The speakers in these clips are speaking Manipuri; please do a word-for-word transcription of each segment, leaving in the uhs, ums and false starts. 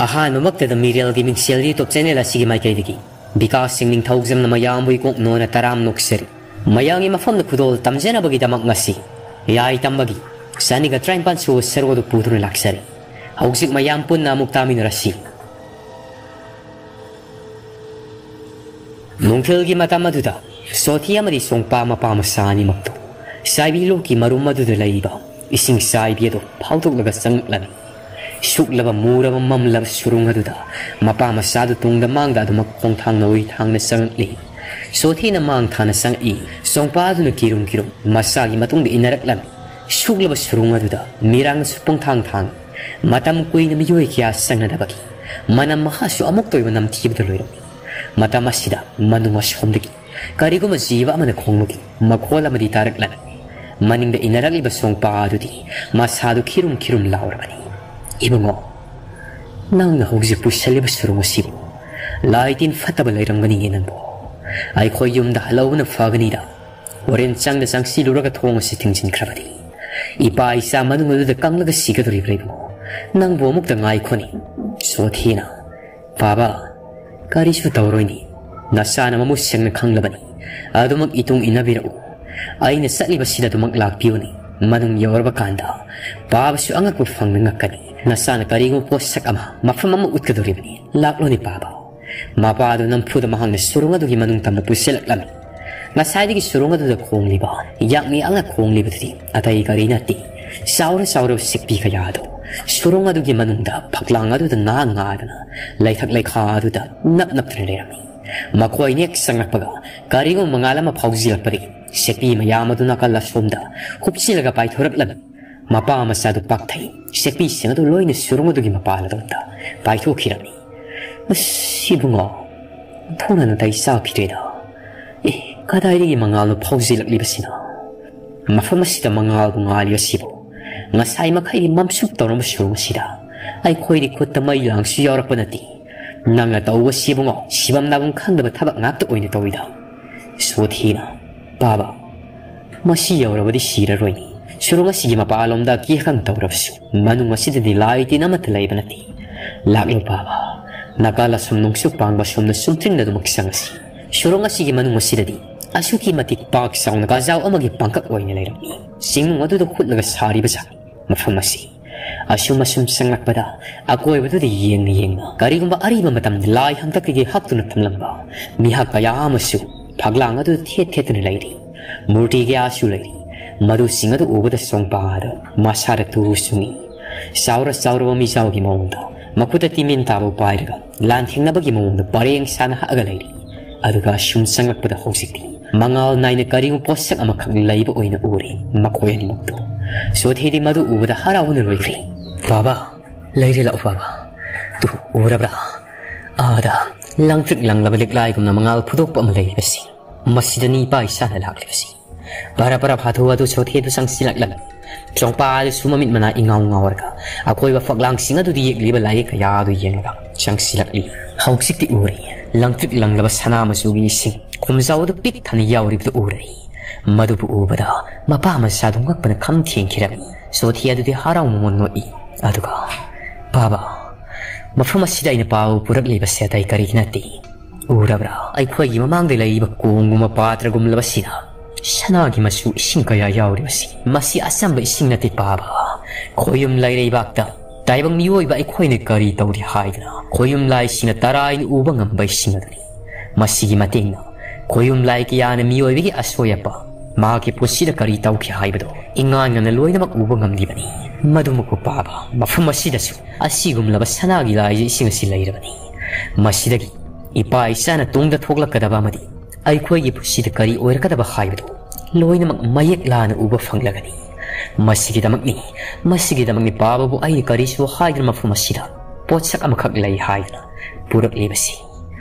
ꯑꯍꯥꯟꯕꯃꯛꯇꯗ ꯃꯤꯔꯦꯜꯒꯤ ꯃꯤꯡꯁꯦꯜ YouTube channel ꯑꯁꯤꯒꯤ ꯃꯥꯏꯀꯩꯗꯒꯤ ꯕꯤꯀꯥꯁ ꯁꯤꯡ ꯅꯤꯡꯊꯧꯖꯝꯅ ꯃꯌꯥꯝꯕꯨ ꯏꯀꯣꯛ ꯅꯣꯟꯅ ꯇꯔꯥꯝ ꯅꯣꯛꯆꯔꯤ꯫ ꯃꯌꯥꯝꯒꯤ ꯃꯐꯝꯗ ꯈꯨꯗꯣꯜ ꯇꯝꯖꯅꯕꯒꯤꯗꯃꯛ ꯉꯁꯤ ꯌꯥꯏ ꯇꯝꯕꯒꯤ ꯆꯅꯤꯒ ꯇꯔꯥꯅꯤꯄꯥꯟ ꯁꯨꯕ ꯁꯔꯨꯛ ꯑꯗꯨ ꯄꯨꯗꯨꯅ ꯂꯥꯛꯆꯔꯤ꯫ ꯍꯧꯖꯤꯛ ꯃꯌꯥꯝ ꯄꯨꯟꯅ ꯑꯃꯨꯛ ꯇꯥꯃꯤꯟꯅꯔꯁꯤ꯫ ꯅꯨꯡꯊꯤꯜꯒꯤ ꯃꯇꯝ ꯑꯗꯨꯗ ꯁꯣꯊꯤ ꯑꯃꯗꯤ ꯁꯣꯡꯄꯥ ꯃꯄꯥ ꯃꯆꯥ ꯑꯅꯤꯃꯛꯇꯨ ꯆꯥꯏꯕꯤ ꯂꯣꯛꯀꯤ ꯃꯔꯨꯝ ꯑꯗꯨꯗ ꯂꯩꯕ ꯏꯁꯤꯡ ꯆꯥꯏꯕꯤ ꯑꯗꯨ ꯐꯥꯎꯗꯣꯛꯂꯒ ꯆꯪꯂꯛꯂꯝꯃꯤ꯫ ꯁꯨꯛꯂꯕ ꯃꯨꯔꯕ ꯃꯝꯂꯕ ꯁꯨꯔꯨꯡ ꯑꯗꯨꯗ ꯃꯄꯥ ꯃꯆꯥꯗꯨ ꯇꯨꯡꯗ ꯃꯥꯡꯗ ꯑꯗꯨꯃꯛ ꯈꯣꯡꯊꯥꯡ ꯅꯧꯔꯤ ꯊꯥꯡꯅ ꯆꯪꯂꯛꯂꯤ꯫ ꯁꯣꯊꯤꯅ ꯃꯥꯡ ꯊꯥꯅ ꯆꯪꯂꯛꯏ꯫ ꯁꯣꯡꯄꯥ ꯑꯗꯨꯅ ꯀꯤꯔꯨꯝ ꯀꯤꯔꯨꯝ ꯃꯆꯥꯒꯤ ꯃꯇꯨꯡꯗ ꯏꯟꯅꯔꯛꯂꯝꯃꯤ꯫ ꯁꯨꯛꯂꯕ ꯁꯨꯔꯨꯡ ꯑꯗꯨꯗ ꯃꯤꯔꯥꯡꯁꯨ ꯄꯨꯡꯊꯥꯡ ꯊꯥꯡ꯫ ꯃꯇꯝ ꯀꯨꯏꯅ ꯃꯤꯑꯣꯏ ꯀꯌꯥ ꯆꯪꯅꯗꯕꯒꯤ ꯃꯅꯝ ꯃꯍꯥꯁꯨ ꯑꯃꯨꯛꯇ ꯑꯣꯏꯕ ꯅꯝꯊꯤꯕꯗ ꯂꯣꯏꯔꯝꯃꯤ꯫ ꯃꯇꯝ ꯑꯁꯤꯗ ꯃꯅꯨꯡ ꯑꯁꯣꯝꯗꯒꯤ ꯀꯔꯤꯒꯨꯝꯕ ꯖꯤꯕ ꯑꯃꯅ ꯈꯣꯡꯂꯛꯏ ꯃꯈꯣꯜ ꯑꯃꯗꯤ ꯇꯥꯔꯛꯂꯝꯃꯤ꯫ ꯃꯅꯤꯡꯗ ꯏꯟꯅꯔꯛꯂꯤꯕ ꯁꯣꯡꯄꯥ ꯑꯗꯨꯗꯤ ꯃꯁꯥꯗꯨ ꯈꯤꯔꯨꯝ ꯈꯤꯔꯨꯝ ꯂꯥꯎꯔꯕꯅꯤ꯫ "ꯏꯕꯨꯡꯉꯣ, ꯅꯪꯅ ꯍꯧꯖꯤꯛ ꯄꯨꯁꯜꯂꯤꯕ ꯁꯨꯔꯨꯡ ꯑꯁꯤꯕꯨ ꯂꯥꯏ ꯇꯤꯟ ꯐꯠꯇꯕ ꯂꯩꯔꯝꯒꯅꯤꯌꯦ ꯅꯪꯕꯨ꯫ ꯑꯩꯈꯣꯏ ꯌꯨꯝꯗ ꯍꯜꯍꯧꯕꯅ ꯐꯒꯅꯤꯗ꯫ ꯍꯣꯔꯦꯟ ꯆꯪꯗ ꯆꯪꯁꯤꯜꯂꯨꯔꯒ ꯊꯣꯡ ꯑꯁꯤ ꯊꯤꯡꯖꯤꯟꯈ꯭ꯔꯕꯗꯤ ꯏꯄꯥ ꯏꯆꯥ ꯃꯅꯨꯡ ꯑꯗꯨꯗ ꯀꯪꯂꯒ ꯁꯤꯒꯗꯧꯔꯤꯕ꯭ꯔꯥ ꯏꯕꯨꯡꯉꯣ? ꯅꯪꯕꯨ ꯑꯃꯨꯛꯇ ꯉꯥꯏꯈꯣꯅꯤ꯫" ꯁꯣꯊꯤꯅ, "ꯕꯥꯕꯥ, ꯀꯔꯤꯁꯨ ꯇꯧꯔꯣꯏꯅꯤ꯫ ꯅꯆꯥꯅ ꯃꯃꯨꯠ ꯁꯦꯡꯅ ꯈꯪꯂꯕꯅꯤ꯫ ꯑꯗꯨꯃꯛ ꯏꯇꯨꯡ ꯏꯟꯅꯕꯤꯔꯛꯎ꯫ ꯑꯩꯅ ꯆꯠꯂꯤꯕꯁꯤꯗ ꯑꯗꯨꯃꯛ ꯂꯥꯛꯄꯤꯌꯨꯅꯤ꯫ ꯃꯅꯨꯡ ꯌꯧꯔꯕ ꯀꯥꯟꯗ ꯄꯥꯕꯁꯨ ꯑꯉꯛꯄ ꯐꯪꯅ ꯉꯛꯀꯅꯤ꯫ ꯅꯆꯥꯅ ꯀꯔꯤꯒꯨꯝꯕ ꯄꯣꯠꯁꯛ ꯑꯃ ꯃꯐꯝ ꯑꯃ ꯎꯠꯀꯗꯧꯔꯤꯕꯅꯤ꯫ ꯂꯥꯛꯂꯣꯅꯤ ꯄꯥꯕ꯫" ꯃꯄꯥꯗꯨ ꯅꯝꯐꯨꯗ ꯃꯍꯥꯛꯅ ꯁꯨꯔꯨꯡ ꯑꯗꯨꯒꯤ ꯃꯅꯨꯡ ꯇꯝꯅ ꯄꯨꯁꯤꯜꯂꯛꯂꯝꯃꯤ꯫ ꯉꯁꯥꯏꯗꯒꯤ ꯁꯨꯔꯨꯡ ꯑꯗꯨꯗ ꯈꯣꯡꯂꯤꯕ, ꯌꯥꯛꯅ ꯌꯥꯛꯅ ꯈꯣꯡꯂꯤꯕꯗꯨꯗꯤ ꯑꯇꯩ ꯀꯔꯤ ꯅꯠꯇꯦ, ꯆꯥꯎꯔ ꯆꯥꯎꯔꯕ ꯁꯤꯛꯄꯤ ꯀꯌꯥ ꯑꯗꯨ ꯁꯨꯔꯨꯡ ꯑꯗꯨꯒꯤ ꯃꯅꯨꯡꯗ ꯐꯛꯂꯥꯡ ꯑꯗꯨꯗ ꯉꯥ ꯉꯥꯗꯅ ꯂꯩꯊꯛ ꯂꯩꯈꯥ ꯑꯗꯨꯗ ꯅꯞ ꯅꯞꯇꯨꯅ ꯂꯩꯔꯝꯃꯤ꯫ ꯃꯈꯣꯏꯅ ꯍꯦꯛ ꯆꯪꯂꯛꯄꯒ ꯀꯔꯤꯒꯨꯝꯕ ꯃꯉꯥꯜ ꯑꯃ ꯐꯥꯎꯖꯤꯜꯂꯛꯄꯗꯒꯤ ꯁꯤꯛꯄꯤ ꯃꯌꯥꯝ ꯑꯗꯨ ꯅꯥꯀꯜ ꯑꯁꯣꯝꯗ ꯍꯨꯞꯆꯤꯜꯂꯒ ꯄꯥꯏꯊꯣꯔꯛꯂꯝꯃꯤ꯫ ꯃꯄꯥ ꯃꯆꯥꯗꯨ ꯄꯥꯛꯊꯩ꯫ ꯁꯤꯛꯄꯤꯁꯤꯡ ꯑꯗꯨ ꯂꯣꯏꯅ ꯁꯨꯔꯨꯡ ꯑꯗꯨꯒꯤ ꯃꯄꯥꯜ ꯑꯗꯣꯝꯗ ꯄꯥꯏꯊꯣꯛꯈꯤꯔꯝꯃꯤ꯫ "ꯑꯁ, ꯏꯕꯨꯡꯉꯣ, ꯊꯣꯡꯅ ꯅꯥꯇꯩ ꯆꯥꯈꯤꯗ꯭ꯔꯦꯗ꯫ ꯑꯦ, ꯀꯗꯥꯏꯗꯒꯤ ꯃꯉꯥꯜꯅꯣ ꯐꯥꯎꯖꯤꯜꯂꯛꯂꯤꯕꯁꯤꯅ? ꯃꯐꯝ ꯑꯁꯤꯗ ꯃꯉꯥꯜꯕꯨ ꯉꯥꯜꯂꯤꯕꯁꯤꯕꯨ? ꯉꯁꯥꯏ ꯃꯈꯩꯗꯤ ꯃꯝꯁꯨꯞ ꯇꯧꯔꯝꯕ ꯁꯨꯔꯨꯡ ꯑꯁꯤꯗ ꯑꯩꯈꯣꯏꯗꯤ ꯈꯨꯠꯇ ꯃꯩ ꯂꯥꯡꯁꯨ ꯌꯥꯎꯔꯛꯄ ꯅꯠꯇꯦ꯫ ꯅꯪꯅ ꯇꯧꯕꯁꯤ ꯏꯕꯨꯡꯉꯣ, ꯁꯤꯐꯝ ꯅꯥꯐꯝ ꯈꯪꯗꯕ ꯊꯕꯛ ꯉꯥꯛꯇ ꯑꯣꯏꯅ ꯇꯧꯏꯗ꯫" ꯁꯣꯊꯤꯅ, "ꯄꯥꯕ, ꯃꯁꯤ ꯌꯧꯔꯕꯗꯤ ꯁꯤꯔꯔꯣꯏꯅꯤ꯫ ꯁꯨꯔꯨꯡ ꯑꯁꯤꯒꯤ ꯃꯄꯥꯟꯂꯣꯝꯗ ꯀꯤꯍꯀꯪ ꯇꯧꯔꯕꯁꯨ ꯃꯅꯨꯡ ꯑꯁꯤꯗꯗꯤ ꯂꯥꯏ ꯇꯤꯟ ꯑꯃꯠꯇ ꯂꯩꯕ ꯅꯠꯇꯦ꯫ "ꯂꯥꯛꯂꯣ ꯄꯥꯕ, ꯅꯥꯒꯥ ꯂꯥꯏꯁ꯭ꯔꯝ ꯅꯣꯡꯆꯨꯞ ꯄꯥꯡꯕ ꯁꯣꯝꯗ ꯆꯨꯝꯗ꯭ꯔꯤꯡꯅ ꯑꯗꯨꯃꯛ ꯆꯪꯉꯁꯤ꯫ ꯁꯣꯔꯣꯛ ꯑꯁꯤꯒꯤ ꯃꯅꯨꯡ ꯑꯁꯤꯗꯗꯤ ꯑꯁꯨꯛꯀꯤ ꯃꯇꯤꯛ ꯄꯥꯛ ꯆꯥꯎꯅ ꯒꯥꯖꯥꯎ ꯑꯃꯒꯤ ꯄꯥꯡꯀꯛ ꯑꯣꯏꯅ ꯂꯩꯔꯝꯃꯤ꯫ ꯆꯤꯡꯅꯨꯡ ꯑꯗꯨꯗ ꯍꯨꯠꯂꯒ ꯁꯥꯔꯤꯕ ꯖꯥꯠꯅꯤ ꯃꯐꯝ ꯑꯁꯤ꯫ ꯑꯁꯨꯝ ꯑꯁꯨꯝ ꯆꯪꯂꯛꯄꯗ ꯑꯀꯣꯏꯕꯗꯨꯗ ꯌꯦꯡꯅ ꯌꯦꯡꯅ ꯀꯔꯤꯒꯨꯝꯕ ꯑꯔꯤꯕ ꯃꯇꯝꯗ ꯂꯥꯏ ꯍꯥꯛꯇꯛꯇꯒꯤ ꯍꯛꯇꯨꯅ ꯊꯝꯂꯝꯕ ꯃꯤꯍꯥꯠ ꯀꯌꯥ ꯑꯃꯁꯨ ꯐꯛꯂꯥꯡ ꯑꯗꯨꯗ ꯊꯦꯠ ꯊꯦꯠꯇꯨꯅ ꯂꯩꯔꯤ꯫ ꯃꯨꯔꯇꯤ ꯀꯌꯥꯁꯨ ꯂꯩꯔꯤ꯫ ꯃꯗꯨꯁꯤꯡ ꯑꯗꯨ ꯎꯕꯗ ꯆꯣꯡꯄꯥꯗ ꯃꯁꯥꯗ ꯇꯨ ꯆꯨꯡꯏ꯫ ꯆꯥꯎꯔ ꯆꯥꯎꯔꯕ ꯃꯤꯖꯥꯎꯒꯤ ꯃꯑꯣꯡꯗ ꯃꯈꯨꯠꯇ ꯇꯤꯃꯤꯟ ꯇꯥꯕ ꯄꯥꯏꯔꯒ ꯂꯥꯟꯊꯦꯡꯅꯕꯒꯤ ꯃꯑꯣꯡꯗ ꯄꯔꯦꯡ ꯁꯥꯅ ꯍꯛꯑꯒ ꯂꯩꯔꯤ꯫ ꯑꯗꯨꯒ ꯁꯨꯝ ꯆꯪꯂꯛꯄꯗ ꯍꯧꯖꯤꯛꯇꯤ ꯃꯉꯥꯜ ꯅꯥꯏꯅ ꯀꯔꯤꯒꯨꯝꯕ ꯄꯣꯠꯁꯛ ꯑꯃꯈꯛ ꯂꯩꯕ ꯑꯣꯏꯅ ꯎꯔꯦ ꯃꯈꯣꯏ ꯑꯅꯤꯃꯛꯇꯨ꯫ ꯆꯣꯊꯦꯗꯤ ꯃꯗꯨ ꯎꯕꯗ ꯍꯔꯥꯎꯅ ꯂꯣꯏꯈ꯭ꯔꯦ꯫ "ꯕꯥꯕꯥ, ꯂꯩꯔꯦ, ꯂꯥꯛꯎ ꯕꯥꯕꯥ꯫ ꯇꯨ, ꯎꯔꯕ꯭ꯔꯥ? ꯑꯥꯗ ꯂꯪꯇ꯭ꯔꯤꯛ ꯂꯪꯂꯕ ꯂꯤꯛꯂꯥꯏꯒꯨꯝꯅ ꯃꯉꯥꯜ ꯐꯨꯗꯣꯛꯄ ꯑꯃ ꯂꯩꯔꯤꯕꯁꯤ꯫ ꯃꯁꯤꯗꯅꯤ ꯏꯄꯥ ꯏꯆꯥꯅ ꯂꯥꯛꯂꯤꯕꯁꯤ꯫" ꯕꯔꯥ ꯕꯔꯥ ꯐꯥꯊꯨ ꯑꯗꯨ ꯆꯣꯊꯦꯗꯨ ꯆꯪꯁꯤꯜꯂꯛꯂꯝꯃꯤ꯫ ꯆꯣꯡꯄꯥ ꯑꯗꯨꯁꯨ ꯃꯃꯤꯠ ꯃꯅꯥ ꯏꯉꯥꯎ ꯉꯥꯎꯔꯒ ꯑꯀꯣꯏꯕ ꯐꯛꯂꯥꯡꯁꯤꯡ ꯑꯗꯨꯗ ꯌꯦꯛꯂꯤꯕ ꯂꯥꯏꯌꯦꯛ ꯀꯌꯥ ꯑꯗꯨ ꯌꯦꯡꯂꯒ ꯆꯪꯁꯤꯜꯂꯛꯂꯤ꯫ ꯍꯧꯖꯤꯛꯇꯤ ꯎꯔꯦ, ꯂꯪꯇ꯭ꯔꯤꯛ ꯂꯪꯂꯕ ꯁꯅꯥ ꯃꯆꯨꯒꯤ ꯏꯁꯤꯡ ꯈꯨꯝꯖꯥꯎ ꯑꯗꯨ ꯄꯤꯛ ꯊꯟꯅ ꯌꯥꯎꯔꯤꯕꯗꯨ ꯎꯔꯦ꯫ ꯃꯗꯨꯕꯨ ꯎꯕꯗ ꯃꯄꯥ ꯃꯆꯥꯗꯨ ꯉꯛꯄꯅ ꯈꯝ ꯊꯦꯡꯈꯤꯔꯝꯃꯤ꯫ ꯆꯣꯊꯦ ꯑꯗꯨꯗꯤ ꯍꯔꯥꯎ ꯃꯃꯣꯟ ꯅꯣꯛꯏ꯫ ꯑꯗꯨꯒ, "ꯕꯥꯕꯥ, ꯃꯐꯝ ꯑꯁꯤꯗ ꯑꯩꯅ ꯄꯥꯕ ꯄꯨꯔꯛꯂꯤꯕꯁꯦ ꯑꯇꯩ ꯀꯔꯤ ꯅꯠꯇꯦ꯫ ꯎꯔꯕ꯭ꯔꯥ? ꯑꯩꯈꯣꯏꯒꯤ ꯃꯃꯥꯡꯗ ꯂꯩꯔꯤꯕ ꯀꯣꯝꯒꯨꯝꯕ ꯄꯥꯇ꯭ꯔꯒꯨꯝꯂꯕꯁꯤꯗ ꯁꯅꯥꯒꯤ ꯃꯆꯨ ꯏꯁꯤꯡ ꯀꯌꯥ ꯌꯥꯎꯔꯤꯕꯁꯤ꯫ ꯃꯁꯤ ꯑꯆꯝꯕ ꯏꯁꯤꯡ ꯅꯠꯇꯦ ꯄꯥꯕ꯫ ꯈꯣꯌꯨꯝ ꯂꯥꯏꯔꯩꯕꯥꯛꯇ ꯇꯥꯏꯕꯪ ꯃꯤꯑꯣꯏꯕ ꯑꯩꯈꯣꯏꯅ ꯀꯔꯤ ꯇꯧꯔꯤ ꯍꯥꯏꯗꯅ ꯈꯣꯌꯨꯝ ꯂꯥꯏꯁꯤꯡꯅ ꯇꯔꯥꯏꯅ ꯎꯕ ꯉꯝꯕ ꯏꯁꯤꯡ ꯑꯗꯨꯅꯤ꯫ ꯃꯁꯤꯒꯤ ꯃꯇꯦꯡꯅ ꯈꯣꯌꯨꯝ ꯂꯥꯏ ꯀꯌꯥꯅ ꯃꯤꯑꯣꯏꯕꯒꯤ ꯑꯁꯣꯏ ꯑꯄꯥ, ꯃꯍꯥꯛꯀꯤ ꯄꯨꯟꯁꯤꯗ ꯀꯔꯤ ꯇꯧꯈꯤ ꯍꯥꯏꯕꯗꯨ ꯏꯉꯥꯟ ꯉꯟꯅ ꯂꯣꯏꯅꯃꯛ ꯎꯕ ꯉꯝꯂꯤꯕꯅꯤ꯫ ꯃꯗꯨꯃꯛꯄꯨ ꯄꯥꯕ, ꯃꯐꯝ ꯑꯁꯤꯗꯁꯨ ꯑꯁꯤꯒꯨꯝꯂꯕ ꯁꯅꯥꯒꯤ ꯂꯥꯏꯁꯤ ꯏꯁꯤꯡ ꯑꯁꯤ ꯂꯩꯔꯕꯅꯤ꯫ ꯃꯁꯤꯗꯒꯤ ꯏꯄꯥ ꯏꯆꯥꯅ ꯇꯨꯡꯗ ꯊꯣꯛꯂꯛꯀꯗꯕ ꯑꯃꯗꯤ ꯑꯩꯈꯣꯏꯒꯤ ꯄꯨꯟꯁꯤꯗ ꯀꯔꯤ ꯑꯣꯏꯔꯛꯀꯗꯕ ꯍꯥꯏꯕꯗꯨ ꯂꯣꯏꯅꯃꯛ ꯃꯌꯦꯛ ꯂꯥꯅ ꯎꯕ ꯐꯪꯂꯒꯅꯤ꯫ ꯃꯁꯤꯒꯤꯗꯃꯛꯅꯤ, ꯃꯁꯤꯒꯤꯗꯃꯛꯅꯤ ꯄꯥꯕꯕꯨ ꯑꯩꯅ ꯀꯔꯤꯁꯨ ꯍꯥꯏꯗꯅ ꯃꯐꯝ ꯑꯁꯤꯗ ꯄꯣꯠꯁꯛ ꯑꯃꯈꯛ ꯂꯩ ꯍꯥꯏꯗꯅ ꯄꯨꯔꯛꯂꯤꯕꯁꯤ꯫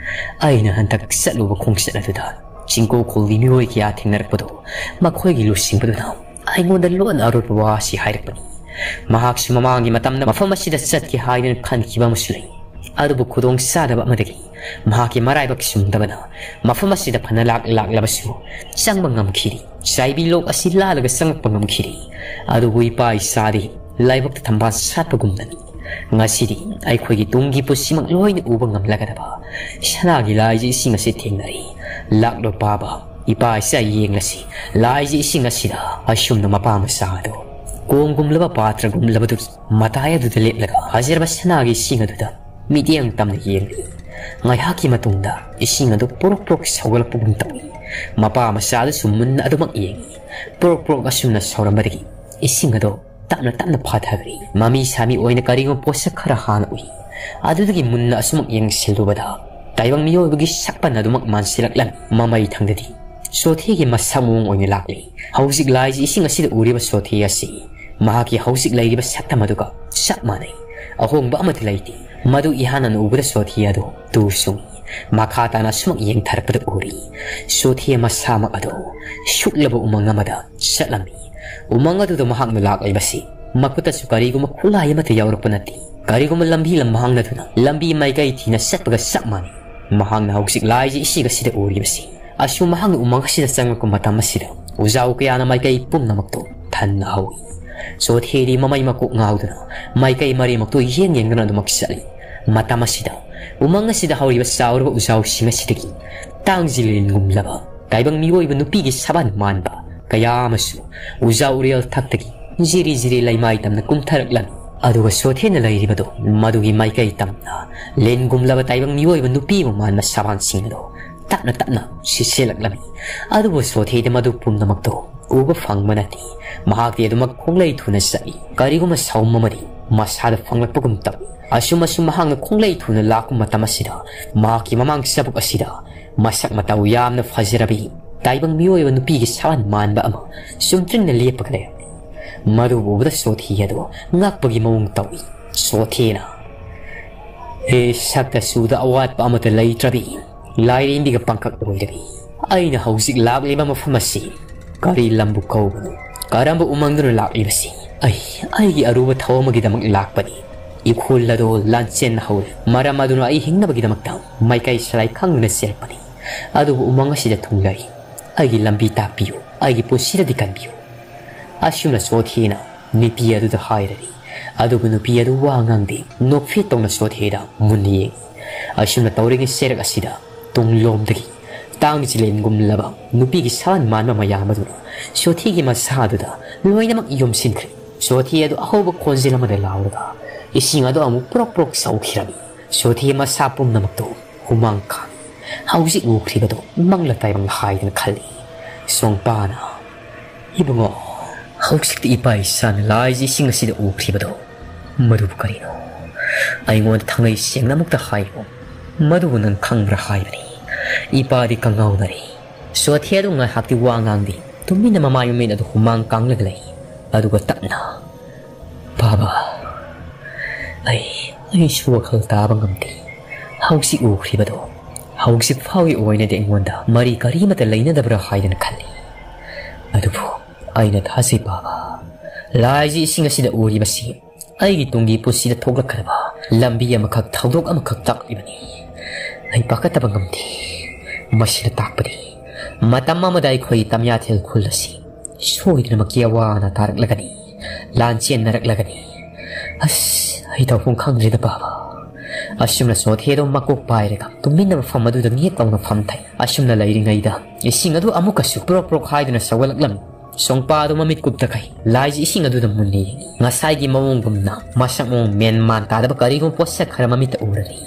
ꯑꯩꯅ ꯍꯟꯗꯛ ꯆꯠꯂꯨꯕ ꯈꯣꯡꯆꯠ ꯑꯗꯨꯗ ꯆꯤꯡꯀꯣ ꯈꯨꯜꯒꯤ ꯃꯤꯑꯣꯏ ꯀꯌꯥ ꯊꯦꯡꯅꯔꯛꯄꯗꯨ, ꯃꯈꯣꯏꯒꯤ ꯂꯨꯆꯤꯡꯕꯗꯨꯅ ꯑꯩꯉꯣꯟꯗ ꯂꯣꯟꯅ ꯑꯔꯣꯠꯄ ꯋꯥ ꯑꯁꯤ ꯍꯥꯏꯔꯛꯄꯅꯤ꯫ ꯃꯍꯥꯛꯁꯨ ꯃꯃꯥꯡꯒꯤ ꯃꯇꯝꯗ ꯃꯐꯝ ꯑꯁꯤꯗ ꯆꯠꯀꯦ ꯍꯥꯏꯗꯨꯅ ꯈꯟꯈꯤꯕ ꯑꯃꯁꯨ ꯂꯩ꯫ ꯑꯗꯨꯕꯨ ꯈꯨꯗꯣꯡ ꯆꯥꯗꯕ ꯑꯃꯗꯒꯤ ꯃꯍꯥꯛꯀꯤ ꯃꯔꯥꯏꯕꯛ ꯆꯨꯝꯗꯕꯅ ꯃꯐꯝ ꯑꯁꯤꯗ ꯐꯅ ꯂꯥꯛ ꯂꯥꯛꯂꯕꯁꯨ ꯆꯪꯕ ꯉꯝꯈꯤꯗꯦ꯫ ꯆꯥꯏꯕꯤ ꯂꯣꯛ ꯑꯁꯤ ꯂꯥꯜꯂꯒ ꯆꯪꯂꯛꯄ ꯉꯝꯈꯤꯗꯦ꯫ ꯑꯗꯨꯕꯨ ꯏꯄꯥ ꯏꯆꯥꯗꯤ ꯂꯥꯏꯕꯛꯇ ꯊꯝꯕꯥꯜ ꯁꯥꯠꯄꯒꯨꯝꯅꯅꯤ꯫ ꯉꯁꯤꯗꯤ ꯑꯩꯈꯣꯏꯒꯤ ꯇꯨꯡꯒꯤ ꯄꯨꯟꯁꯤꯃꯛ ꯂꯣꯏꯅ ꯎꯕ ꯉꯝꯂꯒꯗꯕ ꯁꯅꯥꯒꯤ ꯂꯥꯏꯁꯦ ꯏꯁꯤꯡ ꯑꯁꯤ ꯊꯦꯡꯅꯔꯤ꯫ ꯂꯥꯛꯂꯣ ꯄꯥꯕ, ꯏꯄꯥ ꯏꯆꯥ ꯌꯦꯡꯂꯁꯤ꯫ ꯂꯥꯏꯁꯦ ꯏꯁꯤꯡ ꯑꯁꯤꯗ ꯑꯁꯨꯝꯅ ꯃꯄꯥ ꯃꯆꯥ ꯑꯗꯣ ꯀꯣꯝꯒꯨꯝꯂꯕ ꯄꯥꯇ꯭ꯔꯒꯨꯝꯂꯕꯗꯨꯒꯤ ꯃꯇꯥꯏ ꯑꯗꯨꯗ ꯂꯦꯞꯂꯒ ꯐꯖꯔꯕ ꯁꯅꯥꯒꯤ ꯏꯁꯤꯡ ꯑꯗꯨꯗ ꯃꯤꯠꯌꯦꯡ ꯇꯝꯅ ꯌꯦꯡꯂꯤ꯫ ꯉꯥꯏꯍꯥꯛꯀꯤ ꯃꯇꯨꯡꯗ ꯏꯁꯤꯡ ꯑꯗꯨ ꯄꯣꯔꯣꯛ ꯄꯣꯔꯣꯛ ꯁꯧꯒꯠꯂꯛꯄꯒꯨꯝ ꯇꯧꯏ꯫ ꯃꯄꯥ ꯃꯆꯥꯗꯨꯁꯨ ꯃꯨꯟꯅ ꯑꯗꯨꯃꯛ ꯌꯦꯡꯏ꯫ ꯄꯣꯔꯣꯛ ꯄꯣꯔꯣꯛ ꯑꯁꯨꯝꯅ ꯁꯧꯔꯝꯕꯗꯒꯤ ꯏꯁꯤꯡ ꯑꯗꯨ ꯇꯞꯅ ꯇꯞꯅ ꯐꯥꯊꯈ꯭ꯔꯦ꯫ ꯃꯃꯤ ꯁꯥꯃꯤ ꯑꯣꯏꯅ ꯀꯔꯤꯒꯨꯝꯕ ꯄꯣꯠꯁꯛ ꯈꯔ ꯍꯥꯟꯅ ꯎꯏ꯫ ꯑꯗꯨꯗꯒꯤ ꯃꯨꯟꯅ ꯑꯁꯨꯃꯛ ꯌꯦꯡꯁꯤꯜꯂꯨꯕꯗ ꯇꯥꯏꯕꯪ ꯃꯤꯑꯣꯏꯕꯒꯤ ꯁꯛꯄꯟ ꯑꯗꯨꯃꯛ ꯃꯥꯟꯁꯤꯜꯂꯛꯂꯝꯃꯤ꯫ ꯃꯃꯩ ꯊꯪꯗꯗꯤ ꯆꯣꯊꯦꯒꯤ ꯃꯁꯛ ꯃꯑꯣꯡ ꯑꯣꯏꯅ ꯂꯥꯛꯂꯤ꯫ ꯍꯧꯖꯤꯛ ꯂꯥꯏꯁꯤ ꯏꯁꯤꯡ ꯑꯁꯤꯗ ꯎꯔꯤꯕ ꯆꯣꯊꯦ ꯑꯁꯤ ꯃꯍꯥꯛꯀꯤ ꯍꯧꯖꯤꯛ ꯂꯩꯔꯤꯕ ꯁꯛꯇꯝ ꯑꯗꯨꯒ ꯆꯞ ꯃꯥꯟꯅꯩ꯫ ꯑꯍꯣꯡꯕ ꯑꯃꯠꯇ ꯂꯩꯇꯦ꯫ ꯃꯗꯨ ꯏꯍꯥꯟ ꯍꯥꯟꯅ ꯎꯕꯗ ꯆꯣꯊꯦ ꯑꯗꯨ ꯇꯨ ꯆꯨꯡꯏ꯫ ꯃꯈꯥ ꯇꯥꯅ ꯑꯁꯨꯃꯛ ꯌꯦꯡꯊꯔꯛꯄꯗ ꯎꯔꯤ꯫ ꯆꯣꯊꯦ ꯃꯁꯥꯃꯛ ꯑꯗꯨ ꯁꯨꯛꯂꯕ ꯎꯃꯪ ꯑꯃꯗ ꯆꯠꯂꯝꯃꯤ꯫ ꯎꯃꯪ ꯑꯗꯨꯗ ꯃꯍꯥꯛꯅ ꯂꯥꯛꯂꯤꯕꯁꯤ ꯃꯈꯨꯠꯇꯁꯨ ꯀꯔꯤꯒꯨꯝꯕ ꯈꯨꯠꯂꯥꯏ ꯑꯃꯠꯇ ꯌꯥꯎꯔꯛꯄ ꯅꯠꯇꯦ꯫ ꯀꯔꯤꯒꯨꯝꯕ ꯂꯝꯕꯤ ꯂꯝꯍꯥꯡ ꯅꯠꯇꯅ ꯂꯝꯕꯤ ꯃꯥꯏꯀꯩ ꯊꯤꯅ ꯆꯠꯄꯒ ꯆꯞ ꯃꯥꯟꯅꯩ꯫ ꯃꯍꯥꯛꯅ ꯍꯧꯖꯤꯛ ꯂꯥꯏꯁꯤ ꯏꯁꯤꯡ ꯑꯁꯤꯗ ꯎꯔꯤꯕꯁꯤ꯫ ꯑꯁꯨꯝ ꯃꯍꯥꯛꯅ ꯎꯃꯪ ꯑꯁꯤꯗ ꯆꯪꯂꯛꯄ ꯃꯇꯝ ꯑꯁꯤꯗ ꯎꯖꯥꯎ ꯀꯌꯥꯅ ꯃꯥꯏꯀꯩ ꯄꯨꯝꯅꯃꯛꯇꯨ ꯊꯟꯅ ꯍꯧꯏ꯫ ꯆꯣꯊꯦꯗꯤ ꯃꯃꯩ ꯃꯀꯣꯛ ꯉꯥꯎꯗꯨꯅ ꯃꯥꯏꯀꯩ ꯃꯔꯤꯃꯛꯇꯨ ꯌꯦꯡ ꯌꯦꯡꯗꯨꯅ ꯑꯗꯨꯃꯛ ꯆꯠꯂꯤ꯫ ꯃꯇꯝ ꯑꯁꯤꯗ ꯎꯃꯪ ꯑꯁꯤꯗ ꯍꯧꯔꯤꯕ ꯆꯥꯎꯔꯕ ꯎꯖꯥꯎꯁꯤꯡ ꯑꯁꯤꯗꯒꯤ ꯇꯥꯡꯖꯤꯜꯂꯤꯟꯒꯨꯝꯂꯕ ꯇꯥꯏꯕꯪ ꯃꯤꯑꯣꯏꯕ ꯅꯨꯄꯤꯒꯤ ꯁꯕꯥꯟ ꯃꯥꯟꯕ ꯀꯌꯥ ꯑꯃꯁꯨ ꯎꯖꯥꯎ ꯎꯔꯦꯜ ꯊꯛꯇꯒꯤ ꯖꯤꯔꯤ ꯖꯤꯔꯤ ꯂꯩꯃꯥꯏ ꯇꯝꯅ ꯀꯨꯝꯊꯔꯛꯂꯝꯃꯤ꯫ ꯑꯗꯨꯒ ꯆꯣꯊꯦꯅ ꯂꯩꯔꯤꯕꯗꯨ ꯃꯗꯨꯒꯤ ꯃꯥꯏꯀꯩ ꯇꯝꯅ ꯂꯤꯟꯒꯨꯝꯂꯕ ꯇꯥꯏꯕꯪ ꯃꯤꯑꯣꯏꯕ ꯅꯨꯄꯤꯕꯨ ꯃꯥꯟꯕ ꯁꯕꯥꯟꯁꯤꯡ ꯑꯗꯨ ꯇꯞꯅ ꯇꯞꯅ ꯁꯤꯠꯆꯤꯜꯂꯛꯂꯝꯃꯤ꯫ ꯑꯗꯨꯕꯨ ꯆꯣꯊꯦꯗꯤ ꯃꯗꯨ ꯄꯨꯝꯅꯃꯛꯇꯨ ꯎꯕ ꯐꯪꯕ ꯅꯠꯇꯦ꯫ ꯃꯍꯥꯛꯇꯤ ꯑꯗꯨꯃꯛ ꯈꯣꯡꯂꯩ ꯊꯨꯅ ꯆꯠꯂꯤ꯫ ꯀꯔꯤꯒꯨꯝꯕ ꯁꯥꯎꯝ ꯑꯃꯗꯤ ꯃꯁꯥꯗ ꯐꯪꯂꯛꯄꯒꯨꯝ ꯇꯧꯏ꯫ ꯑꯁꯨꯝ ꯑꯁꯨꯝ ꯃꯍꯥꯛꯅ ꯈꯣꯡꯂꯩ ꯊꯨꯅ ꯂꯥꯛꯄ ꯃꯇꯝ ꯑꯁꯤꯗ ꯃꯍꯥꯛꯀꯤ ꯃꯃꯥꯡ ꯆꯕꯨꯛ ꯑꯁꯤꯗ ꯃꯁꯛ ꯃꯇꯧ ꯌꯥꯝꯅ ꯐꯖꯔꯕꯤ ꯇꯥꯏꯕꯪ ꯃꯤꯑꯣꯏꯕ ꯅꯨꯄꯤꯒꯤ ꯁꯕꯥꯟ ꯃꯥꯟꯕ ꯑꯃ ꯆꯨꯝꯗ꯭ꯔꯤꯡꯅ ꯂꯦꯞꯄꯒ ꯂꯩꯔꯝꯃꯤ꯫ ꯃꯗꯨꯕꯨ ꯎꯕꯗ ꯆꯣꯊꯦ ꯑꯗꯨ ꯉꯛꯄꯒꯤ ꯃꯑꯣꯡ ꯇꯧꯏ꯫ ꯆꯣꯊꯦꯅ, "ꯍꯦ ꯁꯛꯇ ꯆꯨꯗ ꯑꯋꯥꯠꯄ ꯑꯃꯠꯇ ꯂꯩꯇ꯭ꯔꯕꯤ, ꯂꯥꯏꯔꯦꯝꯕꯤꯒ ꯄꯪꯀꯛ ꯑꯣꯏꯔꯕꯤ, ꯑꯩꯅ ꯍꯧꯖꯤꯛ ꯂꯥꯛꯂꯤꯕ ꯃꯐꯝ ꯑꯁꯤ ꯀꯔꯤ ꯂꯝꯕꯨ ꯀꯧꯕꯅꯣ? ꯀꯔꯝꯕ ꯎꯃꯪꯗꯨꯅ ꯂꯥꯛꯂꯤꯕꯁꯤ? ꯑꯩ, ꯑꯩꯒꯤ ꯑꯔꯨꯕ ꯊꯧ ꯑꯃꯒꯤꯗꯃꯛ ꯂꯥꯛꯄꯅꯤ꯫ ꯏꯈꯨꯜ ꯑꯗꯣ ꯂꯥꯟꯆꯦꯟꯅ ꯍꯧꯔꯦ꯫ ꯃꯔꯝ ꯑꯗꯨꯅ ꯑꯩ ꯍꯤꯡꯅꯕꯒꯤꯗꯃꯛꯇ ꯃꯥꯏꯀꯩ ꯁꯂꯥꯏ ꯈꯪꯗꯨꯅ ꯆꯦꯜꯂꯛꯄꯅꯤ꯫ ꯑꯗꯨꯕꯨ ꯎꯃꯪ ꯑꯁꯤꯗ ꯊꯨꯡꯂꯔꯤ꯫ ꯑꯩꯒꯤ ꯂꯝꯕꯤ ꯇꯥꯛꯄꯤꯌꯨ꯫ ꯑꯩꯒꯤ ꯄꯨꯟꯁꯤꯗꯗꯤ ꯀꯟꯕꯤꯌꯨ꯫" ꯑꯁꯨꯝꯅ ꯆꯣꯊꯦꯅ ꯅꯨꯄꯤ ꯑꯗꯨꯗ ꯍꯥꯏꯔꯔꯤ꯫ ꯑꯗꯨꯕꯨ ꯅꯨꯄꯤ ꯑꯗꯨ ꯋꯥ ꯉꯥꯡꯗꯦ, ꯅꯣꯛꯐꯦꯠ ꯇꯧꯅ ꯁꯣꯊꯦꯗ ꯃꯨꯟꯅ ꯌꯦꯡꯏ꯫ ꯑꯁꯨꯝꯅ ꯇꯧꯔꯤꯉꯩ ꯆꯩꯔꯛ ꯑꯁꯤꯗ ꯇꯨꯡꯂꯣꯝꯗꯒꯤ ꯇꯥꯡ ꯆꯤꯂꯦꯟꯒꯨꯝꯂꯕ ꯅꯨꯄꯤꯒꯤ ꯁꯥꯟ ꯃꯥꯟꯕ ꯃꯌꯥꯝ ꯑꯗꯨꯅ ꯁꯣꯊꯦꯒꯤ ꯃꯁꯥ ꯑꯗꯨꯗ ꯂꯣꯏꯅꯃꯛ ꯌꯣꯝꯁꯤꯟꯈ꯭ꯔꯦ꯫ ꯁꯣꯊꯦ ꯑꯗꯨ ꯑꯍꯧꯕ ꯈꯣꯟꯖꯦꯜ ꯑꯃꯗ ꯂꯥꯎꯔꯒ ꯏꯁꯤꯡ ꯑꯗꯨ ꯑꯃꯨꯛ ꯄ꯭ꯔꯣꯛ ꯄ꯭ꯔꯣꯛ ꯁꯧꯈꯤꯔꯝꯃꯤ꯫ ꯁꯣꯊꯦ ꯃꯁꯥ ꯄꯨꯝꯅꯃꯛꯇꯨ ꯍꯨꯃꯥꯡ ꯀꯥꯡꯏ꯫ ꯍꯧꯖꯤꯛ ꯎꯈ꯭ꯔꯤꯕꯗꯨ ꯃꯪꯂ ꯇꯥꯏꯕꯪ ꯍꯥꯏꯗꯅ ꯈꯜꯂꯤ꯫ ꯁꯣꯡꯄꯥꯅ, "ꯏꯕꯨꯡꯉꯣ, ꯍꯧꯖꯤꯛꯇꯤ ꯏꯄꯥ ꯏꯆꯥꯅ ꯂꯥꯏꯁꯤ ꯏꯁꯤꯡ ꯑꯁꯤꯗ ꯎꯈ꯭ꯔꯤꯕꯗꯣ, ꯃꯗꯨꯕꯨ ꯀꯔꯤꯅꯣ? ꯑꯩꯉꯣꯟꯗ ꯊꯥꯡꯉꯩ ꯁꯦꯡꯅ ꯑꯃꯨꯛꯇ ꯍꯥꯏꯌꯨ꯫ ꯃꯗꯨꯕꯨ ꯅꯪ ꯈꯪꯕ꯭ꯔꯥ?" ꯍꯥꯏꯕꯅꯤ꯫ ꯏꯄꯥꯗꯤ ꯀꯉꯥꯎꯅꯔꯦ꯫ ꯁꯣꯊꯦ ꯑꯗꯨ ꯉꯥꯏꯍꯥꯛꯇꯤ ꯋꯥ ꯉꯥꯡꯗꯦ꯫ ꯇꯨꯃꯤꯟꯅ ꯃꯃꯥꯏ ꯃꯃꯤꯠ ꯑꯗꯨ ꯍꯨꯃꯥꯡ ꯀꯥꯡꯂꯒ ꯂꯩ꯫ ꯑꯗꯨꯒ ꯇꯞꯅ, "ꯕꯥꯕꯥ, ꯑꯩ, ꯑꯩꯁꯨ ꯋꯥꯈꯜ ꯇꯥꯕ ꯉꯝꯗꯦ꯫ ꯍꯧꯖꯤꯛ ꯎꯈ꯭ꯔꯤꯕꯗꯣ ꯍꯧꯖꯤꯛ ꯐꯥꯎꯒꯤ ꯑꯣꯏꯅꯗꯤ ꯑꯩꯉꯣꯟꯗ ꯃꯔꯤ ꯀꯔꯤꯃꯠꯇ ꯂꯩꯅꯗꯕ꯭ꯔꯥ ꯍꯥꯏꯗꯅ ꯈꯜꯂꯤ꯫ ꯑꯗꯨꯕꯨ ꯑꯩꯅ ꯊꯥꯖꯩ ꯕꯥꯕꯥ, ꯂꯥꯏꯁꯤ ꯏꯁꯤꯡ ꯑꯁꯤꯗ ꯎꯔꯤꯕꯁꯤ ꯑꯩꯒꯤ ꯇꯨꯡꯒꯤ ꯄꯨꯟꯁꯤꯗ ꯊꯣꯛꯂꯛꯀꯗꯕ ꯂꯝꯕꯤ ꯑꯃꯈꯛ, ꯊꯧꯗꯣꯛ ꯑꯃꯈꯛ ꯇꯥꯛꯂꯤꯕꯅꯤ꯫ ꯑꯩ ꯄꯥꯈꯠꯇꯕ ꯉꯝꯗꯦ꯫ ꯃꯁꯤꯅ ꯇꯥꯛꯄꯗꯤ ꯃꯇꯝ ꯑꯃꯗ ꯑꯩꯈꯣꯏ ꯇꯝꯌꯥꯊꯦꯜ ꯈꯨꯜ ꯑꯁꯤ ꯁꯣꯏꯗꯅꯃꯛꯀꯤ ꯑꯋꯥ ꯑꯅꯥ ꯇꯥꯔꯛꯂꯒꯅꯤ, ꯂꯥꯟ ꯆꯦꯟꯅꯔꯛꯂꯒꯅꯤ꯫ ꯑꯁ, ꯑꯩ ꯇꯧꯐꯝ ꯈꯪꯗ꯭ꯔꯦꯗ ꯕꯥꯕꯥ꯫" ꯑꯁꯨꯝꯅ ꯁꯣꯊꯦꯗꯣ ꯃꯀꯣꯛ ꯄꯥꯏꯔꯒ ꯇꯨꯃꯤꯟꯅ ꯃꯐꯝ ꯑꯗꯨꯗ ꯉꯦꯠ ꯂꯥꯎꯅ ꯐꯝꯊꯩ꯫ ꯑꯁꯨꯝꯅ ꯂꯩꯔꯤꯉꯩꯗ ꯏꯁꯤꯡ ꯑꯗꯨ ꯑꯃꯨꯛꯀꯁꯨ ꯄ꯭ꯔꯣꯛ ꯄ꯭ꯔꯣꯛ ꯍꯥꯏꯗꯨꯅ ꯁꯧꯒꯠꯂꯛꯂꯝꯃꯤ꯫ ꯁꯣꯡꯄꯥ ꯑꯗꯨ ꯃꯃꯤꯠ ꯀꯨꯞꯇꯈꯩ ꯂꯥꯏꯁꯤ ꯏꯁꯤꯡ ꯑꯗꯨꯗ ꯃꯨꯟꯅ ꯌꯦꯡꯉꯤ꯫ ꯉꯁꯥꯏꯒꯤ ꯃꯑꯣꯡꯒꯨꯝꯅ ꯃꯁꯛ ꯃꯑꯣꯡ ꯃꯦꯟ ꯃꯥꯟ ꯇꯥꯗꯕ ꯀꯔꯤꯒꯨꯝꯕ ꯄꯣꯠꯁꯛ ꯈꯔ ꯃꯃꯤꯠꯇ ꯎꯔꯔꯤ꯫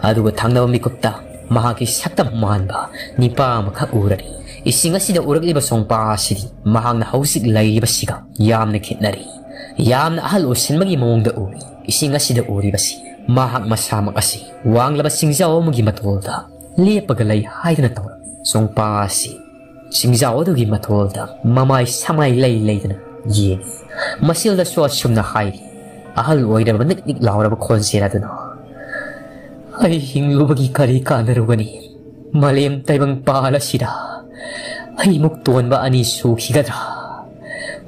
ꯑꯗꯨꯒ ꯊꯪꯅꯕ ꯃꯤꯀꯨꯞꯇ ꯃꯍꯥꯛꯀꯤ ꯁꯛꯇꯝ ꯃꯥꯟꯕ ꯅꯤꯄꯥ ꯑꯃꯈꯛ ꯎꯔꯔꯤ꯫ ꯏꯁꯤꯡ ꯑꯁꯤꯗ ꯎꯔꯛꯂꯤꯕ ꯁꯣꯡꯄꯥ ꯑꯁꯤꯗꯤ ꯃꯍꯥꯛꯅ ꯍꯧꯖꯤꯛ ꯂꯩꯔꯤꯕꯁꯤꯒ ꯌꯥꯝꯅ ꯈꯦꯠꯅꯔꯤ꯫ ꯌꯥꯝꯅ ꯑꯍꯜ ꯑꯣꯏꯁꯤꯟꯕꯒꯤ ꯃꯑꯣꯡꯗ ꯎꯔꯤ꯫ ꯏꯁꯤꯡ ꯑꯁꯤꯗ ꯎꯔꯤꯕꯁꯤ ꯃꯍꯥꯛ ꯃꯁꯥꯃꯛ ꯑꯁꯤ ꯋꯥꯡꯂꯕ ꯆꯤꯡꯖꯥꯎ ꯑꯃꯒꯤ ꯃꯇꯣꯜꯗ ꯂꯦꯞꯄꯒ ꯂꯩ ꯍꯥꯏꯗꯅ ꯇꯧꯔꯝꯃꯤ꯫ ꯁꯣꯡꯄꯥ ꯑꯁꯤ ꯆꯤꯡꯖꯥꯎ ꯑꯗꯨꯒꯤ ꯃꯇꯣꯜꯗ ꯃꯃꯥꯏ ꯁꯃꯥꯏ ꯂꯩ ꯂꯩꯗꯅ ꯌꯦꯡꯉꯤ꯫ ꯃꯁꯤꯜꯗꯁꯨ ꯑꯁꯨꯝꯅ ꯍꯥꯏꯔꯤ, ꯑꯍꯜ ꯑꯣꯏꯔꯕ ꯅꯤꯛ ꯅꯤꯛ ꯂꯥꯎꯔꯕ ꯈꯣꯟꯖꯦꯜ ꯑꯗꯨꯅ, "ꯑꯩ ꯍꯤꯡꯂꯨꯕꯒꯤ ꯀꯔꯤ ꯀꯥꯟꯅꯔꯨꯒꯅꯤ? ꯃꯥꯂꯦꯝ ꯇꯥꯏꯕꯪ ꯄꯥꯜ ꯑꯁꯤꯗ ꯑꯩꯃꯨꯛ ꯇꯣꯟꯕ ꯑꯅꯤ ꯁꯨꯈꯤꯒꯗ꯭ꯔꯥ?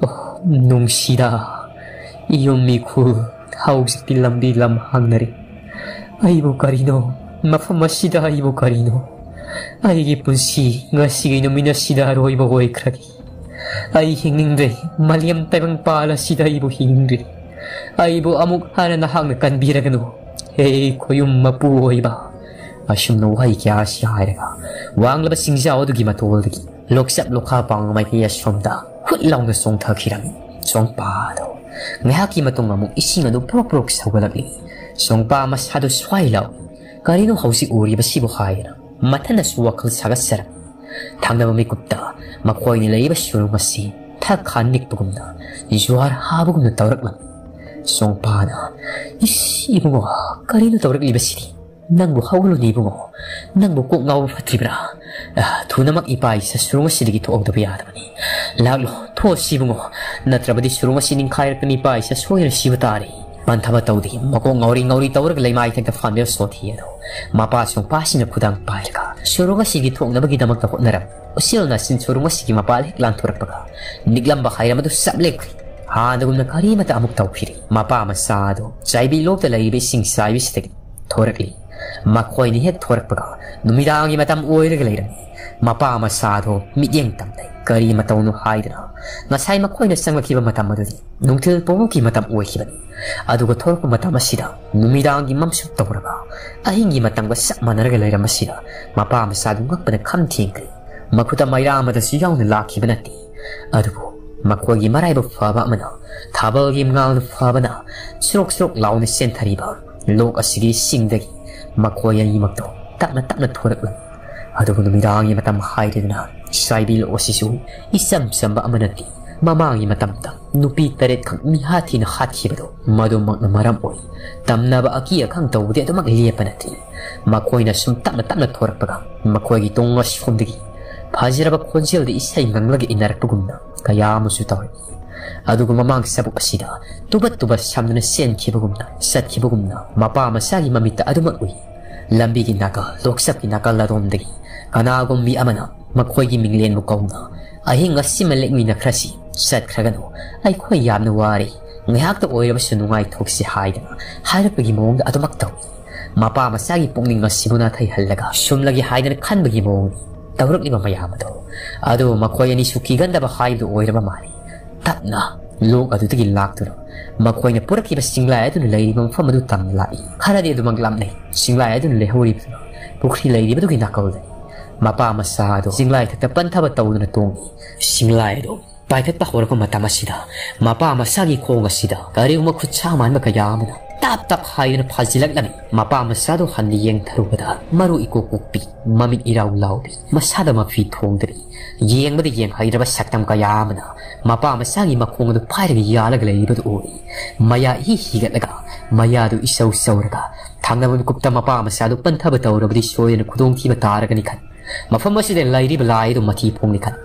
ꯑꯣ, ꯅꯨꯡꯁꯤꯗ, ꯌꯨꯝ ꯏꯈꯨꯜ ꯍꯧꯖꯤꯛꯇꯤ ꯂꯝꯕꯤ ꯂꯝ ꯍꯥꯡꯅꯔꯦ꯫ ꯑꯩꯕꯨ ꯀꯔꯤꯅꯣ, ꯃꯐꯝ ꯑꯁꯤꯗ ꯑꯩꯕꯨ ꯀꯔꯤꯅꯣ? ꯑꯩꯒꯤ ꯄꯨꯟꯁꯤ ꯉꯁꯤꯒꯤ ꯅꯨꯃꯤꯠ ꯑꯁꯤꯗ ꯑꯔꯣꯏꯕ ꯑꯣꯏꯈ꯭ꯔꯒꯦ꯫ ꯑꯩ ꯍꯤꯡꯅꯤꯡꯗ꯭ꯔꯦ, ꯃꯥꯂꯦꯝ ꯇꯥꯏꯕꯪ ꯄꯥꯜ ꯑꯁꯤꯗ ꯑꯩꯕꯨ ꯍꯤꯡꯅꯤꯡꯗ꯭ꯔꯦ꯫ ꯑꯩꯕꯨ ꯑꯃꯨꯛ ꯍꯟꯅ ꯅꯍꯥꯛꯅ ꯀꯟꯕꯤꯔꯒꯅꯨ, ꯍꯦ ꯈꯣꯌꯨꯝ ꯃꯄꯨ ꯑꯣꯏꯕ꯫ ꯑꯁꯨꯝꯅ ꯋꯥꯍꯩ ꯀꯌꯥ ꯑꯁꯤ ꯍꯥꯏꯔꯒ ꯋꯥꯡꯂꯕ ꯆꯤꯡꯖꯥꯎ ꯑꯗꯨꯒꯤ ꯃꯇꯣꯜꯗꯒꯤ ꯂꯣꯛꯆꯞ ꯂꯣꯛꯈꯥ ꯄꯥꯡ ꯃꯥꯏꯀꯩ ꯑꯁꯣꯝꯗ ꯍꯨꯠ ꯂꯥꯎꯅ ꯆꯣꯡꯊꯈꯤꯔꯝꯃꯤ꯫ ꯆꯣꯡꯄꯥꯗꯣ ꯉꯥꯏꯍꯥꯛꯀꯤ ꯃꯇꯨꯡ ꯑꯃꯨꯛ ꯏꯁꯤꯡ ꯑꯗꯨ ꯄ꯭ꯔꯣꯛ ꯄ꯭ꯔꯣꯛ ꯁꯧꯒꯠꯂꯛꯂꯤ꯫ ꯆꯣꯡꯄꯥ ꯃꯁꯥꯗꯨ ꯁ꯭ꯋꯥꯏ ꯂꯥꯎꯏ꯫ ꯀꯔꯤꯅꯣ ꯍꯧꯖꯤꯛ ꯎꯔꯤꯕꯁꯤꯕꯨ ꯍꯥꯏꯗꯅ ꯃꯊꯟꯗꯁꯨ ꯋꯥꯈꯜ ꯁꯥꯒꯠꯆꯔꯝꯃꯤ꯫ ꯊꯪꯅꯕ ꯃꯤꯀꯨꯞꯇ ꯃꯈꯣꯏꯅ ꯂꯩꯔꯤꯕ ꯁꯨꯔꯨꯡ ꯑꯁꯤ ꯊꯛ ꯈꯥ ꯅꯤꯛꯄꯒꯨꯝꯅ, ꯖꯨꯍꯥꯔ ꯍꯥꯕꯒꯨꯝꯅ ꯇꯧꯔꯛꯂꯝꯃꯤ꯫ ꯆꯣꯡꯄꯥꯅ, "ꯏꯁ, ꯏꯕꯨꯡꯉꯣ, ꯀꯔꯤꯅꯣ ꯇꯧꯔꯛꯂꯤꯕꯁꯤꯗꯤ? ꯅꯪꯕꯨ ꯍꯧꯒꯠꯂꯨꯅꯦ ꯏꯕꯨꯡꯉꯣ, ꯅꯪꯕꯨ ꯀꯣꯛ ꯉꯥꯎꯕ ꯐꯠꯇ꯭ꯔꯤꯕ꯭ꯔꯥ? ꯑ, ꯊꯨꯅꯃꯛ ꯏꯄꯥ ꯏꯆꯥ ꯁꯨꯔꯨꯡ ꯑꯁꯤꯗꯒꯤ ꯊꯣꯛꯍꯧꯗꯕ ꯌꯥꯗꯕꯅꯤ꯫ ꯂꯥꯛꯂꯣ, ꯊꯣꯛꯑꯁꯤ ꯏꯕꯨꯡꯉꯣ, ꯅꯠꯇ꯭ꯔꯕꯗꯤ ꯁꯨꯔꯨꯡ ꯑꯁꯤ ꯅꯤꯡꯈꯥꯏꯔꯛꯇꯅ ꯏꯄꯥ ꯏꯆꯥ ꯁꯣꯏꯗꯅ ꯁꯤꯕ ꯇꯥꯔꯦ"꯫ ꯄꯟꯊꯕ ꯇꯧꯗꯦ꯫ ꯃꯀꯣꯛ ꯉꯥꯎꯔꯤ ꯉꯥꯎꯔꯤ ꯇꯧꯔꯒ ꯂꯩꯃꯥꯏ ꯊꯛꯇ ꯐꯝꯂꯤꯕ ꯁꯣꯊꯤ ꯑꯗꯨ ꯃꯄꯥ ꯆꯣꯡꯄꯥꯁꯤꯡꯅ ꯈꯨꯗꯥꯡ ꯄꯥꯏꯔꯒ ꯁꯣꯔꯣꯛ ꯑꯁꯤꯒꯤ ꯊꯣꯛꯅꯕꯒꯤꯗꯃꯛꯇ ꯍꯣꯠꯅꯔꯝꯃꯤ꯫ ꯎꯆꯦꯜ ꯅꯥꯆꯤꯟ ꯁꯣꯔꯣꯛ ꯑꯁꯤꯒꯤ ꯃꯄꯥꯜ ꯍꯦꯛ ꯂꯥꯟꯊꯣꯔꯛꯄꯒ ꯅꯤꯛꯂꯝꯕ ꯍꯥꯏꯔꯝ ꯑꯗꯨ ꯆꯞ ꯂꯦꯞꯈ꯭ꯔꯦ꯫ ꯍꯥꯟꯅꯒꯨꯝꯅ ꯀꯔꯤꯃꯠꯇ ꯑꯃꯨꯛ ꯇꯧꯈꯤꯗꯦ꯫ ꯃꯄꯥ ꯃꯆꯥ ꯑꯗꯨ ꯆꯥꯏꯕꯤ ꯂꯣꯛꯇ ꯂꯩꯔꯤꯕ ꯏꯁꯤꯡ ꯆꯥꯏꯕꯤꯁꯤꯗꯒꯤ ꯊꯣꯔꯛꯂꯤ꯫ ꯃꯈꯣꯏꯅ ꯍꯦꯛ ꯊꯣꯔꯛꯄꯒ ꯅꯨꯃꯤꯗꯥꯡꯒꯤ ꯃꯇꯝ ꯑꯣꯏꯔꯒ ꯂꯩꯔꯝꯃꯤ꯫ ꯃꯄꯥ ꯃꯆꯥ ꯑꯗꯨ ꯃꯤꯠꯌꯦꯡ ꯇꯝꯂꯦ꯫ ꯀꯔꯤ ꯃꯇꯧꯅꯣ ꯍꯥꯏꯗꯅ ꯉꯁꯥꯏ ꯃꯈꯣꯏꯅ ꯆꯪꯂꯛꯈꯤꯕ ꯃꯇꯝ ꯑꯗꯨꯗꯤ ꯅꯨꯡꯊꯤꯜ ꯄꯨꯡꯃꯨꯛꯀꯤ ꯃꯇꯝ ꯑꯣꯏꯈꯤꯕꯅꯤ꯫ ꯑꯗꯨꯒ ꯊꯣꯔꯛꯄ ꯃꯇꯝ ꯑꯁꯤꯗ ꯅꯨꯃꯤꯗꯥꯡꯒꯤ ꯃꯝꯁꯨꯛ ꯇꯧꯔꯒ ꯑꯍꯤꯡꯒꯤ ꯃꯇꯝꯒ ꯆꯞ ꯃꯥꯟꯅꯔꯒ ꯂꯩꯔꯝꯕꯁꯤꯗ ꯃꯄꯥ ꯃꯆꯥꯗꯨ ꯉꯛꯄꯅ ꯈꯝ ꯊꯦꯡꯈ꯭ꯔꯦ꯫ ꯃꯈꯨꯠꯇ ꯃꯩꯔꯥ ꯑꯃꯗꯁꯨ ꯌꯥꯎꯅ ꯂꯥꯛꯈꯤꯕ ꯅꯠꯇꯦ꯫ ꯑꯗꯨꯕꯨ ꯃꯈꯣꯏꯒꯤ ꯃꯔꯥꯏꯕꯛ ꯐꯕ ꯑꯃꯅ, ꯊꯥꯕꯜꯒꯤ ꯃꯉꯥꯜꯅ ꯐꯕꯅ ꯁꯨꯔꯣꯛ ꯁꯨꯔꯣꯛ ꯂꯥꯎꯅ ꯆꯦꯟꯊꯔꯤꯕ ꯂꯣꯛ ꯑꯁꯤꯒꯤ ꯏꯁꯤꯡꯗꯒꯤ ꯃꯈꯣꯏ ꯑꯅꯤꯃꯛꯇꯣ ꯇꯞꯅ ꯇꯞꯅ ꯊꯣꯔꯛꯂꯝꯃꯤ꯫ ꯑꯗꯨꯕꯨ ꯅꯨꯃꯤꯗꯥꯡꯒꯤ ꯃꯇꯝ ꯍꯥꯏꯔꯦꯗꯅ, ꯆꯥꯏꯕꯤ ꯂꯣꯛ ꯑꯁꯤꯁꯨ ꯏꯆꯝ ꯆꯝꯕ ꯑꯃ ꯅꯠꯇꯦ꯫ ꯃꯃꯥꯡꯒꯤ ꯃꯇꯝꯗ ꯅꯨꯄꯤ ꯇꯔꯦꯠꯈꯛ ꯃꯤꯍꯥꯠ ꯊꯤꯅ ꯍꯥꯠꯈꯤꯕꯗꯣ ꯃꯗꯨꯃꯛꯅ ꯃꯔꯝ ꯑꯣꯏ ꯇꯝꯅꯕ ꯑꯀꯤ ꯑꯈꯪ ꯇꯧꯕꯗꯤ ꯑꯗꯨꯃꯛ ꯂꯦꯞꯄ ꯅꯠꯇꯦ꯫ ꯃꯈꯣꯏꯅ ꯁꯨꯝ ꯇꯞꯅ ꯇꯞꯅ ꯊꯣꯔꯛꯄꯒ ꯃꯈꯣꯏꯒꯤ ꯇꯨꯡ ꯑꯁꯣꯝꯗꯒꯤ ꯐꯖꯔꯕ ꯈꯣꯟꯖꯦꯜꯗ ꯏꯁꯩ ꯉꯪꯂꯒ ꯏꯟꯅꯔꯛꯄꯒꯨꯝꯅ ꯀꯌꯥ ꯑꯃꯁꯨ ꯇꯧꯔꯛꯏ꯫ ꯑꯗꯨꯒ ꯃꯃꯥꯡ ꯆꯕꯨꯛ ꯑꯁꯤꯗ ꯇꯨꯕꯠ ꯇꯨꯕꯠ ꯁꯝꯗꯨꯅ ꯆꯦꯟꯈꯤꯕꯒꯨꯝꯅ ꯆꯠꯈꯤꯕꯒꯨꯝꯅ ꯃꯄꯥ ꯃꯆꯥꯒꯤ ꯃꯃꯤꯠꯇ ꯑꯗꯨꯃꯛ ꯎꯏ꯫ ꯂꯝꯕꯤꯒꯤ ꯅꯥꯀꯜ, ꯂꯣꯛꯆꯞꯀꯤ ꯅꯥꯀꯜ ꯑꯗꯣꯝꯗꯒꯤ ꯀꯅꯥꯒꯨꯝꯕꯤ ꯑꯃꯅ ꯃꯈꯣꯏꯒꯤ ꯃꯤꯡꯂꯦꯟꯕꯨ ꯀꯧꯅ, "ꯑꯍꯤꯡ ꯑꯁꯤꯃ ꯂꯦꯛꯃꯤꯟꯅꯈ꯭ꯔꯁꯤ, ꯆꯠꯈ꯭ꯔꯒꯅꯨ, ꯑꯩꯈꯣꯏ ꯌꯥꯝꯅ ꯋꯥꯔꯦ, ꯉꯥꯏꯍꯥꯛꯇ ꯑꯣꯏꯔꯕꯁꯨ ꯅꯨꯡꯉꯥꯏꯊꯣꯛꯁꯤ" ꯍꯥꯏꯗꯅ ꯍꯥꯏꯔꯛꯄꯒꯤ ꯃꯑꯣꯡꯗ ꯑꯗꯨꯃꯛ ꯇꯧꯏ꯫ ꯃꯄꯥ ꯃꯆꯥꯒꯤ ꯄꯨꯛꯅꯤꯡ ꯑꯁꯤꯕꯨ ꯅꯥꯊꯩꯍꯜꯂꯒ ꯁꯨꯝꯂꯒꯦ ꯍꯥꯏꯗꯅ ꯈꯟꯕꯒꯤ ꯃꯑꯣꯡꯅꯤ ꯇꯧꯔꯛꯂꯤꯕ ꯃꯌꯥꯝ ꯑꯗꯨ꯫ ꯑꯗꯨꯕꯨ ꯃꯈꯣꯏ ꯑꯅꯤꯁꯨ ꯀꯤꯒꯟꯗꯕ ꯍꯥꯏꯕꯗꯨ ꯑꯣꯏꯔꯕ ꯃꯥꯜꯂꯤ꯫ ꯇꯞꯅ ꯂꯣꯛ ꯑꯗꯨꯗꯒꯤ ꯂꯥꯛꯇꯨꯅ ꯃꯈꯣꯏꯅ ꯄꯨꯔꯛꯈꯤꯕ ꯆꯤꯡꯂꯥꯏ ꯑꯗꯨꯅ ꯂꯩꯔꯤꯕ ꯃꯐꯝ ꯑꯗꯨ ꯇꯝꯅ ꯂꯥꯛꯏ꯫ ꯈꯔꯗꯤ ꯑꯗꯨꯃꯛ ꯂꯥꯞꯅꯩ꯫ ꯆꯤꯡꯂꯥꯏ ꯑꯗꯨꯅ ꯂꯩꯍꯧꯔꯤꯕꯗꯨꯅ ꯄꯨꯈ꯭ꯔꯤ ꯂꯩꯔꯤꯕꯗꯨꯒꯤ ꯅꯥꯀꯜꯗꯅꯤ꯫ ꯃꯄꯥ ꯃꯆꯥ ꯑꯗꯨ ꯆꯤꯡꯂꯥꯏ ꯊꯛꯇ ꯄꯟꯊꯕ ꯇꯧꯗꯨꯅ ꯇꯣꯡꯏ꯫ ꯆꯤꯡꯂꯥꯏ ꯑꯗꯨ ꯄꯥꯏꯈꯠꯄ ꯍꯧꯔꯛꯄ ꯃꯇꯝ ꯑꯁꯤꯗ ꯃꯄꯥ ꯃꯆꯥꯒꯤ ꯈꯣꯡ ꯑꯁꯤꯗ ꯀꯔꯤꯒꯨꯝꯕ ꯈꯨꯠꯁꯥ ꯃꯥꯟꯕ ꯀꯌꯥ ꯑꯃꯅ ꯇꯞ ꯇꯞ ꯍꯥꯏꯗꯨꯅ ꯐꯥꯖꯤꯜꯂꯛꯂꯝꯃꯤ꯫ ꯃꯄꯥ ꯃꯆꯥꯗꯨ ꯍꯟꯅ ꯌꯦꯡꯊꯔꯨꯕꯗ ꯃꯔꯨ ꯏꯀꯣꯛ ꯀꯣꯛꯄꯤ, ꯃꯃꯤꯠ ꯏꯔꯥꯎ ꯂꯥꯎꯕꯤ, ꯃꯁꯥꯗ ꯃꯐꯤ ꯊꯣꯡꯗꯕꯤ, ꯌꯦꯡꯕꯗ ꯌꯦꯡꯍꯩꯗ꯭ꯔꯕ ꯁꯛꯇꯝ ꯀꯌꯥ ꯑꯃꯅ ꯃꯄꯥ ꯃꯆꯥꯒꯤ ꯃꯈꯣꯡ ꯑꯗꯨ ꯄꯥꯏꯔꯒ ꯌꯥꯜꯂꯒ ꯂꯩꯔꯤꯕꯗꯨ ꯎꯔꯤ꯫ ꯃꯌꯥ ꯏꯍꯤ ꯍꯤꯒꯠꯂꯒ ꯃꯌꯥꯗꯨ ꯏꯆꯧ ꯆꯧꯔꯒ ꯊꯪꯅꯕ ꯃꯤꯀꯨꯞꯇ ꯃꯄꯥ ꯃꯆꯥꯗꯨ ꯄꯟꯊꯕ ꯇꯧꯔꯕꯗꯤ ꯁꯣꯏꯗꯅ ꯈꯨꯗꯣꯡꯊꯤꯕ ꯇꯥꯔꯒꯅꯤ ꯈꯟ ꯃꯐꯝ ꯑꯁꯤꯗ ꯂꯩꯔꯤꯕ ꯂꯥꯏ ꯑꯗꯨ ꯃꯊꯤ ꯐꯣꯡꯂꯤ ꯈꯟ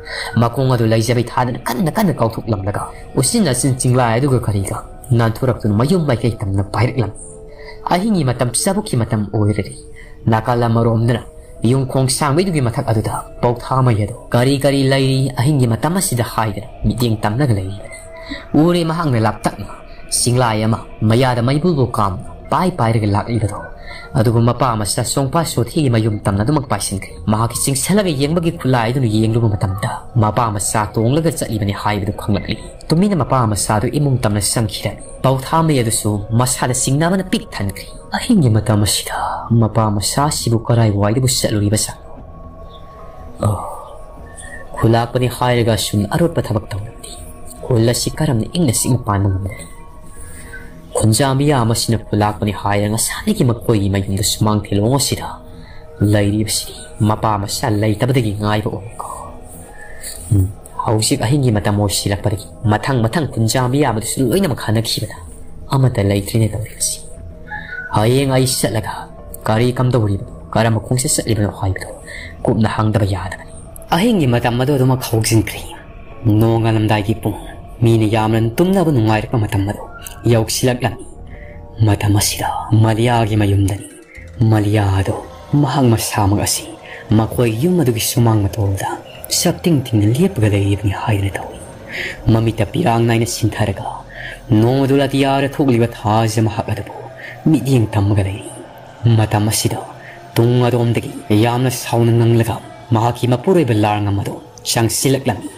ꯃꯈꯣꯡ ꯑꯗꯨ ꯂꯩꯖꯕꯩ ꯊꯥꯗꯅ ꯀꯟꯅ ꯀꯟꯅ ꯀꯥꯎꯊꯣꯛꯂꯝꯂꯒ ꯎꯆꯤꯟ ꯅꯥꯆꯤꯟ ꯆꯤꯡꯂꯥꯏ ꯑꯗꯨꯒ ꯀꯔꯤꯒ ꯅꯥꯟꯊꯣꯔꯛꯇꯨꯅ ꯃꯌꯨꯝ ꯃꯥꯏꯀꯩ ꯇꯝꯅ ꯄꯥꯏꯔꯛꯂꯝꯃꯤ꯫ ꯑꯍꯤꯡꯒꯤ ꯃꯇꯝ ꯆꯥꯕꯨꯛꯀꯤ ꯃꯇꯝ ꯑꯣꯏꯔꯔꯤ꯫ ꯅꯥꯀꯜ ꯑꯃꯔꯣꯝꯗꯅ ꯌꯨꯝ ꯈꯣꯡ ꯁꯥꯡꯕꯩꯗꯨꯒꯤ ꯃꯊꯛ ꯑꯗꯨꯗ ꯄꯧꯊꯥ ꯃꯩ ꯑꯗꯣ ꯀꯔꯤ ꯀꯔꯤ ꯂꯩꯔꯤ ꯑꯍꯤꯡꯒꯤ ꯃꯇꯝ ꯑꯁꯤꯗ ꯍꯥꯏꯗꯅ ꯃꯤꯠꯌꯦꯡ ꯇꯝꯂꯒ ꯂꯩꯔꯤꯕꯅꯤ꯫ ꯎꯔꯦ ꯃꯍꯥꯛꯅ ꯂꯥꯞꯇꯛꯅ ꯆꯤꯡꯂꯥꯏ ꯑꯃ ꯃꯌꯥꯗ ꯃꯩꯕꯨꯜꯕꯨ ꯀꯥꯝꯅ ꯄꯥꯏ ꯄꯥꯏꯔꯒ ꯂꯥꯛꯂꯤꯕꯗꯣ꯫ ꯑꯗꯨꯕꯨ ꯃꯄꯥ ꯃꯆꯥ ꯁꯣꯡꯄꯥ ꯁꯣꯊꯤꯒꯤ ꯃꯌꯨꯝ ꯇꯝꯅ ꯑꯗꯨꯃꯛ ꯄꯥꯏꯁꯤꯟꯈ꯭ꯔꯦ꯫ ꯃꯍꯥꯛꯀꯤ ꯆꯤꯡꯁꯤꯜꯂꯒ ꯌꯦꯡꯕꯒꯤ ꯈꯨꯠꯂꯥꯏꯗꯨꯅ ꯌꯦꯡꯂꯨꯕ ꯃꯇꯝꯗ ꯃꯄꯥ ꯃꯆꯥ ꯇꯣꯡꯂꯒ ꯆꯠꯂꯤꯕꯅꯤ ꯍꯥꯏꯕꯗꯨ ꯈꯪꯂꯛꯂꯤ꯫ ꯇꯨꯃꯤꯟꯅ ꯃꯄꯥ ꯃꯆꯥꯗꯨ ꯏꯃꯨꯡ ꯇꯝꯅ ꯆꯪꯈꯤꯔꯝꯃꯤ꯫ ꯄꯧꯊꯥ ꯃꯩ ꯑꯗꯨꯁꯨ ꯃꯁꯥꯗ ꯆꯤꯡꯅꯕꯅ ꯄꯤꯛ ꯊꯟꯈ꯭ꯔꯦ꯫ ꯑꯍꯤꯡꯒꯤ ꯃꯇꯝ ꯑꯁꯤꯗ ꯃꯄꯥ ꯃꯆꯥꯁꯤꯕꯨ ꯀꯔꯥꯏ ꯋꯥꯏꯗꯕꯨ ꯆꯠꯂꯨꯔꯤꯕ ꯖꯥꯠꯅꯣ? ꯑꯣ, ꯈꯨꯂꯥꯛꯄꯅꯤ ꯍꯥꯏꯔꯒ ꯁꯨꯝ ꯑꯔꯣꯠꯄ ꯊꯕꯛ ꯇꯧꯔꯕꯗꯤ ꯈꯨꯜ ꯑꯁꯤ ꯀꯔꯝꯅ ꯏꯪꯅ ꯆꯤꯛꯅ ꯄꯥꯟꯕ ꯉꯝꯒꯅꯤ? ꯈꯨꯟꯖꯥ ꯃꯤꯌꯥꯝ ꯑꯁꯤꯅ ꯈꯨꯂꯥꯛꯄꯅꯤ ꯍꯥꯏꯔꯒ ꯉꯁꯥꯏꯗꯒꯤ ꯃꯈꯣꯏꯒꯤ ꯃꯌꯨꯝꯗ ꯁꯨꯃꯥꯡ ꯊꯤꯂꯣꯡ ꯑꯁꯤꯗ ꯂꯩꯔꯤꯕꯁꯤꯗꯤ ꯃꯄꯥ ꯃꯆꯥ ꯂꯩꯇꯕꯗꯒꯤ ꯉꯥꯏꯕ ꯑꯣꯏꯀꯣ꯫ ꯎꯝ, ꯍꯧꯖꯤꯛ ꯑꯍꯤꯡꯒꯤ ꯃꯇꯝ ꯑꯣꯏꯁꯤꯜꯂꯛꯄꯗꯒꯤ ꯃꯊꯪ ꯃꯊꯪ ꯈꯨꯟꯖꯥ ꯃꯤꯌꯥꯝ ꯑꯗꯨꯁꯨ ꯂꯣꯏꯅꯃꯛ ꯍꯟꯅꯈꯤꯕꯗ ꯑꯃꯠꯇ ꯂꯩꯇ꯭ꯔꯤꯅꯦ ꯇꯧꯔꯤꯕꯁꯤ꯫ ꯍꯌꯦꯡ ꯑꯩ ꯆꯠꯂꯒ ꯀꯔꯤ ꯀꯝꯗꯧꯔꯤꯕꯅꯣ, ꯀꯔꯝꯕ ꯈꯣꯡꯆꯠ ꯆꯠꯂꯤꯕꯅꯣ ꯍꯥꯏꯕꯗꯨ ꯀꯨꯞꯅ ꯍꯪꯗꯕ ꯌꯥꯗꯕꯅꯤ꯫ ꯑꯍꯤꯡꯒꯤ ꯃꯇꯝ ꯑꯗꯨ ꯑꯗꯨꯃꯛ ꯍꯧꯖꯤꯟꯈ꯭ꯔꯦ꯫ ꯅꯣꯡꯉꯥꯜꯂꯝꯗꯥꯏꯒꯤ ꯄꯨꯡ ꯃꯤꯅ ꯌꯥꯝꯅ ꯇꯨꯝꯅꯕ ꯅꯨꯡꯉꯥꯏꯔꯛꯄ ꯃꯇꯝ ꯑꯗꯨ ꯌꯧꯁꯤꯜꯂꯛꯂꯝꯃꯤ꯫ ꯃꯇꯝ ꯑꯁꯤꯗ ꯃꯂꯤꯌꯥꯒꯤ ꯃꯌꯨꯝꯗꯅꯤ꯫ ꯃꯂꯤꯌꯥ ꯑꯗꯨ ꯃꯍꯥꯛ ꯃꯁꯥꯃꯛ ꯑꯁꯤ ꯃꯈꯣꯏꯒꯤ ꯌꯨꯝ ꯑꯗꯨꯒꯤ ꯁꯨꯃꯥꯡ ꯃꯇꯣꯜꯗ ꯆꯞꯇꯤꯡ ꯇꯤꯡꯅ ꯂꯦꯞꯄꯒ ꯂꯩꯔꯤꯕꯅꯤ ꯍꯥꯏꯗꯨꯅ ꯇꯧꯏ꯫ ꯃꯃꯤꯠꯇ ꯄꯤꯔꯥꯡ ꯅꯥꯏꯅ ꯁꯤꯟꯊꯔꯒ ꯅꯣꯡꯃꯗꯨ ꯑꯇꯤꯌꯥꯗ ꯊꯣꯛꯂꯤꯕ ꯊꯥꯖ ꯃꯍꯥꯛ ꯑꯗꯨꯕꯨ ꯃꯤꯠꯌꯦꯡ ꯇꯝꯃꯒ ꯂꯩꯔꯤ꯫ ꯃꯇꯝ ꯑꯁꯤꯗ ꯇꯨꯡ ꯑꯗꯣꯝꯗꯒꯤ ꯌꯥꯝꯅ ꯁꯥꯎꯅ ꯉꯪꯂꯒ ꯃꯍꯥꯛꯀꯤ ꯃꯄꯨꯔꯣꯏꯕ ꯂꯥꯔꯉꯝ ꯑꯗꯨ ꯆꯪꯁꯤꯜꯂꯛꯂꯝꯃꯤ꯫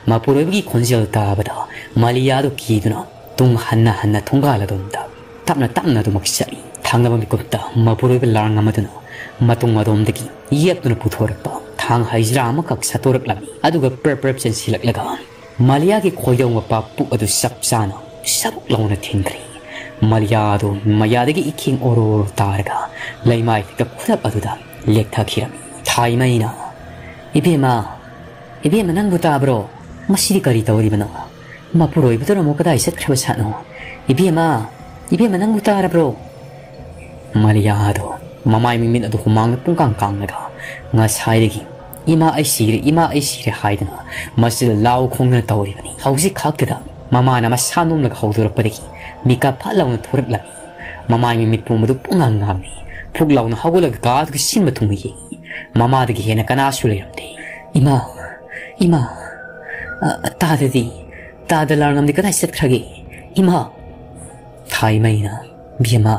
ꯃꯄꯨꯔꯣꯏꯕꯒꯤ ꯈꯣꯟꯖꯦꯜ ꯇꯥꯕꯗ ꯃꯥꯂꯤꯌꯥꯗꯨ ꯀꯤꯗꯨꯅ ꯇꯨꯡ ꯍꯟꯅ ꯍꯟꯅ ꯊꯣꯡꯒꯥꯜ ꯑꯗꯣꯝꯗ ꯇꯞꯅ ꯇꯞꯅ ꯑꯗꯨꯃꯛ ꯆꯠꯂꯤ꯫ ꯊꯪꯅꯕ ꯃꯤꯀꯨꯞꯇ ꯃꯄꯨꯔꯣꯏꯕ ꯂꯥꯡꯉꯝ ꯑꯗꯨꯅ ꯃꯇꯨꯡ ꯑꯗꯣꯝꯗꯒꯤ ꯌꯦꯞꯇꯨꯅ ꯄꯨꯊꯣꯔꯛꯄ ꯊꯥꯡ ꯍꯩꯖ꯭ꯔꯥ ꯑꯃꯈꯛ ꯁꯠꯇꯣꯔꯛꯂꯝꯃꯤ꯫ ꯑꯗꯨꯒ ꯄ꯭ꯔꯞ ꯄ꯭ꯔꯞ ꯆꯦꯟꯁꯤꯜꯂꯛꯂꯒ ꯃꯥꯂꯤꯌꯥꯒꯤ ꯈꯣꯏꯗꯧ ꯃꯄꯥ ꯄꯨꯛ ꯑꯗꯨ ꯆꯞ ꯆꯥꯅ ꯁꯕꯨꯛ ꯂꯥꯎꯅ ꯊꯤꯟꯈ꯭ꯔꯦ꯫ ꯃꯥꯂꯤꯌꯥ ꯑꯗꯨ ꯃꯌꯥꯗꯒꯤ ꯏꯈꯤꯡ ꯑꯣꯔꯣ ꯑꯣꯔꯣ ꯇꯥꯔꯒ ꯂꯩꯃꯥꯏ ꯊꯛꯇ ꯈꯨꯗꯛ ꯑꯗꯨꯗ ꯂꯦꯛꯊꯈꯤꯔꯝꯃꯤ꯫ ꯊꯥꯏꯃꯩꯅ, "ꯏꯕꯦꯝꯃ, ꯏꯕꯦꯝꯃ, ꯅꯪꯕꯨ ꯇꯥꯕ꯭ꯔꯣ? ꯃꯁꯤꯗꯤ ꯀꯔꯤ ꯇꯧꯔꯤꯕꯅꯣ? ꯃꯄꯨꯔꯣꯏꯕꯗꯨꯅ ꯑꯃꯨꯛ ꯀꯗꯥꯏ ꯆꯠꯈ꯭ꯔꯕ ꯁꯥꯠꯅꯣ? ꯏꯕꯦꯝꯃ, ꯏꯕꯦꯝꯃ, ꯅꯪꯕꯨ ꯇꯥꯔꯕ꯭ꯔꯣ?" ꯃꯥꯂꯤꯌꯥ ꯑꯗꯨ ꯃꯃꯥꯏ ꯃꯃꯤꯠ ꯑꯗꯨ ꯍꯨꯃꯥꯡꯅ ꯄꯨꯡꯀꯥꯡ ꯀꯥꯡꯂꯒ ꯉꯁꯥꯏꯗꯒꯤ "ꯏꯃꯥ, ꯑꯩ ꯁꯤꯔꯦ, ꯏꯃꯥ, ꯑꯩ ꯁꯤꯔꯦ" ꯍꯥꯏꯗꯨꯅ ꯃꯁꯤꯗ ꯂꯥꯎ ꯈꯣꯡꯗꯨꯅ ꯇꯧꯔꯤꯕꯅꯤ꯫ ꯍꯧꯖꯤꯛ ꯈꯛꯇꯗ ꯃꯃꯥꯅ ꯃꯁꯥ ꯅꯣꯝꯂꯒ ꯍꯧꯗꯣꯔꯛꯄꯗꯒꯤ ꯃꯤꯀꯞ ꯐꯠ ꯂꯥꯎꯅ ꯊꯣꯔꯛꯂꯝꯃꯤ꯫ ꯃꯃꯥꯏ ꯃꯃꯤꯠ ꯄꯨꯝꯕꯗꯨ ꯄꯨꯡꯉꯥꯡ ꯉꯥꯡꯂꯤ꯫ ꯐꯨꯛ ꯂꯥꯎꯅ ꯍꯧꯒꯠꯂꯒ ꯀꯥ ꯑꯗꯨꯒꯤ ꯁꯤꯟꯕ ꯊꯨꯡꯅ ꯌꯦꯡꯉꯤ꯫ ꯃꯃꯥꯗꯒꯤ ꯍꯦꯟꯅ ꯀꯅꯥꯁꯨ ꯂꯩꯔꯝꯗꯦ꯫ "ꯏꯃꯥ, ꯏꯃꯥ, ꯑ, ꯇꯥꯗꯗꯤ, ꯇꯥꯗ ꯂꯥꯡꯉꯝꯗꯤ ꯀꯗꯥꯏ ꯆꯠꯈ꯭ꯔꯒꯦ? ꯏꯃꯥ!" ꯊꯥꯏꯃꯩꯅ, "ꯕꯦꯝꯃ,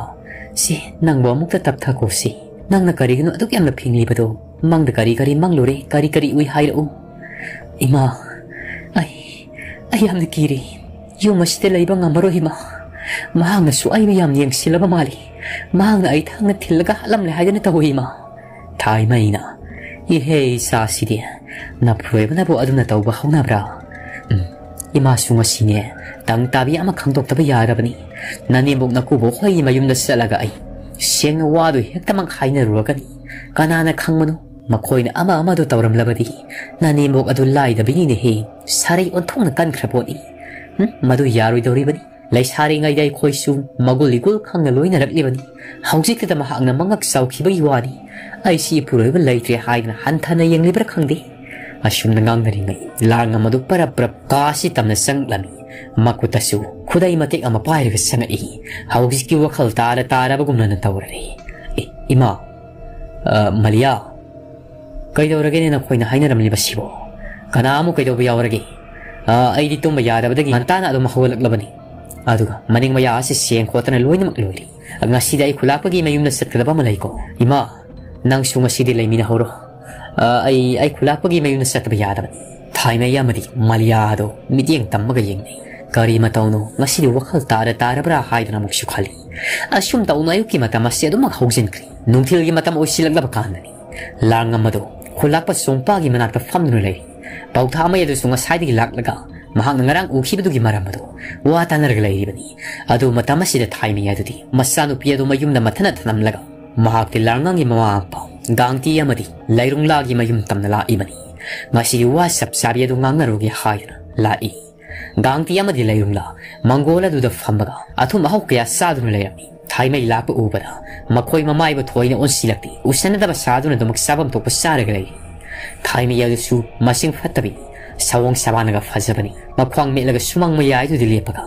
ꯁꯤ ꯅꯪꯕꯨ ꯑꯃꯨꯛꯇ ꯇꯞꯊꯈꯣꯁꯤ꯫ ꯅꯪꯅ ꯀꯔꯤꯒꯤꯅꯣ ꯑꯗꯨꯛ ꯌꯥꯝꯅ ꯐꯤꯡꯂꯤꯕꯗꯣ? ꯃꯪꯗ ꯀꯔꯤ ꯀꯔꯤ ꯃꯪꯂꯨꯔꯦ? ꯀꯔꯤ ꯀꯔꯤ ꯎꯏ ꯍꯥꯏꯔꯛꯎ?" "ꯏꯃꯥ, ꯑꯩ, ꯑꯩ ꯌꯥꯝꯅ ꯀꯤꯔꯦ꯫ ꯌꯨꯝ ꯑꯁꯤꯗ ꯂꯩꯕ ꯉꯝꯃꯔꯣꯏ, ꯏꯃꯥ꯫ ꯃꯍꯥꯛꯅꯁꯨ ꯑꯩꯕꯨ ꯌꯥꯝ ꯌꯦꯡꯁꯤꯜꯂꯕ ꯃꯥꯜꯂꯤ꯫ ꯃꯍꯥꯛꯅ ꯑꯩ ꯊꯥꯡꯅ ꯊꯤꯜꯂꯒ ꯍꯥꯠꯂꯝꯂꯦ ꯍꯥꯏꯗꯨꯅ ꯇꯧꯏ, ꯏꯃꯥ꯫" ꯊꯥꯏꯃꯩꯅ, "ꯏꯍꯦ ꯏꯆꯥꯁꯤꯗꯤ, ꯅꯄꯨꯔꯣꯏꯕꯅꯕꯨ ꯑꯗꯨꯝꯅ ꯇꯧꯕ ꯍꯧꯅꯕ꯭ꯔꯥ? ꯎꯝ, ꯏꯃꯥꯁꯨ ꯉꯁꯤꯅꯦ, ꯇꯪ ꯇꯥꯕꯤ ꯑꯃ ꯈꯪꯗꯣꯛꯇꯕ ꯌꯥꯔꯕꯅꯤ꯫ ꯅꯅꯦꯝꯕꯣꯛ ꯅꯀꯨꯕꯣꯛ ꯍꯣꯏꯒꯤ ꯃꯌꯨꯝꯗ ꯆꯠꯂꯒ ꯑꯩ ꯁꯦꯡꯅ ꯋꯥꯗꯨ ꯍꯦꯛꯇꯃꯛ ꯍꯥꯏꯅꯔꯨꯔꯒꯅꯤ꯫ ꯀꯅꯥꯅ ꯈꯪꯕꯅꯣ? ꯃꯈꯣꯏꯅ ꯑꯃ ꯑꯃꯗꯨ ꯇꯧꯔꯝꯂꯕꯗꯤ ꯅꯅꯦꯝꯕꯣꯛ ꯑꯗꯨ ꯂꯥꯏꯗꯕꯤꯅꯤꯅꯦꯍꯦ꯫ ꯁꯥꯔꯩ ꯑꯣꯟꯊꯣꯛꯅ ꯀꯟꯈ꯭ꯔ ꯄꯣꯠꯅꯤ꯫ ꯎꯝ, ꯃꯗꯨ ꯌꯥꯔꯣꯏꯗꯧꯔꯤꯕꯅꯤ꯫ ꯂꯩꯁꯥꯔꯤꯉꯩꯗ ꯑꯩꯈꯣꯏꯁꯨ ꯃꯒꯨꯜ ꯏꯒꯨꯜ ꯈꯪꯅ ꯂꯣꯏꯅꯔꯛꯂꯤꯕꯅꯤ꯫ ꯍꯧꯖꯤꯛꯇꯗ ꯃꯍꯥꯛꯅ ꯃꯉꯛ ꯆꯥꯎꯈꯤꯕꯒꯤ ꯋꯥꯅꯤ꯫ ꯑꯩꯁꯤ ꯏꯄꯨꯔꯣꯏꯕ ꯂꯩꯇ꯭ꯔꯦ ꯍꯥꯏꯗꯅ ꯍꯟꯊꯅ ꯌꯦꯡꯂꯤꯕ꯭ꯔꯥ ꯈꯪꯗꯦ꯫" ꯑꯁꯨꯝꯅ ꯉꯥꯡꯅꯔꯤꯉꯩ ꯂꯥꯡ ꯑꯃꯗꯨ ꯄꯔꯞ ꯄꯔꯞ ꯀꯥ ꯑꯁꯤ ꯇꯝꯅ ꯆꯪꯂꯝꯃꯤ꯫ ꯃꯈꯨꯠꯇꯁꯨ ꯈꯨꯗꯩ ꯃꯇꯦꯛ ꯑꯃ ꯄꯥꯏꯔꯒ ꯆꯪꯉꯛꯏ꯫ ꯍꯧꯖꯤꯛꯀꯤ ꯋꯥꯈꯜ ꯇꯥꯔ ꯇꯥꯔꯕꯒꯨꯝꯅ ꯇꯧꯔꯔꯦ꯫ "ꯑꯦ, ꯏꯃꯥ, ꯑ, ꯃꯂꯤꯌꯥ, ꯀꯩꯗꯧꯔꯒꯦꯅꯦ ꯅꯈꯣꯏꯅ ꯍꯥꯏꯅꯔꯝꯂꯤꯕꯁꯤꯕꯣ? ꯀꯅꯥ ꯑꯃꯨꯛ ꯀꯩꯗꯧꯕ ꯌꯥꯎꯔꯒꯦ? ꯑ, ꯑꯩꯗꯤ ꯇꯨꯝꯕ ꯌꯥꯗꯕꯗꯒꯤ ꯉꯟꯇꯥꯅ ꯑꯗꯨꯝ ꯍꯧꯒꯠꯂꯛꯂꯕꯅꯤ꯫ ꯑꯗꯨꯒ ꯃꯅꯤꯡ ꯃꯌꯥ ꯑꯁꯤ ꯁꯦꯡ ꯈꯣꯠꯇꯅ ꯂꯣꯏꯅꯃꯛ ꯂꯣꯏꯔꯦ꯫ ꯉꯁꯤꯗꯤ ꯑꯩ ꯈꯨꯂꯥꯛꯄꯒꯤ ꯃꯌꯨꯝꯗ ꯆꯠꯀꯗꯕ ꯑꯃ ꯂꯩꯀꯣ꯫ ꯏꯃꯥ, ꯅꯪꯁꯨ ꯉꯁꯤꯗꯤ ꯂꯩꯃꯤꯟꯅꯍꯧꯔꯣ꯫ ꯑ, ꯑꯩ, ꯑꯩ ꯈꯨꯂꯥꯛꯄꯒꯤ ꯃꯌꯨꯝꯗ ꯆꯠꯇꯕ ꯌꯥꯗꯕꯅꯤ꯫" ꯊꯥꯏꯃꯩ ꯑꯃꯗꯤ ꯃꯂꯤꯌꯥ ꯑꯗꯨ ꯃꯤꯠꯌꯦꯡ ꯇꯝꯃꯒ ꯌꯦꯡꯅꯩ꯫ ꯀꯔꯤ ꯃꯇꯧꯅꯣ, ꯉꯁꯤꯗꯤ ꯋꯥꯈꯜ ꯇꯥꯔ ꯇꯥꯔꯕ꯭ꯔꯥ ꯍꯥꯏꯗꯨꯅ ꯑꯃꯨꯛꯁꯨ ꯈꯜꯂꯤ꯫ ꯑꯁꯨꯝ ꯇꯧꯅ ꯑꯌꯨꯛꯀꯤ ꯃꯇꯝ ꯑꯁꯤ ꯑꯗꯨꯃꯛ ꯍꯧꯖꯤꯟꯈ꯭ꯔꯦ꯫ ꯅꯨꯡꯊꯤꯜꯒꯤ ꯃꯇꯝ ꯑꯣꯏꯁꯤꯜꯂꯛꯂꯕ ꯀꯥꯟꯗꯅꯤ꯫ ꯂꯥꯡꯉꯝ ꯑꯗꯨ ꯈꯨꯂꯥꯛꯄ ꯁꯣꯡꯄꯥꯒꯤ ꯃꯅꯥꯛꯇ ꯐꯝꯗꯨꯅ ꯂꯩꯔꯤ꯫ ꯄꯧꯊꯥꯃꯩ ꯑꯗꯨꯁꯨ ꯉꯁꯥꯏꯗꯒꯤ ꯂꯥꯛꯂꯒ ꯃꯍꯥꯛꯅ ꯉꯔꯥꯡ ꯎꯈꯤꯕꯗꯨꯒꯤ ꯃꯔꯝ ꯑꯗꯨ ꯋꯥ ꯇꯥꯅꯔꯒ ꯂꯩꯔꯤꯕꯅꯤ꯫ ꯑꯗꯨ ꯃꯇꯝ ꯑꯁꯤꯗ ꯊꯥꯏꯃꯩ ꯑꯗꯨꯗꯤ ꯃꯆꯥꯅꯨꯄꯤ ꯑꯗꯨ ꯃꯌꯨꯝꯗ ꯃꯊꯟꯅ ꯊꯅꯝꯂꯒ ꯃꯍꯥꯛꯇꯤ ꯂꯥꯡꯉꯥꯡꯒꯤ ꯃꯃꯥ ꯃꯄꯥ ꯒꯥꯡꯇꯤ ꯑꯃꯗꯤ ꯂꯩꯔꯨꯡꯂꯥꯒꯤ ꯃꯌꯨꯝ ꯇꯝꯅ ꯂꯥꯛꯏꯕꯅꯤ꯫ ꯉꯁꯤꯗꯤ ꯋꯥ ꯆꯞ ꯆꯥꯕꯤ ꯑꯗꯨ ꯉꯥꯡꯅꯔꯨꯒꯦ ꯍꯥꯏꯗꯨꯅ ꯂꯥꯛꯏ꯫ ꯒꯥꯡꯇꯤ ꯑꯃꯗꯤ ꯂꯩꯔꯨꯡꯂꯥ ꯃꯪꯒꯣꯜ ꯑꯗꯨꯗ ꯐꯝꯃꯒ ꯑꯊꯨꯝ ꯑꯍꯥꯎ ꯀꯌꯥ ꯆꯥꯗꯨꯅ ꯂꯩꯔꯝꯃꯤ꯫ ꯊꯥꯏꯃꯩ ꯂꯥꯛꯄ ꯎꯕꯗ ꯃꯈꯣꯏ ꯃꯃꯥꯏꯕ ꯊꯣꯏꯅ ꯑꯣꯟꯁꯤꯜꯂꯛꯇꯦ꯫ ꯎꯁꯟꯅꯗꯕ ꯁꯥꯗꯨꯅ ꯑꯗꯨꯃꯛ ꯆꯥꯐꯝ ꯊꯣꯛꯄ ꯆꯥꯔꯒ ꯂꯩꯔꯤ꯫ ꯊꯥꯏꯃꯩ ꯑꯗꯨꯁꯨ ꯃꯁꯤꯡ ꯐꯠꯇꯕꯤ, ꯁꯑꯣꯡ ꯁꯕꯥꯟꯅꯒ ꯐꯖꯕꯅꯤ꯫ ꯃꯈ꯭ꯋꯥꯡ ꯃꯦꯠꯂꯒ ꯁꯨꯃꯥꯡ ꯃꯌꯥꯏꯗꯨꯗ ꯂꯦꯞꯄꯒ,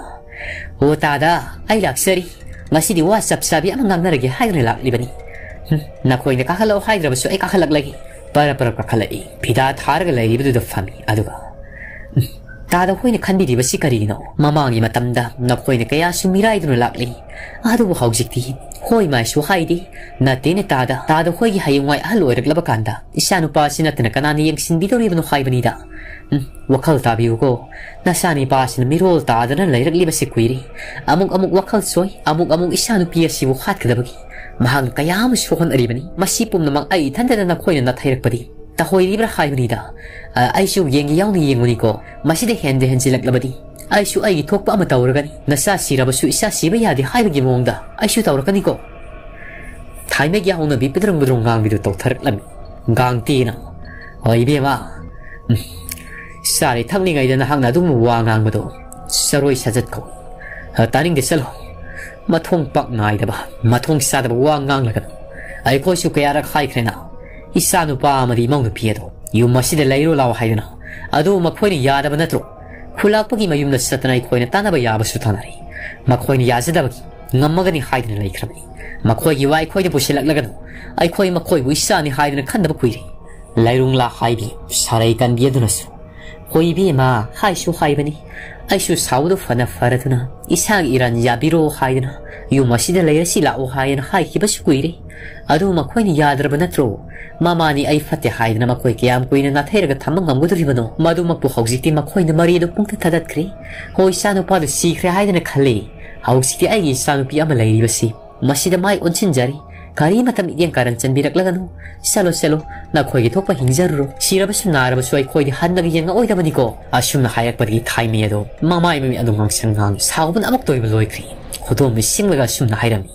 "ꯑꯣ ꯇꯥꯗ, ꯑꯩ ꯂꯥꯛꯆꯔꯤ꯫ ꯉꯁꯤꯗꯤ ꯋꯥ ꯆꯞ ꯆꯥꯕꯤ ꯑꯃ ꯉꯥꯡꯅꯔꯒꯦ ꯍꯥꯏꯗꯨꯅ ꯂꯥꯛꯂꯤꯕꯅꯤ꯫ ꯍꯨꯝ, ꯅꯈꯣꯏꯅ ꯀꯥꯈꯠꯂꯛꯑꯣ ꯍꯥꯏꯗ꯭ꯔꯕꯁꯨ ꯑꯩ ꯀꯥꯈꯠꯂꯛꯂꯒꯦ꯫" ꯄꯔꯞ ꯄꯔꯞ ꯀꯥꯈꯠꯂꯛꯏ꯫ ꯐꯤꯗꯥ ꯊꯥꯔꯒ ꯂꯩꯔꯤꯕꯗꯨꯗ ꯐꯝꯃꯤ꯫ ꯑꯗꯨꯒ, "ꯎꯝ, ꯇꯥꯗ ꯍꯣꯏꯅ ꯈꯟꯕꯤꯔꯤꯕꯁꯤ ꯀꯔꯤꯒꯤꯅꯣ? ꯃꯃꯥꯡꯒꯤ ꯃꯇꯝꯗ ꯅꯈꯣꯏꯅ ꯀꯌꯥꯁꯨ ꯃꯤꯔꯥꯏꯗꯨꯅ ꯂꯥꯛꯂꯤ꯫ ꯑꯗꯨꯕꯨ ꯍꯧꯖꯤꯛꯇꯤ ꯍꯣꯏ ꯃꯥꯏꯁꯨ ꯍꯥꯏꯗꯦ꯫ ꯅꯠꯇꯦꯅꯦ ꯇꯥꯗ, ꯇꯥꯗ ꯍꯣꯏꯒꯤ ꯍꯌꯦꯡꯋꯥꯏ ꯑꯍꯜ ꯑꯣꯏꯔꯛꯂꯕ ꯀꯥꯟꯗ ꯏꯆꯥꯅꯨꯄꯥꯁꯤ ꯅꯠꯇꯅ ꯀꯅꯥꯅ ꯌꯦꯡꯁꯤꯟꯕꯤꯗꯧꯔꯤꯕꯅꯣ ꯍꯥꯏꯕꯅꯤꯗ꯫ ꯎꯝ, ꯋꯥꯈꯜ ꯇꯥꯕꯤꯌꯨꯀꯣ꯫ ꯅꯆꯥꯅꯤꯄꯥꯁꯤꯅ ꯃꯤꯔꯣꯜ ꯇꯥꯗꯅ ꯂꯩꯔꯛꯂꯤꯕꯁꯤ ꯀꯨꯏꯔꯦ꯫ ꯑꯃꯨꯛ ꯑꯃꯨꯛ ꯋꯥꯈꯜ ꯁꯣꯏ, ꯑꯃꯨꯛ ꯑꯃꯨꯛ ꯏꯆꯥꯅꯨꯄꯤ ꯑꯁꯤꯕꯨ ꯍꯥꯠꯀꯗꯕꯒꯤ ꯃꯍꯥꯛꯅ ꯀꯌꯥ ꯑꯃꯁꯨ ꯍꯣꯠꯅꯔꯤꯕꯅꯤ꯫ ꯃꯁꯤ ꯄꯨꯝꯅꯃꯛ ꯑꯩ ꯏꯊꯟꯇꯅ ꯅꯈꯣꯏꯅ ꯅꯥꯊꯩꯔꯛꯄꯗꯤ ꯇꯧꯍꯣꯏꯔꯤꯕ꯭ꯔꯥ ꯍꯥꯏꯕꯅꯤꯗ꯫ ꯑ, ꯑꯩꯁꯨ ꯌꯦꯡꯒꯦ ꯌꯥꯎꯅ ꯌꯦꯡꯕꯅꯤꯀꯣ꯫ ꯃꯁꯤꯗ ꯍꯦꯟꯗ ꯍꯦꯟꯖꯤꯜꯂꯛꯂꯕꯗꯤ ꯑꯩꯁꯨ ꯑꯩꯒꯤ ꯊꯣꯛꯄ ꯑꯃ ꯇꯧꯔꯒꯅꯤ꯫ ꯅꯆꯥ ꯁꯤꯔꯕꯁꯨ ꯏꯆꯥ ꯁꯤꯕ ꯌꯥꯗꯦ ꯍꯥꯏꯕꯒꯤ ꯃꯑꯣꯡꯗ ꯑꯩꯁꯨ ꯇꯧꯔꯛꯀꯅꯤꯀꯣ꯫" ꯊꯥꯏꯃꯩꯒꯤ ꯍꯧꯅꯕꯤ ꯄꯤꯗ꯭ꯔꯨꯡ ꯄꯤꯗ꯭ꯔꯨꯡ ꯉꯥꯡꯕꯤꯗꯨ ꯇꯧꯊꯔꯛꯂꯝꯃꯤ꯫ ꯒꯥꯡꯇꯤꯅ, "ꯍꯣꯏ ꯏꯕꯦꯝꯃ, ꯎꯝ, ꯆꯥꯔꯤ ꯊꯛꯂꯤꯉꯩꯗ ꯅꯍꯥꯛꯅ ꯑꯗꯨꯒꯨꯝꯕ ꯋꯥ ꯉꯥꯡꯕꯗꯣ ꯆꯔꯣꯏ ꯁꯥꯖꯠ ꯀꯧꯏ꯫ ꯑ, ꯇꯥꯅꯤꯡꯗꯦ, ꯆꯠꯂꯣ꯫ ꯃꯊꯣꯡ ꯄꯥꯛ ꯅꯥꯏꯗꯕ, ꯃꯊꯣꯡ ꯆꯥꯗꯕ ꯋꯥ ꯉꯥꯡꯂꯒꯅꯨ꯫ ꯑꯩꯈꯣꯏꯁꯨ ꯀꯌꯥꯔꯛ ꯍꯥꯏꯈ꯭ꯔꯦꯅ, ꯏꯆꯥ ꯅꯨꯄꯥ ꯑꯃꯗꯤ ꯏꯃꯧ ꯅꯨꯄꯤ ꯑꯗꯣ ꯌꯨꯝ ꯑꯁꯤꯗ ꯂꯩꯔꯨ ꯂꯥꯎ ꯍꯥꯏꯗꯨꯅ꯫ ꯑꯗꯨ ꯃꯈꯣꯏꯅ ꯌꯥꯗꯕ ꯅꯠꯇ꯭ꯔꯣ? ꯈꯨꯂꯥꯛꯄꯒꯤ ꯃꯌꯨꯝꯗ ꯆꯠꯇꯅ ꯑꯩꯈꯣꯏꯅ ꯇꯥꯟꯅꯕ ꯌꯥꯕꯁꯨ ꯇꯥꯟꯅꯔꯦ꯫ ꯃꯈꯣꯏꯅ ꯌꯥꯖꯗꯕꯒꯤ ꯉꯝꯃꯒꯅꯤ ꯍꯥꯏꯗꯨꯅ ꯂꯩꯈ꯭ꯔꯕꯅꯤ꯫ ꯃꯈꯣꯏꯒꯤ ꯋꯥ ꯑꯩꯈꯣꯏꯗ ꯄꯨꯁꯤꯜꯂꯛꯂꯒꯅꯨ꯫ ꯑꯩꯈꯣꯏ ꯃꯈꯣꯏꯕꯨ ꯏꯆꯥꯅꯤ ꯍꯥꯏꯗꯨꯅ ꯈꯟꯗꯕ ꯀꯨꯏꯔꯦ꯫" ꯂꯩꯔꯨꯡꯂꯥ ꯍꯥꯏꯕꯤ ꯁꯥꯔꯩ ꯀꯟꯕꯤ ꯑꯗꯨꯅꯁꯨ, "ꯍꯣꯏ ꯏꯕꯦꯝꯃ, ꯍꯥꯏꯁꯨ ꯍꯥꯏꯕꯅꯤ, ꯑꯩꯁꯨ ꯁꯥꯎꯕꯗꯨ ꯐꯅ ꯐꯔꯗꯨꯅ ꯏꯁꯥꯒꯤ ꯏꯔꯥꯟ ꯌꯥꯕꯤꯔꯣ ꯍꯥꯏꯗꯅ ꯌꯨꯝ ꯑꯁꯤꯗ ꯂꯩꯔꯁꯤ ꯂꯥꯛꯑꯣ ꯍꯥꯏꯗꯅ ꯍꯥꯏꯈꯤꯕꯁꯨ ꯀꯨꯏꯔꯦ꯫ ꯑꯗꯨ ꯃꯈꯣꯏꯅ ꯌꯥꯗ꯭ꯔꯕ ꯅꯠꯇ꯭ꯔꯣ? ꯃꯃꯥꯅꯤ ꯑꯩ ꯐꯠꯇꯦ ꯍꯥꯏꯗꯅ ꯃꯈꯣꯏ ꯀꯌꯥꯝ ꯀꯨꯏꯅ ꯅꯥꯊꯩꯔꯒ ꯊꯝꯕ ꯉꯝꯒꯗꯣꯔꯤꯕꯅꯣ? ꯃꯗꯨꯃꯛꯄꯨ ꯍꯧꯖꯤꯛꯇꯤ ꯃꯈꯣꯏꯅ ꯃꯔꯤ ꯑꯗꯨ ꯄꯨꯡꯊꯠ ꯊꯗꯠꯈ꯭ꯔꯦ꯫ ꯍꯣꯏ, ꯏꯆꯥꯅꯨꯄꯥꯗꯨ ꯁꯤꯈ꯭ꯔꯦ ꯍꯥꯏꯗꯅ ꯈꯜꯂꯤ꯫ ꯍꯧꯖꯤꯛꯇꯤ ꯑꯩꯒꯤ ꯏꯆꯥꯅꯨꯄꯤ ꯑꯃ ꯂꯩꯔꯤꯕꯁꯤ ꯃꯁꯤꯗ ꯃꯥꯏ ꯑꯣꯟꯁꯤꯟꯖꯔꯤ꯫ ꯀꯔꯤꯃꯇ ꯃꯤꯠꯌꯦꯡ ꯀꯥꯔꯟ ꯆꯟꯕꯤꯔꯛꯂꯒꯅꯨ꯫ ꯆꯠꯂꯣ, ꯆꯠꯂꯣ, ꯅꯈꯣꯏꯒꯤ ꯊꯣꯛꯄ ꯍꯤꯡꯖꯔꯨꯔꯣ꯫ ꯁꯤꯔꯕꯁꯨ ꯅꯥꯔꯕꯁꯨ ꯑꯩꯈꯣꯏꯗꯤ ꯍꯟꯅꯒ ꯌꯦꯡꯉꯛꯑꯣꯏꯗꯕꯅꯤꯀꯣ꯫ ꯑꯁꯨꯝꯅ ꯍꯥꯏꯔꯛꯄꯗꯒꯤ ꯊꯥꯏꯃꯩ ꯑꯗꯣ ꯃꯃꯥꯏ ꯃꯃꯤꯠ ꯑꯗꯨ ꯉꯥꯡꯁꯪ ꯉꯥꯡ ꯁꯥꯎꯕꯅ ꯑꯃꯨꯛꯇ ꯑꯣꯏꯕ ꯂꯣꯏꯈ꯭ꯔꯤ꯫ ꯈꯨꯗꯣꯝ ꯃꯤꯠꯁꯤꯡꯂꯒ ꯑꯁꯨꯝꯅ ꯍꯥꯏꯔꯝꯃꯤ,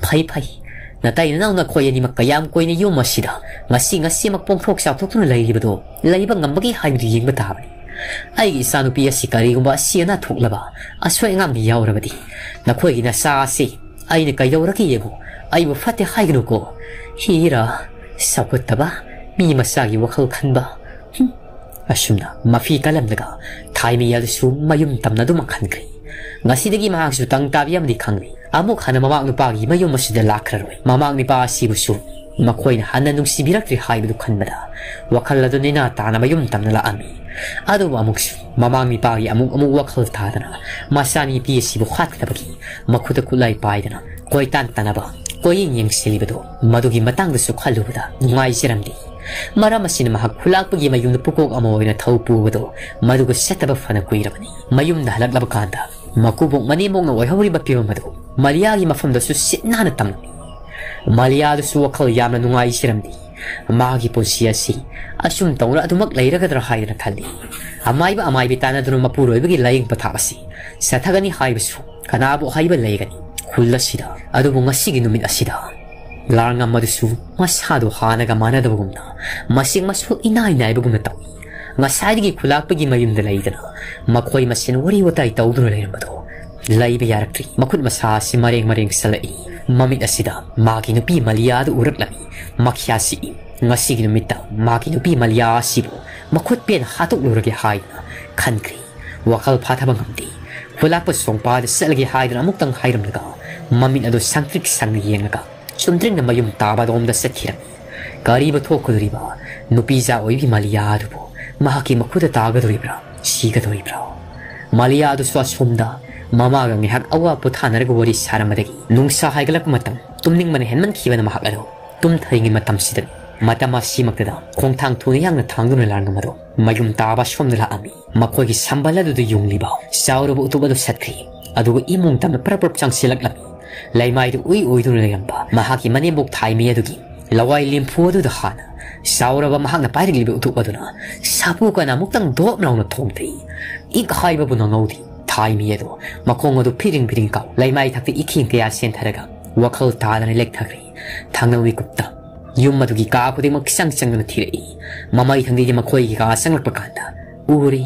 "ꯐꯩ, ꯐꯩ꯫ ꯅꯇꯩ ꯅꯅꯥꯎ ꯅꯈꯣꯏ ꯑꯅꯤꯃꯛ ꯀꯌꯥꯝ ꯀꯨꯏꯅ ꯌꯨꯝ ꯑꯁꯤꯗ ꯉꯁꯤ ꯉꯁꯤꯃꯛ ꯄꯣꯡꯊꯣꯛ ꯆꯥꯎꯊꯣꯛꯇꯨꯅ ꯂꯩꯔꯤꯕꯗꯣ ꯂꯩꯕ ꯉꯝꯕꯒꯦ ꯍꯥꯏꯕꯗꯨ ꯌꯦꯡꯕ ꯇꯥꯕꯅꯤ꯫ ꯑꯩꯒꯤ ꯏꯆꯥꯅꯨꯄꯤ ꯑꯁꯤ ꯀꯔꯤꯒꯨꯝꯕ ꯑꯁꯤ ꯑꯅꯥ ꯊꯣꯛꯂꯕ ꯑꯁꯣꯏ ꯑꯉꯥꯝꯗ ꯌꯥꯎꯔꯕꯗꯤ ꯅꯈꯣꯏꯒꯤ ꯅꯆꯥ ꯑꯁꯤ ꯑꯩꯅ ꯀꯩꯗꯧꯔꯒꯦ ꯌꯦꯡꯉꯨ, ꯑꯩꯕꯨ ꯐꯠꯇꯦ ꯍꯥꯏꯒꯅꯨꯀꯣ꯫ ꯍꯤꯔꯥ, ꯆꯥꯎꯈꯠꯇꯕ, ꯃꯤ ꯃꯆꯥꯒꯤ ꯋꯥꯈꯜ ꯈꯟꯕ꯫ ꯍꯨꯝ꯫" ꯑꯁꯨꯝꯅ ꯃꯐꯤ ꯀꯜꯂꯝꯂꯒ ꯊꯥꯏꯃꯩ ꯑꯗꯨꯁꯨ ꯃꯌꯨꯝ ꯇꯝꯅꯗꯨꯅ ꯈꯟꯈ꯭ꯔꯦ꯫ ꯉꯁꯤꯗꯒꯤ ꯃꯍꯥꯛꯁꯨ ꯇꯪ ꯇꯥꯕꯤ ꯑꯃꯗꯤ ꯈꯪꯂꯦ꯫ ꯑꯃꯨꯛ ꯍꯟꯅ ꯃꯃꯥ ꯅꯨꯄꯥꯒꯤ ꯃꯌꯨꯝ ꯑꯁꯤꯗ ꯂꯥꯛꯈ꯭ꯔꯔꯣꯏ꯫ ꯃꯃꯥ ꯅꯨꯄꯥ ꯑꯁꯤꯕꯨꯁꯨ ꯃꯈꯣꯏꯅ ꯍꯟꯅ ꯅꯨꯡꯁꯤꯕꯤꯔꯛꯇ꯭ꯔꯦ ꯍꯥꯏꯕꯗꯨ ꯈꯟꯕꯗ ꯋꯥꯈꯜ ꯑꯗꯨ ꯅꯦꯅꯥ ꯇꯥꯅ ꯃꯌꯨꯝ ꯇꯝꯅ ꯂꯥꯛꯑꯝꯃꯤ꯫ ꯑꯗꯨꯕꯨ ꯑꯃꯨꯛꯁꯨ ꯃꯃꯥ ꯅꯨꯄꯥꯒꯤ ꯑꯃꯨꯛ ꯑꯃꯨꯛ ꯋꯥꯈꯜ ꯇꯥꯗꯅ ꯃꯆꯥꯅꯨꯄꯤ ꯑꯁꯤꯕꯨ ꯍꯥꯠꯀꯗꯕꯒꯤ ꯃꯈꯨꯠꯇ ꯈꯨꯠꯂꯥꯏ ꯄꯥꯏꯗꯅ ꯀꯣꯏꯇꯥꯟ ꯇꯥꯟꯅꯕ, ꯀꯣꯏꯌꯦꯡ ꯌꯦꯡꯁꯤꯜꯂꯤꯕꯗꯣ, ꯃꯗꯨꯒꯤ ꯃꯇꯥꯡꯗꯁꯨ ꯈꯜꯂꯨꯕꯗ ꯅꯨꯡꯉꯥꯏꯖꯔꯝꯗꯦ꯫ ꯃꯔꯝ ꯑꯁꯤꯅ ꯃꯍꯥꯛ ꯈꯨꯂꯥꯛꯄꯒꯤ ꯃꯌꯨꯝꯗ ꯄꯨꯀꯣꯛ ꯑꯃ ꯑꯣꯏꯅ ꯊꯧ ꯄꯨꯕꯗꯣ ꯃꯗꯨꯒ ꯆꯠꯇꯕ ꯐꯅ ꯀꯨꯏꯔꯕꯅꯤ꯫ ꯃꯌꯨꯝꯗ ꯍꯜꯂꯛꯂꯕ ꯀꯥꯟꯗ ꯃꯀꯨꯕꯣꯛ ꯃꯅꯦꯝꯕꯣꯛꯅ ꯑꯣꯏꯍꯧꯔꯤꯕ ꯐꯤꯕꯝ ꯑꯗꯨ ꯃꯂꯤꯌꯥꯒꯤ ꯃꯐꯝꯗꯁꯨ ꯁꯤꯠ ꯅꯥꯟꯅ ꯇꯝꯂꯝꯃꯤ꯫ ꯃꯂꯤꯌꯥꯗꯨꯁꯨ ꯋꯥꯈꯜ ꯌꯥꯝꯅ ꯅꯨꯡꯉꯥꯏꯖꯔꯝꯗꯦ꯫ ꯃꯥꯒꯤ ꯄꯨꯟꯁꯤ ꯑꯁꯤ ꯑꯁꯨꯝ ꯇꯧꯅ ꯑꯗꯨꯃꯛ ꯂꯩꯔꯒꯗ꯭ꯔꯥ ꯍꯥꯏꯗꯅ ꯈꯜꯂꯤ꯫ ꯑꯃꯥꯏꯕ ꯑꯃꯥꯏꯕꯤ ꯇꯥꯟꯅꯗꯨꯅ ꯃꯄꯨꯔꯣꯏꯕꯒꯤ ꯂꯥꯏꯌꯦꯡ ꯄꯊꯥꯞ ꯑꯁꯤ ꯆꯠꯊꯒꯅꯤ ꯍꯥꯏꯕꯁꯨ ꯀꯅꯥꯕꯨ ꯍꯥꯏꯕ ꯂꯩꯒꯅꯤ? ꯈꯨꯜ ꯑꯁꯤꯗ꯫ ꯑꯗꯨꯕꯨ ꯉꯁꯤꯒꯤ ꯅꯨꯃꯤꯠ ꯑꯁꯤꯗ ꯂꯥꯔꯉꯝ ꯑꯗꯨꯁꯨ ꯃꯁꯥꯗꯣ ꯍꯥꯟꯅꯒ ꯃꯥꯟꯅꯗꯕꯒꯨꯝꯅ ꯃꯁꯤꯡ ꯃꯁꯨ ꯏꯅꯥꯏ ꯅꯥꯏꯕꯒꯨꯝꯅ ꯇꯧꯏ꯫ ꯉꯁꯥꯏꯗꯒꯤ ꯈꯨꯂꯥꯛꯄꯒꯤ ꯃꯌꯨꯝꯗ ꯂꯩꯗꯅ ꯃꯈꯣꯏ ꯃꯁꯦꯟ ꯋꯥꯔꯤ ꯋꯥꯇꯥꯏ ꯇꯧꯗꯨꯅ ꯂꯩꯔꯝꯕꯗꯣ ꯂꯩꯕ ꯌꯥꯔꯛꯇ꯭ꯔꯤ꯫ ꯃꯈꯨꯠ ꯃꯁꯥ ꯑꯁꯤ ꯃꯔꯦꯡ ꯃꯔꯦꯡ ꯆꯠꯂꯛꯏ꯫ ꯃꯃꯤꯠ ꯑꯁꯤꯗ ꯃꯥꯒꯤ ꯅꯨꯄꯤ ꯃꯂꯤꯌꯥꯗꯨ ꯎꯔꯛꯂꯝꯃꯤ꯫ ꯃꯈ꯭ꯌꯥ ꯁꯤꯛꯏ꯫ ꯉꯁꯤꯒꯤ ꯅꯨꯃꯤꯠꯇ ꯃꯥꯒꯤ ꯅꯨꯄꯤ ꯃꯂꯤꯌꯥ ꯑꯁꯤꯕꯨ ꯃꯈꯨꯠ ꯄꯦꯟ ꯍꯥꯠꯇꯣꯛꯂꯨꯔꯒꯦ ꯍꯥꯏꯗꯅ ꯈꯟꯈ꯭ꯔꯤ꯫ ꯋꯥꯈꯜ ꯐꯥꯊꯕ ꯉꯝꯗꯦ꯫ ꯈꯨꯂꯥꯛꯄ ꯁꯣꯡꯄꯥꯗ ꯆꯠꯂꯒꯦ ꯍꯥꯏꯗꯅ ꯑꯃꯨꯛꯇꯪ ꯍꯥꯏꯔꯝꯂꯒ ꯃꯃꯤꯠ ꯑꯗꯨ ꯁꯪꯇ꯭ꯔꯤꯛ ꯁꯪꯅ ꯌꯦꯡꯂꯒ ꯆꯨꯝꯗ꯭ꯔꯤꯡꯅ ꯃꯌꯨꯝ ꯇꯥꯕ ꯑꯗꯣꯝꯗ ꯆꯠꯈꯤꯔꯝꯃꯤ꯫ ꯀꯔꯤꯕꯨ ꯊꯣꯛꯀꯗꯧꯔꯤꯕ? ꯅꯨꯄꯤꯖꯥ ꯑꯣꯏꯕꯤ ꯃꯂꯤꯌꯥ ꯑꯗꯨꯕꯨ ꯃꯍꯥꯛꯀꯤ ꯃꯈꯨꯠꯇ ꯇꯥꯒꯗꯧꯔꯤꯕ꯭ꯔꯥ? ꯁꯤꯒꯗꯧꯔꯤꯕ꯭ꯔꯥ? ꯃꯥꯂꯤꯌꯥ ꯑꯗꯨꯁꯨ ꯑꯁꯣꯝꯗ ꯃꯃꯥꯒ ꯉꯥꯏꯍꯥꯛ ꯑꯋꯥ ꯄꯣꯊꯥꯅꯔꯒ ꯋꯥꯔꯤ ꯁꯥꯔꯝꯕꯗꯒꯤ ꯅꯨꯡꯁꯥ ꯍꯥꯏꯒꯠꯂꯛꯄ ꯃꯇꯝ, ꯇꯨꯝꯅꯤꯡꯕꯅ ꯍꯦꯟꯃꯟꯈꯤꯕꯅ ꯃꯍꯥꯛ ꯑꯗꯨ ꯇꯨꯝꯊꯔꯤꯉꯩ ꯃꯇꯝꯁꯤꯗꯅꯤ꯫ ꯃꯇꯝ ꯑꯁꯤꯃꯛꯇꯗ ꯈꯣꯡꯊꯥꯡ ꯊꯨꯅ ꯌꯥꯡꯅ ꯊꯥꯡꯗꯨꯅ ꯂꯥꯡꯉꯝ ꯑꯗꯣ ꯃꯌꯨꯝ ꯇꯥꯕ ꯁꯣꯝꯗ ꯂꯥꯛꯑꯝꯃꯤ꯫ ꯃꯈꯣꯏꯒꯤ ꯁꯝꯕꯜ ꯑꯗꯨꯗ ꯌꯨꯡꯂꯤꯕ ꯆꯥꯎꯔꯕ ꯎꯇꯨꯞ ꯑꯗꯨ ꯁꯠꯈ꯭ꯔꯤ꯫ ꯑꯗꯨꯒ ꯏꯃꯨꯡ ꯇꯝꯅ ꯄ꯭ꯔꯞ ꯄ꯭ꯔꯞ ꯆꯪꯁꯤꯜꯂꯛꯂꯝꯃꯤ꯫ ꯂꯩꯃꯥꯏꯗꯨ ꯎꯏ ꯎꯏꯗꯨꯅ ꯂꯩꯔꯝꯕ ꯃꯍꯥꯛꯀꯤ ꯃꯅꯦꯝꯕꯣꯛ ꯊꯥꯏꯃꯤ ꯑꯗꯨꯒꯤ ꯂꯋꯥꯏ ꯂꯦꯝꯐꯨ ꯑꯗꯨꯗ ꯍꯥꯟꯅ ꯆꯥꯎꯔꯕ ꯃꯍꯥꯛꯅ ꯄꯥꯏꯔꯛꯂꯤꯕ ꯎꯇꯨꯞ ꯑꯗꯨꯅ ꯁꯥꯐꯨ ꯀꯟꯅ ꯑꯃꯨꯛꯇꯪ ꯗꯣꯞ ꯂꯥꯎꯅ ꯊꯣꯝꯊꯩ꯫ ꯏꯛ ꯍꯥꯏꯕꯕꯨ ꯅꯪꯍꯧꯗꯦ꯫ ꯊꯥꯏꯃꯤ ꯑꯗꯨ ꯃꯈꯣꯡ ꯑꯗꯨ ꯐꯤꯔꯤꯡ ꯐꯤꯔꯤꯡ ꯀꯥꯎ ꯂꯩꯃꯥꯏ ꯊꯛꯇ ꯏꯈꯦꯡ ꯀꯌꯥ ꯆꯦꯟꯊꯔꯒ ꯋꯥꯈꯜ ꯇꯥꯗꯅ ꯂꯦꯛꯊꯈ꯭ꯔꯦ꯫ ꯊꯪꯅꯕ ꯃꯤꯀꯨꯞꯇ ꯌꯨꯝ ꯑꯗꯨꯒꯤ ꯀꯥ ꯈꯨꯗꯤꯡꯃꯛ ꯆꯪ ꯆꯪꯗꯨꯅ ꯊꯤꯔꯛꯏ꯫ ꯃꯃꯩ ꯊꯪꯗꯒꯤ ꯃꯈꯣꯏꯒꯤ ꯀꯥ ꯆꯪꯂꯛꯄ ꯀꯥꯟꯗ ꯎꯔꯦ,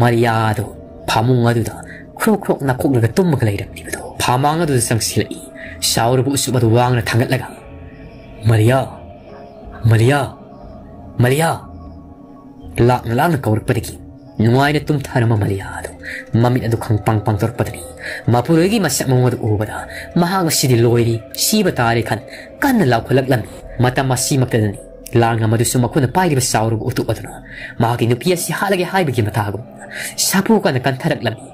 ꯃꯔꯤꯌꯥ ꯑꯗꯨ ꯐꯃꯨꯡ ꯑꯗꯨꯗ ꯈ꯭ꯔꯣꯛ ꯈ꯭ꯔꯣꯛ ꯅꯥꯈꯣꯛꯂꯒ ꯇꯨꯝꯃꯒ ꯂꯩꯔꯝꯂꯤꯕꯗꯨ꯫ ꯐꯥꯃꯥꯡ ꯑꯗꯨꯗ ꯆꯪꯁꯤꯜꯂꯛꯏ꯫ ꯆꯥꯎꯔꯕ ꯎꯆꯨꯞ ꯑꯗꯨ ꯋꯥꯡꯅ ꯊꯥꯡꯒꯠꯂꯒ, "ꯃꯔꯤꯌꯥ! ꯃꯔꯤꯌꯥ! ꯃꯔꯤꯌꯥ!" ꯂꯥꯛꯅ ꯂꯥꯛꯅ ꯀꯧꯔꯛꯄꯗꯒꯤ ꯅꯨꯡꯉꯥꯏꯅ ꯇꯨꯝꯊꯔꯝꯕ ꯃꯔꯤꯌꯥ ꯑꯗꯨ ꯃꯃꯤꯠ ꯑꯗꯨ ꯈꯪꯄꯥꯡ ꯄꯥꯡꯊꯣꯔꯛꯄꯗꯅꯤ ꯃꯄꯨꯔꯣꯏꯒꯤ ꯃꯁꯛ ꯃꯑꯣꯡ ꯑꯗꯨ ꯎꯕꯗ ꯃꯍꯥꯛ ꯑꯁꯤꯗꯤ ꯂꯣꯏꯔꯦ, ꯁꯤꯕ ꯇꯥꯔꯦ ꯈꯟ ꯀꯟꯅ ꯂꯥꯎꯈꯠꯂꯛꯂꯝꯃꯤ꯫ ꯃꯇꯝ ꯑꯁꯤꯃꯛꯇꯗꯅꯤ ꯂꯥꯡꯉꯝ ꯑꯗꯨꯁꯨ ꯃꯈꯨꯠꯅ ꯄꯥꯏꯔꯤꯕ ꯆꯥꯎꯔꯕ ꯎꯇꯨꯞ ꯑꯗꯨꯅ ꯃꯍꯥꯛꯀꯤ ꯅꯨꯄꯤ ꯑꯁꯤ ꯍꯥꯠꯂꯒꯦ ꯍꯥꯏꯕꯒꯤ ꯃꯇꯥꯒꯨꯝ ꯁꯥꯐꯨ ꯀꯟꯅ ꯀꯟꯊꯔꯛꯂꯝꯃꯤ꯫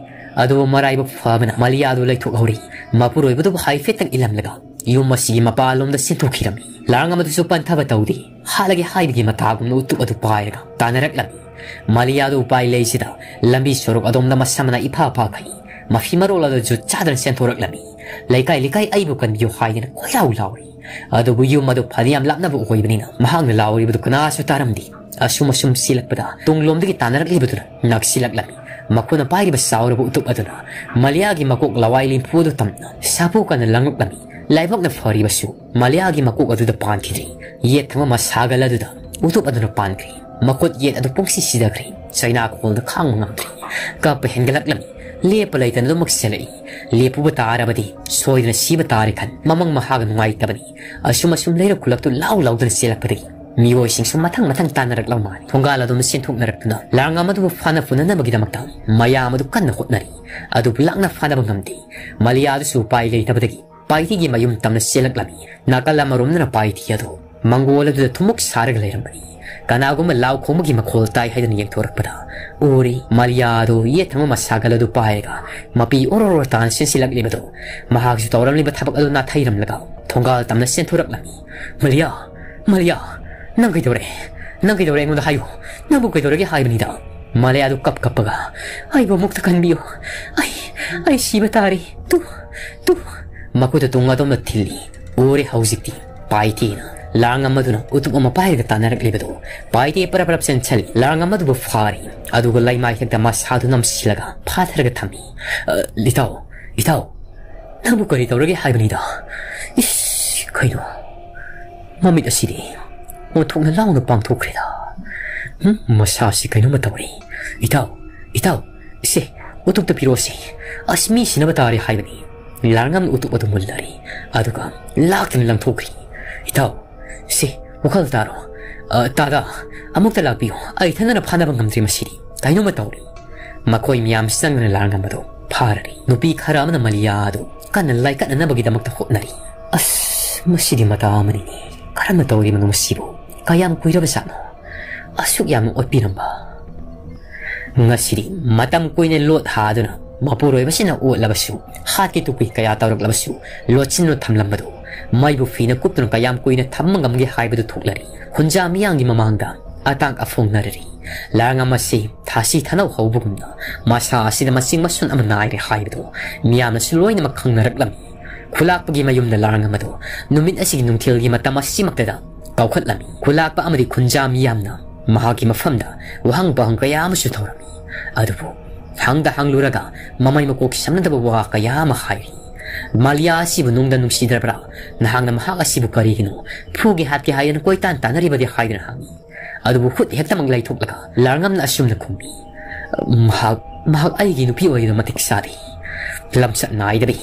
ꯑꯗꯨꯕꯨ ꯃꯔꯥꯏꯕꯛ ꯐꯕꯅ ꯃꯂꯤꯌꯥ ꯑꯗꯨ ꯂꯩꯊꯣꯛꯍꯧꯔꯤ꯫ ꯃꯄꯨꯔꯣꯏꯕꯗꯨꯕꯨ ꯍꯥꯏꯐꯦꯠꯇꯪ ꯏꯜꯂꯝꯂꯒ ꯌꯨꯝ ꯑꯁꯤꯒꯤ ꯃꯄꯥꯟꯂꯣꯝꯗ ꯆꯦꯟꯊꯣꯛꯈꯤꯔꯝꯃꯤ꯫ ꯂꯥꯡꯉꯝ ꯑꯗꯨꯁꯨ ꯄꯟꯊꯕ ꯇꯧꯗꯦ꯫ ꯍꯥꯠꯂꯒꯦ ꯍꯥꯏꯕꯒꯤ ꯃꯇꯥꯒꯨꯝꯅ ꯎꯇꯨꯞ ꯑꯗꯨ ꯄꯥꯏꯔꯒ ꯇꯥꯟꯅꯔꯛꯂꯝꯃꯤ꯫ ꯃꯂꯤꯌꯥ ꯑꯗꯨ ꯎꯄꯥꯏ ꯂꯩꯁꯤꯗ ꯂꯝꯕꯤ ꯁꯣꯔꯣꯛ ꯑꯗꯣꯝꯗ ꯃꯁꯥ ꯃꯅꯥ ꯏꯐꯥ ꯐꯥꯈꯩ ꯃꯐꯤ ꯃꯔꯣꯜ ꯑꯗꯨ ꯖꯨꯠ ꯆꯥꯗꯅ ꯆꯦꯟꯊꯣꯔꯛꯂꯝꯃꯤ꯫ "ꯂꯩꯀꯥꯏ ꯂꯩꯀꯥꯏ ꯑꯩꯕꯨ ꯀꯟꯕꯤꯌꯨ" ꯍꯥꯏꯗꯅ ꯀꯣꯏꯂꯥꯎ ꯂꯥꯎꯔꯤ꯫ ꯑꯗꯨꯕꯨ ꯌꯨꯝ ꯑꯗꯨ ꯐꯅꯌꯥꯝ ꯂꯥꯞꯅꯕ ꯑꯣꯏꯕꯅꯤꯅ ꯃꯍꯥꯛꯅ ꯂꯥꯎꯔꯤꯕꯗꯨ ꯀꯅꯥꯁꯨ ꯇꯥꯔꯝꯗꯦ꯫ ꯑꯁꯨꯝ ꯑꯁꯨꯝ ꯆꯦꯜꯂꯛꯄꯗ ꯇꯨꯡꯂꯣꯝꯗꯒꯤ ꯇꯥꯟꯅꯔꯛꯂꯤꯕꯗꯨꯅ ꯅꯛꯁꯤꯜꯂꯛꯂꯝꯃꯤ꯫ ꯃꯈꯨꯠꯅ ꯄꯥꯏꯔꯤꯕ ꯆꯥꯎꯔꯕ ꯎꯇꯨꯞ ꯑꯗꯨꯅ ꯃꯂꯤꯌꯥꯒꯤ ꯃꯀꯣꯛ ꯂꯋꯥꯏ ꯂꯦꯝꯐꯨ ꯑꯗꯨ ꯇꯝꯅ ꯁꯥꯐꯨ ꯀꯟꯅ ꯂꯪꯂꯛꯂꯝꯃꯤ꯫ ꯂꯥꯏꯕꯛꯅ ꯐꯔꯤꯕꯁꯨ ꯃꯂꯤꯌꯥꯒꯤ ꯃꯀꯣꯛ ꯑꯗꯨꯗ ꯄꯥꯟꯈꯤꯗ꯭ꯔꯤ꯫ ꯌꯦꯠ ꯊꯪꯕ ꯃꯁꯥꯒꯜ ꯑꯗꯨꯗ ꯎꯇꯨꯞ ꯑꯗꯨꯅ ꯄꯥꯟꯈ꯭ꯔꯤ꯫ ꯃꯈꯨꯠ ꯌꯦꯠ ꯑꯗꯨ ꯄꯨꯡꯁꯤ ꯁꯤꯊꯈ꯭ꯔꯦ꯫ ꯆꯩꯅꯥ ꯈꯣꯜꯗ ꯈꯥꯡꯕ ꯉꯝꯗ꯭ꯔꯦ꯫ ꯀꯞꯄ ꯍꯦꯟꯒꯠꯂꯛꯂꯝꯃꯤ꯫ ꯂꯦꯞꯄ ꯂꯩꯇꯅ ꯑꯗꯨꯃꯛ ꯆꯦꯜꯂꯛꯏ꯫ ꯂꯦꯞꯄꯨꯕ ꯇꯥꯔꯕꯗꯤ ꯁꯣꯏꯗꯅ ꯁꯤꯕ ꯇꯥꯔꯦ ꯈꯟ ꯃꯃꯪ ꯃꯍꯥꯒ ꯅꯨꯡꯉꯥꯏꯇꯕꯅꯤ꯫ ꯑꯁꯨꯝ ꯑꯁꯨꯝ ꯂꯩꯔꯛ ꯈꯨꯜꯂꯛꯇꯨ ꯂꯥꯎ ꯂꯥꯎꯗꯨꯅ ꯆꯦꯜꯂꯛꯄꯗꯒꯤ ꯃꯤꯑꯣꯏꯁꯤꯡꯁꯨ ꯃꯊꯪ ꯃꯊꯪ ꯇꯥꯟꯅꯔꯛꯂꯕ ꯃꯥꯜꯂꯤ꯫ ꯊꯣꯡꯒꯥꯜ ꯑꯗꯣꯝꯗ ꯆꯦꯟꯊꯣꯛꯅꯔꯛꯇꯨꯅ ꯂꯥꯡꯉꯝ ꯑꯗꯨꯕꯨ ꯐꯥꯅ ꯄꯨꯅꯅꯕꯒꯤꯗꯃꯛꯇ ꯃꯌꯥꯝ ꯑꯗꯨ ꯀꯟꯅ ꯍꯣꯠꯅꯔꯤ꯫ ꯑꯗꯨꯕꯨ ꯂꯥꯛꯅ ꯐꯥꯅꯕ ꯉꯝꯗꯦ꯫ ꯃꯂꯤꯌꯥ ꯑꯗꯨꯁꯨ ꯎꯄꯥꯏ ꯂꯩꯇꯕꯗꯒꯤ ꯄꯥꯏꯊꯤꯒꯤ ꯃꯌꯨꯝ ꯇꯝꯅ ꯆꯦꯜꯂꯛꯂꯝꯃꯤ꯫ ꯅꯥꯀꯜ ꯑꯃꯔꯣꯝꯗꯅ ꯄꯥꯏꯊꯤ ꯑꯗꯨ ꯃꯪꯒꯣꯜ ꯑꯗꯨꯗ ꯊꯨꯝꯃꯣꯛ ꯁꯥꯔꯒ ꯂꯩꯔꯝꯕꯅꯤ꯫ ꯀꯅꯥꯒꯨꯝꯕ ꯂꯥꯎ ꯈꯣꯡꯕꯒꯤ ꯃꯈꯣꯜ ꯇꯥꯏ ꯍꯥꯏꯗꯨꯅ ꯌꯦꯡꯊꯣꯔꯛꯄꯗ ꯎꯔꯤ, ꯃꯥꯂꯤꯌꯥ ꯑꯗꯨ ꯌꯦꯠ ꯊꯪꯕ ꯃꯁꯥꯒꯜ ꯑꯗꯨ ꯄꯥꯏꯔꯒ ꯃꯄꯤ ꯑꯣꯔꯣ ꯑꯣꯔꯣ ꯇꯥꯅ ꯆꯦꯟꯁꯤꯜꯂꯛꯂꯤꯕꯗꯨ꯫ ꯃꯍꯥꯛꯁꯨ ꯇꯧꯔꯝꯂꯤꯕ ꯊꯕꯛ ꯑꯗꯨ ꯅꯥꯊꯩꯔꯝꯂꯒ ꯊꯣꯡꯒꯥꯜ ꯇꯝꯅ ꯆꯦꯟꯊꯣꯔꯛꯂꯝꯃꯤ꯫ "ꯃꯥꯂꯤꯌꯥ, ꯃꯥꯂꯤꯌꯥ, ꯅꯪ ꯀꯩꯗꯧꯔꯦ? ꯅꯪ ꯀꯩꯗꯧꯔꯦ? ꯑꯩꯉꯣꯟꯗ ꯍꯥꯏꯌꯨ꯫ ꯅꯪꯕꯨ ꯀꯩꯗꯧꯔꯒꯦ ꯍꯥꯏꯕꯅꯤꯗ?" ꯃꯥꯂꯤꯌꯥ ꯑꯗꯨ ꯀꯞ ꯀꯞꯄꯒ, "ꯑꯩꯕꯨ ꯑꯃꯨꯛꯇ ꯀꯟꯕꯤꯌꯨ꯫ ꯑꯩ, ꯑꯩ ꯁꯤꯕ ꯇꯥꯔꯦ꯫ Two, two." ꯃꯈꯨꯠꯇ ꯇꯨꯡ ꯑꯗꯣꯝꯗ ꯊꯤꯜꯂꯤ꯫ ꯎꯔꯦ ꯍꯧꯖꯤꯛꯇꯤ ꯄꯥꯏꯇꯦꯅ ꯂꯥꯡ ꯑꯃꯗꯨꯅ ꯎꯇꯨꯞ ꯑꯃ ꯄꯥꯏꯔꯒ ꯇꯥꯟꯅꯔꯛꯂꯤꯕꯗꯨ꯫ ꯄꯥꯏꯇꯦ ꯄꯔꯞ ꯄꯔꯞ ꯆꯦꯟꯁꯤꯜꯂꯤ꯫ ꯂꯥꯡ ꯑꯃꯗꯨꯕꯨ ꯐꯥꯔꯤ꯫ ꯑꯗꯨꯒ ꯂꯩꯃꯥꯏꯊꯛꯇ ꯃꯁꯥꯗꯨ ꯅꯝꯁꯤꯜꯂꯒ ꯐꯥꯊꯔꯒ ꯊꯝꯃꯤ꯫ "ꯑ, ꯏꯇꯥꯎ, ꯏꯇꯥꯎ, ꯅꯪꯕꯨ ꯀꯔꯤ ꯇꯧꯔꯒꯦ ꯍꯥꯏꯕꯅꯤꯗ? ꯏꯁ, ꯀꯩꯅꯣ? ꯃꯃꯤꯠ ꯑꯁꯤꯗꯤ ꯑꯣꯟꯊꯣꯛꯅ ꯂꯥꯎꯅ ꯄꯥꯡꯊꯣꯛꯈ꯭ꯔꯦꯗ꯫ ꯍꯨꯝ, ꯃꯁꯥꯁꯤ ꯀꯩꯅꯣꯝꯃ ꯇꯧꯔꯤ꯫ ꯏꯇꯥꯎ, ꯏꯇꯥꯎ, ꯏꯁꯦ, ꯎꯇꯨꯞꯇ ꯄꯤꯔꯛꯑꯣꯁꯦ꯫ ꯑꯁ, ꯃꯤ ꯁꯤꯅꯕ ꯇꯥꯔꯦ ꯍꯥꯏꯕꯅꯤ꯫" ꯂꯥꯡꯉꯝꯅ ꯎꯇꯨꯞ ꯑꯗꯨ ꯃꯨꯜꯂꯔꯤ꯫ ꯑꯗꯨꯒ ꯂꯥꯛꯇꯅ ꯂꯪꯊꯣꯛꯈ꯭ꯔꯤ꯫ "ꯏꯇꯥꯎ, ꯁꯤ, ꯋꯥꯈꯜ ꯇꯥꯔꯣ꯫ ꯑ, ꯇꯥꯗ, ꯑꯃꯨꯛꯇ ꯂꯥꯛꯄꯤꯌꯨ꯫ ꯑꯩ ꯏꯊꯟꯗꯅ ꯐꯥꯅꯕ ꯉꯝꯗ꯭ꯔꯦ ꯃꯁꯤꯗꯤ꯫ ꯀꯩꯅꯣꯝꯃ ꯇꯧꯔꯤ꯫" ꯃꯈꯣꯏ ꯃꯌꯥꯝ ꯆꯪꯗꯨꯅ ꯂꯥꯡꯉꯝꯕꯗꯨ ꯐꯥꯔꯔꯤ꯫ ꯅꯨꯄꯤ ꯈꯔ ꯑꯃꯅ ꯃꯥꯂꯤꯌꯥ ꯑꯗꯨ ꯀꯟꯅ ꯂꯥꯏꯀꯠꯅꯅꯕꯒꯤꯗꯃꯛꯇ ꯍꯣꯠꯅꯔꯤ꯫ "ꯑꯁ, ꯃꯁꯤꯗꯤ ꯃꯇꯥ ꯑꯃꯅꯤꯅꯦ꯫ ꯀꯔꯝꯅ ꯇꯧꯔꯤꯕꯅꯣ ꯃꯁꯤꯕꯨ? ꯀꯌꯥꯝ ꯀꯨꯏꯔꯕꯖꯥꯠꯅꯣ ꯑꯁꯨꯛ ꯌꯥꯝꯅ ꯑꯣꯠꯄꯤꯔꯝꯕ?" ꯉꯁꯤꯗꯤ ꯃꯇꯝ ꯀꯨꯏꯅ ꯂꯣꯠ ꯍꯥꯗꯨꯅ ꯃꯄꯨꯔꯣꯏꯕꯁꯤꯅ ꯑꯣꯠꯂꯕꯁꯨ, ꯍꯥꯠꯀꯦ ꯇꯨꯞꯀꯦ ꯀꯌꯥ ꯇꯧꯔꯛꯂꯕꯁꯨ, ꯂꯣꯠꯁꯤꯟꯗꯨꯅ ꯊꯝꯂꯝꯕꯗꯨ ꯃꯩꯕꯨ ꯐꯤꯅ ꯀꯨꯞꯇꯨꯅ ꯀꯌꯥꯝ ꯀꯨꯏꯅ ꯊꯝꯕ ꯉꯝꯒꯦ ꯍꯥꯏꯕꯗꯨ ꯊꯣꯛꯂꯔꯤ꯫ ꯈꯨꯟꯖꯥ ꯃꯤꯌꯥꯝꯒꯤ ꯃꯃꯥꯡꯗ ꯑꯇꯥꯛ ꯑꯐꯣꯡꯅꯔꯔꯤ꯫ ꯂꯥꯡ ꯑꯃꯁꯤ ꯊꯥꯁꯤ ꯊꯥꯅꯧ ꯍꯧꯕꯒꯨꯝꯅ ꯃꯁꯥ ꯑꯁꯤꯗ ꯃꯆꯤꯡ ꯃꯁꯨꯟ ꯑꯃ ꯅꯥꯏꯔꯦ ꯍꯥꯏꯕꯗꯨ ꯃꯤꯌꯥꯝꯅꯁꯨ ꯂꯣꯏꯅꯃꯛ ꯈꯪꯅꯔꯛꯂꯝꯃꯤ꯫ ꯈꯨꯂꯥꯛꯄꯒꯤ ꯃꯌꯨꯝꯗ ꯂꯥꯡ ꯑꯃꯗꯨ ꯅꯨꯃꯤꯠ ꯑꯁꯤꯒꯤ ꯅꯨꯡꯊꯤꯜꯒꯤ ꯃꯇꯝ ꯑꯁꯤꯃꯛꯇꯗ ꯀꯥꯎꯈꯠꯂꯝꯃꯤ꯫ ꯈꯨꯂꯥꯛꯄ ꯑꯃꯗꯤ ꯈꯨꯟꯖꯥ ꯃꯤꯌꯥꯝꯅ ꯃꯍꯥꯛꯀꯤ ꯃꯐꯝꯗ ꯋꯥꯍꯪ ꯄꯥꯎꯍꯪ ꯀꯌꯥ ꯑꯃꯁꯨ ꯇꯧꯔꯝꯃꯤ꯫ ꯑꯗꯨꯕꯨ ꯍꯪꯗ ꯍꯪꯂꯨꯔꯒ ꯃꯃꯩ ꯃꯀꯣꯛ ꯁꯝꯅꯗꯕ ꯋꯥ ꯀꯌꯥ ꯑꯃ ꯍꯥꯏꯔꯤ꯫ "ꯃꯥꯂꯤꯌꯥ ꯑꯁꯤꯕꯨ ꯅꯨꯡꯗ ꯅꯨꯡꯁꯤꯗ꯭ꯔꯕ꯭ꯔꯥ? ꯅꯍꯥꯛꯅ ꯃꯍꯥꯛ ꯑꯁꯤꯕꯨ ꯀꯔꯤꯒꯤꯅꯣ ꯐꯨꯒꯦ ꯍꯥꯠꯀꯦ ꯍꯥꯏꯗꯅ ꯀꯣꯏꯇꯥꯟ ꯇꯥꯟꯅꯔꯤꯕꯗꯤ?" ꯍꯥꯏꯗꯨꯅ ꯍꯪꯉꯤ꯫ ꯑꯗꯨꯕꯨ ꯈꯨꯠ ꯍꯦꯛꯇꯃꯛ ꯂꯩꯊꯣꯛꯂꯒ ꯂꯥꯡꯉꯝꯅ ꯑꯁꯨꯝꯅ ꯈꯨꯝꯃꯤ, "ꯃꯍꯥꯛ, ꯃꯍꯥꯛ ꯑꯩꯒꯤ ꯅꯨꯄꯤ ꯑꯣꯏꯔꯤꯕ ꯃꯇꯤꯛ ꯆꯥꯔꯤ꯫ ꯂꯝꯆꯠ ꯅꯥꯏꯗꯕꯤ꯫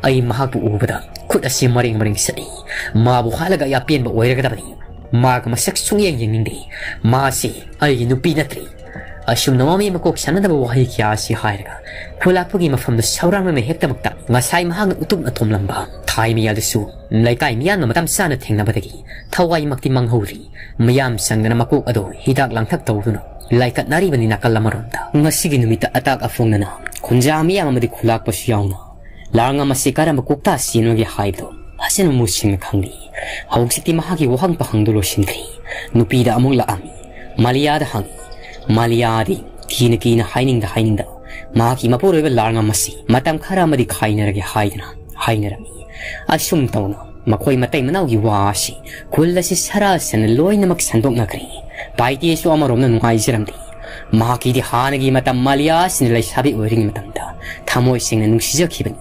ꯑꯩ ꯃꯍꯥꯛꯄꯨ ꯎꯕꯗ ꯈꯨꯠ ꯑꯁꯤ ꯃꯔꯦꯡ ꯃꯔꯦꯡ ꯆꯠꯂꯤ꯫ ꯃꯥꯕꯨ ꯍꯥꯠꯂꯒ ꯑꯩ ꯑꯄꯦꯟꯕ ꯑꯣꯏꯔꯒꯗꯕꯅꯤ꯫ ꯃꯥꯒ ꯃꯁꯛ ꯁꯨꯡꯌꯦꯡ ꯌꯦꯡꯅꯤꯡꯗꯦ꯫ ꯃꯥꯁꯤ ꯑꯩꯒꯤ ꯅꯨꯄꯤ ꯅꯠꯇ꯭ꯔꯤ꯫" ꯑꯁꯨꯝꯅ ꯃꯃꯤ ꯃꯀꯣꯛ ꯁꯥꯟꯅꯗꯕ ꯋꯥꯍꯩ ꯀꯌꯥ ꯑꯁꯤ ꯍꯥꯏꯔꯒ ꯈꯨꯂꯥꯛꯄꯒꯤ ꯃꯐꯝꯗꯨ ꯁꯧꯔꯥꯡꯅꯅ ꯍꯦꯛꯇꯃꯛ ꯇꯝꯃꯤ꯫ ꯉꯁꯥꯏ ꯃꯍꯥꯛꯅ ꯎꯇꯨꯞꯅ ꯊꯣꯝꯂꯝꯕ ꯊꯥꯏ ꯃꯌꯥꯗꯨꯁꯨ ꯂꯩꯀꯥꯏ ꯃꯤꯌꯥꯝꯅ ꯃꯇꯝ ꯆꯥꯅ ꯊꯦꯡꯅꯕꯗꯒꯤ ꯊꯋꯥꯏꯃꯛꯇꯤ ꯃꯥꯡꯍꯧꯔꯤ꯫ ꯃꯤꯌꯥꯝ ꯆꯪꯗꯅ ꯃꯀꯣꯛ ꯑꯗꯨ ꯍꯤꯗꯥꯛ ꯂꯥꯡꯊꯛ ꯇꯧꯗꯨꯅ ꯂꯥꯏꯀꯠꯅꯔꯤꯕꯅꯤ꯫ ꯅꯥꯀꯜ ꯑꯃꯔꯣꯝꯗ ꯉꯁꯤꯒꯤ ꯅꯨꯃꯤꯠꯇ ꯑꯇꯥꯛ ꯑꯐꯣꯡꯗꯅ ꯈꯨꯟꯖꯥ ꯃꯤꯌꯥꯝ ꯑꯃꯗꯤ ꯈꯨꯂꯥꯛꯄꯁꯨ ꯌꯥꯎꯅ ꯂꯥꯔꯉꯝ ꯑꯁꯤ ꯀꯔꯝꯕ ꯀꯣꯛꯇ ꯁꯤꯖꯤꯟꯅꯒꯦ ꯍꯥꯏꯕꯗꯨ ꯐꯖꯅ ꯃꯨꯁꯤꯡꯅ ꯈꯪꯂꯤ꯫ ꯍꯧꯖꯤꯛꯇꯤ ꯃꯍꯥꯛꯀꯤ ꯋꯥꯍꯪ ꯄꯥꯍꯪꯗꯨ ꯂꯣꯏꯁꯤꯟꯈ꯭ꯔꯦ꯫ ꯅꯨꯄꯤꯗ ꯑꯃꯨꯛ ꯂꯥꯛꯑꯝꯃꯤ꯫ ꯃꯥꯂꯤꯌꯥꯗ ꯍꯪꯉꯤ꯫ ꯃꯥꯂꯤꯌꯥꯗꯤ ꯀꯤꯅ ꯀꯤꯅ, ꯍꯥꯏꯅꯤꯡꯗ ꯍꯥꯏꯅꯤꯡꯗ ꯃꯍꯥꯛꯀꯤ ꯃꯄꯨꯔꯣꯏꯕ ꯂꯥꯔꯉꯝ ꯑꯁꯤ ꯃꯇꯝ ꯈꯔ ꯑꯃꯗꯤ ꯈꯥꯏꯅꯔꯒꯦ ꯍꯥꯏꯗꯅ ꯍꯥꯏꯅꯔꯝꯃꯤ꯫ ꯑꯁꯨꯝ ꯇꯧꯅ ꯃꯈꯣꯏ ꯃꯇꯩ ꯃꯅꯥꯎꯒꯤ ꯋꯥ ꯑꯁꯤ ꯈꯨꯜ ꯑꯁꯤ ꯁꯔꯥ ꯁꯟꯅ ꯂꯣꯏꯅꯃꯛ ꯁꯟꯗꯣꯛꯅꯈ꯭ꯔꯦ꯫ ꯄꯥꯏꯇꯦꯁꯨ ꯑꯃꯔꯣꯝꯗ ꯅꯨꯡꯉꯥꯏꯖꯔꯝꯗꯦ꯫ ꯃꯍꯥꯛꯀꯤꯗꯤ ꯍꯥꯟꯅꯒꯤ ꯃꯇꯝ ꯃꯥꯂꯤꯌꯥ ꯑꯁꯤꯅ ꯂꯩꯁꯥꯕꯤ ꯑꯣꯏꯔꯤꯉꯩ ꯃꯇꯝꯗ ꯊꯃꯣꯏ ꯁꯦꯡꯅ ꯅꯨꯡꯁꯤꯖꯈꯤꯕꯅꯤ꯫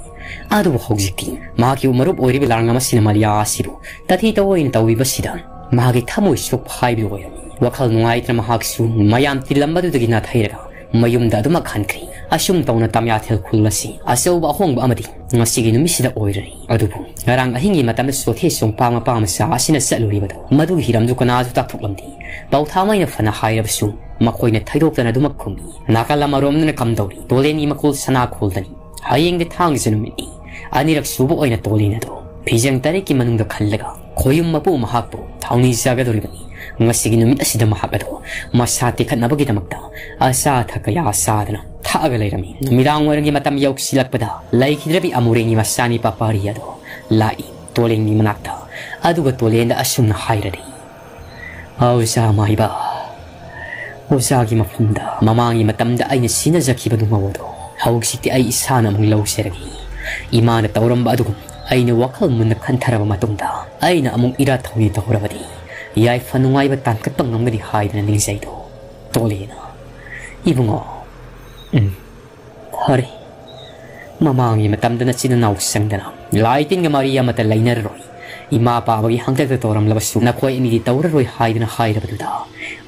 ꯑꯗꯨꯕꯨ ꯍꯧꯖꯤꯛꯇꯤ ꯃꯍꯥꯛꯀꯤ ꯃꯔꯨꯞ ꯑꯣꯏꯔꯤꯕ ꯂꯥꯔꯉꯝ ꯑꯁꯤꯅ ꯃꯥꯂꯤꯌꯥ ꯑꯁꯤꯕꯨ ꯇꯊꯤ ꯇꯧꯑꯣꯏꯅ ꯇꯧꯕꯤꯕꯁꯤꯗ ꯃꯍꯥꯛꯀꯤ ꯊꯃꯣꯏ ꯁꯣꯛꯄ ꯍꯥꯏꯕꯗꯨ ꯑꯣꯏꯔꯝꯃꯤ꯫ ꯋꯥꯈꯜ ꯅꯨꯡꯉꯥꯏꯇꯅ ꯃꯍꯥꯛꯁꯨ ꯃꯌꯥꯝ ꯇꯤꯜꯂꯝꯕꯗꯨꯗꯒꯤ ꯅꯥꯊꯩꯔꯒ ꯃꯌꯨꯝꯗ ꯑꯗꯨꯃꯛ ꯍꯟꯈ꯭ꯔꯦ꯫ ꯑꯁꯨꯝ ꯇꯧꯅ ꯇꯥꯃꯤꯌꯥꯊꯦꯜ ꯈꯨꯜ ꯑꯁꯤ ꯑꯆꯧꯕ ꯑꯍꯣꯡꯕ ꯑꯃꯗꯤ ꯉꯁꯤꯒꯤ ꯅꯨꯃꯤꯠꯁꯤꯗ ꯑꯣꯏꯔꯔꯤ꯫ ꯑꯗꯨꯕꯨ ꯉꯔꯥꯡ ꯑꯍꯤꯡꯒꯤ ꯃꯇꯝꯗ ꯆꯣꯊꯦ ꯆꯣꯡꯄꯥ ꯃꯄꯥ ꯃꯆꯥ ꯑꯁꯤꯅ ꯆꯠꯂꯨꯔꯤꯕꯗꯣ ꯃꯗꯨꯒꯤ ꯍꯤꯔꯝꯗꯨ ꯀꯅꯥꯁꯨ ꯇꯥꯛꯊꯣꯛꯂꯝꯗꯦ꯫ ꯄꯥꯎꯊꯥꯃꯩꯅ ꯐꯅ ꯍꯥꯏꯔꯕꯁꯨ ꯃꯈꯣꯏꯅ ꯊꯩꯗꯣꯛꯇꯅ ꯑꯗꯨꯃꯛ ꯈꯨꯝꯃꯤ꯫ ꯅꯥꯀꯜ ꯑꯃꯔꯣꯝꯗꯅ ꯀꯝꯗꯧꯔꯤ? ꯇꯣꯂꯦꯟꯒꯤ ꯃꯀꯣꯜ ꯁꯅꯥ ꯈꯣꯜꯗꯅꯤ꯫ ꯍꯌꯦꯡꯗꯤ ꯊꯥꯡꯖ ꯅꯨꯃꯤꯠꯅꯤ꯫ ꯑꯅꯤꯔꯛ ꯁꯨꯕ ꯑꯣꯏꯅ ꯇꯣꯂꯦꯟ ꯑꯗꯨ ꯐꯤꯖꯪ ꯇꯔꯦꯠꯀꯤ ꯃꯅꯨꯡꯗ ꯈꯜꯂꯒ ꯈꯣꯌꯨꯝ ꯃꯄꯨ ꯃꯍꯥꯛꯄꯨ ꯊꯧꯅꯤꯖꯒꯗꯧꯔꯤꯕꯅꯤ꯫ ꯉꯁꯤꯒꯤ ꯅꯨꯃꯤꯠ ꯑꯁꯤꯗ ꯃꯍꯥꯛ ꯑꯗꯨ ꯃꯁꯥ ꯇꯦꯛꯈꯠꯅꯕꯒꯤꯗꯃꯛꯇ ꯑꯆꯥ ꯑꯊꯛ ꯀꯌꯥ ꯆꯥꯗꯅ ꯊꯛꯑꯒ ꯂꯩꯔꯝꯃꯤ꯫ ꯅꯨꯃꯤꯗꯥꯡ ꯋꯥꯏꯔꯝꯒꯤ ꯃꯇꯝ ꯌꯧꯁꯤꯜꯂꯛꯄꯗ ꯂꯩꯈꯤꯗ꯭ꯔꯕꯤ ꯑꯃꯨꯔꯦꯟꯒꯤ ꯃꯆꯥꯅꯤ ꯄꯥꯄꯥꯔꯤ ꯑꯗꯨ ꯂꯥꯛꯏ ꯇꯣꯂꯦꯟꯒꯤ ꯃꯅꯥꯛꯇ꯫ ꯑꯗꯨꯒ ꯇꯣꯂꯦꯟꯗ ꯑꯁꯨꯝꯅ ꯍꯥꯏꯔꯔꯤ, "ꯑꯣꯖꯥ ꯃꯥꯏꯕ, ꯑꯣꯖꯥꯒꯤ ꯃꯐꯝꯗ ꯃꯃꯥꯡꯒꯤ ꯃꯇꯝꯗ ꯑꯩꯅ ꯁꯤꯟꯅꯖꯈꯤꯕ ꯅꯨꯡꯉꯧ ꯑꯗꯣ ꯍꯧꯖꯤꯛꯇꯤ ꯑꯩ ꯏꯁꯥꯅ ꯑꯃꯨꯛ ꯂꯧꯖꯔꯒꯦ꯫ ꯏꯃꯥꯅ ꯇꯧꯔꯝꯕ ꯑꯗꯨꯒꯨꯝ ꯑꯩꯅ ꯋꯥꯈꯜ ꯃꯨꯟꯅ ꯈꯟꯊꯔꯕ ꯃꯇꯨꯡꯗ ꯑꯩꯅ ꯑꯃꯨꯛ ꯏꯔꯥꯠ ꯊꯧꯅꯤ ꯇꯧꯔꯕꯗꯤ ꯌꯥꯏꯐ ꯅꯨꯡꯉꯥꯏꯕ ꯇꯥꯟꯀꯠꯄ ꯉꯝꯒꯅꯤ ꯍꯥꯏꯗꯅ ꯅꯤꯡꯖꯩꯗꯣ ꯇꯣꯂꯦꯟꯅ꯫ ꯏꯕꯨꯡꯉꯣ, ꯎꯝ, ꯐꯔꯦ꯫ ꯃꯃꯥꯡꯒꯤ ꯃꯇꯝꯗ ꯅꯆꯤꯟ ꯅꯅꯥꯎ ꯆꯪꯗꯅ ꯂꯥꯏ ꯇꯤꯟꯒ ꯃꯔꯤ ꯑꯃꯠꯇ ꯂꯩꯅꯔꯔꯣꯏ꯫ ꯏꯃꯥ ꯄꯥꯕꯒꯤ ꯍꯥꯡꯇꯛꯇ ꯇꯧꯔꯝꯂꯕꯁꯨ ꯅꯈꯣꯏ ꯑꯅꯤꯗꯤ ꯇꯧꯔꯔꯣꯏ ꯍꯥꯏꯗꯨꯅ ꯍꯥꯏꯔꯕꯗꯨꯗ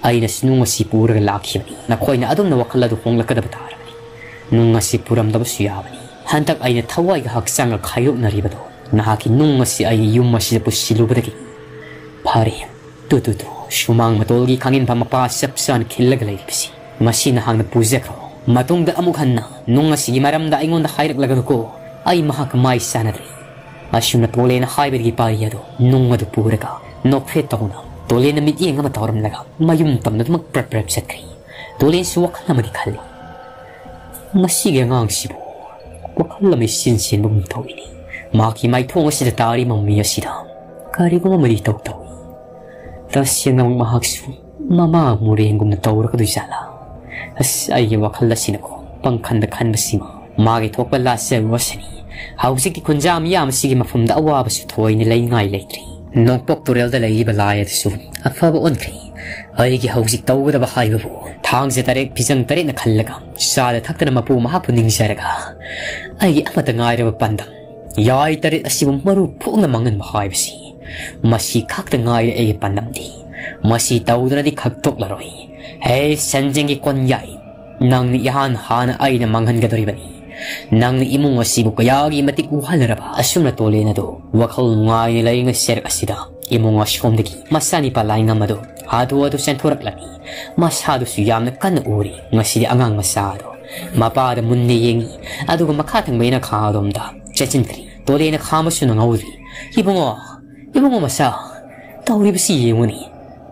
ꯑꯩꯅꯁꯨ ꯅꯨꯡ ꯑꯁꯤ ꯄꯨꯔꯒ ꯂꯥꯛꯈꯤꯕꯅꯤ꯫ ꯅꯈꯣꯏꯅ ꯑꯗꯨꯝꯅ ꯋꯥꯈꯜ ꯑꯗꯨ ꯍꯣꯡꯂꯛꯀꯗꯕ ꯇꯥꯔꯕꯅꯤ꯫ ꯅꯨꯡ ꯑꯁꯤ ꯄꯨꯔꯝꯗꯕꯁꯨ ꯌꯥꯕꯅꯤ꯫ ꯍꯟꯗꯛ ꯑꯩꯅ ꯊꯋꯥꯏꯒ ꯍꯛꯆꯥꯡꯒ ꯈꯥꯏꯗꯣꯛꯅꯔꯤꯕꯗꯣ ꯅꯍꯥꯛꯀꯤ ꯅꯨꯡ ꯑꯁꯤ ꯑꯩꯒꯤ ꯌꯨꯝ ꯑꯁꯤꯗ ꯄꯨꯁꯤꯜꯂꯨꯕꯗꯒꯤ ꯐꯔꯦ꯫ ꯇꯨ, ꯇꯨ, ꯇꯨ, ꯁꯨꯃꯥꯡ ꯃꯇꯣꯜꯒꯤ ꯈꯥꯡꯉꯤꯟꯐꯝ ꯃꯄꯥ ꯆꯞ ꯆꯥꯅ ꯈꯤꯜꯂꯒ ꯂꯩꯔꯤꯕꯁꯤ꯫ "ꯃꯁꯤ ꯅꯍꯥꯛꯅ ꯄꯨꯖꯈ꯭ꯔꯣ꯫ ꯃꯇꯨꯡꯗ ꯑꯃꯨꯛ ꯍꯟꯅ ꯅꯨꯡ ꯑꯁꯤꯒꯤ ꯃꯔꯝꯗ ꯑꯩꯉꯣꯟꯗ ꯍꯥꯏꯔꯛꯂꯒꯅꯨꯀꯣ꯫ ꯑꯩ ꯃꯍꯥꯛꯀ ꯃꯥꯏ ꯆꯥꯟꯅꯗ꯭ꯔꯦ꯫" ꯑꯁꯨꯝꯅ ꯇꯣꯂꯦꯅ ꯍꯥꯏꯕꯗꯒꯤ ꯄꯥꯔꯤ ꯑꯗꯨ ꯅꯨꯡ ꯑꯗꯨ ꯄꯨꯔꯒ ꯅꯣꯛꯐꯦꯠ ꯇꯧꯅ ꯇꯣꯂꯦꯅ ꯃꯤꯠꯌꯦꯡ ꯑꯃ ꯇꯧꯔꯝꯂꯒ ꯃꯌꯨꯝ ꯇꯝꯅꯗꯃꯛ ꯄ꯭ꯔꯞ ꯄ꯭ꯔꯞ ꯆꯠꯈ꯭ꯔꯤ꯫ ꯇꯣꯂꯦꯟꯁꯨ ꯋꯥꯈꯜ ꯑꯃꯗꯤ ꯈꯜꯂꯤ, "ꯃꯁꯤꯒꯤ ꯑꯉꯥꯡꯁꯤꯕꯨ ꯋꯥꯈꯜ ꯑꯃ ꯏꯆꯦꯟ ꯆꯦꯟꯕꯒꯨꯝ ꯇꯧꯏꯅꯤ꯫ ꯃꯍꯥꯛꯀꯤ ꯃꯥꯏꯊꯣꯡ ꯑꯁꯤꯗ ꯇꯥꯔꯤꯕ ꯃꯃꯤ ꯑꯁꯤꯗ ꯀꯔꯤꯒꯨꯝꯕ ꯑꯃꯗꯤ ꯏꯇꯧ ꯇꯧꯏ꯫ ꯇꯁꯦꯡꯅꯃꯛ ꯃꯍꯥꯛꯁꯨ ꯃꯃꯥ ꯃꯣꯔꯦꯟꯒꯨꯝꯅ ꯇꯧꯔꯒꯗꯣꯏꯖꯥꯠꯂꯥ? ꯑꯁ, ꯑꯩꯒꯤ ꯋꯥꯈꯜ ꯑꯁꯤꯅꯀꯣ ꯄꯪꯈꯟꯗ ꯈꯟꯕꯁꯤꯃ ꯃꯥꯒꯤ ꯊꯣꯛꯄ ꯂꯥꯆꯔꯨ ꯑꯁꯤꯅꯤ꯫ ꯍꯧꯖꯤꯛꯇꯤ ꯈꯨꯟꯖꯥ ꯃꯤꯌꯥꯝ ꯑꯁꯤꯒꯤ ꯃꯐꯝꯗ ꯑꯋꯥꯕꯁꯨ ꯊꯣꯏꯅ ꯂꯩꯉꯥꯏ ꯂꯩꯇ꯭ꯔꯤ꯫ ꯅꯣꯡꯄꯣꯛ ꯇꯨꯔꯦꯜꯗ ꯂꯩꯔꯤꯕ ꯂꯥꯏ ꯑꯗꯨꯁꯨ ꯑꯐꯕ ꯑꯣꯟꯈ꯭ꯔꯦ꯫ ꯑꯩꯒꯤ ꯍꯧꯖꯤꯛ ꯇꯧꯒꯗꯕ ꯍꯥꯏꯕꯕꯨ ꯊꯥꯡꯖ ꯇꯔꯦꯠ ꯐꯤꯖꯪ ꯇꯔꯦꯠꯅ ꯈꯜꯂꯒ ꯆꯥꯗ ꯊꯛꯇꯅ ꯃꯄꯨ ꯃꯍꯥꯛꯄꯨ ꯅꯤꯡꯖꯔꯒ ꯑꯩꯒꯤ ꯑꯃꯠꯇ ꯉꯥꯏꯔꯕ ꯄꯥꯟꯗꯝ ꯌꯥꯏ ꯇꯔꯦꯠ ꯑꯁꯤꯕꯨ ꯃꯔꯨ ꯐꯣꯛꯅ ꯃꯥꯡꯍꯟꯕ ꯍꯥꯏꯕꯁꯤ, ꯃꯁꯤ ꯈꯛꯇ ꯉꯥꯏꯔꯦ ꯑꯩꯒꯤ ꯄꯥꯟꯗꯝꯗꯤ꯫ ꯃꯁꯤ ꯇꯧꯗꯅꯗꯤ ꯈꯛꯇꯣꯛꯂꯔꯣꯏ꯫ ꯍꯦ ꯁꯟꯖꯦꯡꯒꯤ ꯀꯣꯟꯌꯥꯏ, ꯅꯪꯅ ꯏꯍꯥꯟ ꯍꯥꯟꯅ ꯑꯩꯅ ꯃꯥꯡꯍꯟꯒꯗꯧꯔꯤꯕꯅꯤ꯫ ꯅꯪꯅ ꯏꯃꯨꯡ ꯑꯁꯤꯕꯨ ꯀꯌꯥꯒꯤ ꯃꯇꯤꯛ ꯋꯥꯍꯜꯂꯔꯕ?" ꯑꯁꯨꯝꯅ ꯇꯣꯂꯦꯟ ꯑꯗꯨ ꯋꯥꯈꯜ ꯅꯨꯡꯉꯥꯏꯅ ꯂꯩꯔꯤꯉꯩ ꯁꯦꯔꯛ ꯑꯁꯤꯗ ꯏꯃꯨꯡ ꯑꯁꯣꯝꯗꯒꯤ ꯃꯆꯥꯅꯤꯄꯥ ꯂꯥꯏꯉꯝ ꯑꯗꯨ ꯍꯥꯊꯨ ꯍꯥꯊꯨ ꯆꯦꯟꯊꯣꯔꯛꯂꯝꯃꯤ꯫ ꯃꯁꯥꯗꯨꯁꯨ ꯌꯥꯝꯅ ꯀꯟꯅ ꯎꯔꯤ꯫ ꯉꯁꯤꯗꯤ ꯑꯉꯥꯡ ꯃꯆꯥ ꯑꯗꯣ ꯃꯄꯥꯗ ꯃꯨꯟꯅ ꯌꯦꯡꯉꯤ, ꯑꯗꯨꯒ ꯃꯈꯥ ꯊꯪꯕ ꯌꯦꯅꯈꯥ ꯑꯗꯣꯝꯗ ꯆꯦꯟꯁꯤꯟꯈ꯭ꯔꯤ꯫ ꯇꯣꯂꯦꯅ ꯈꯥꯝꯕꯁꯨ ꯅꯪꯍꯧꯗ꯭ꯔꯤ꯫ "ꯏꯕꯨꯡꯉꯣ, ꯏꯕꯨꯡꯉꯣ ꯃꯆꯥ, ꯇꯧꯔꯤꯕꯁꯤ ꯌꯦꯡꯉꯨꯅꯤ꯫"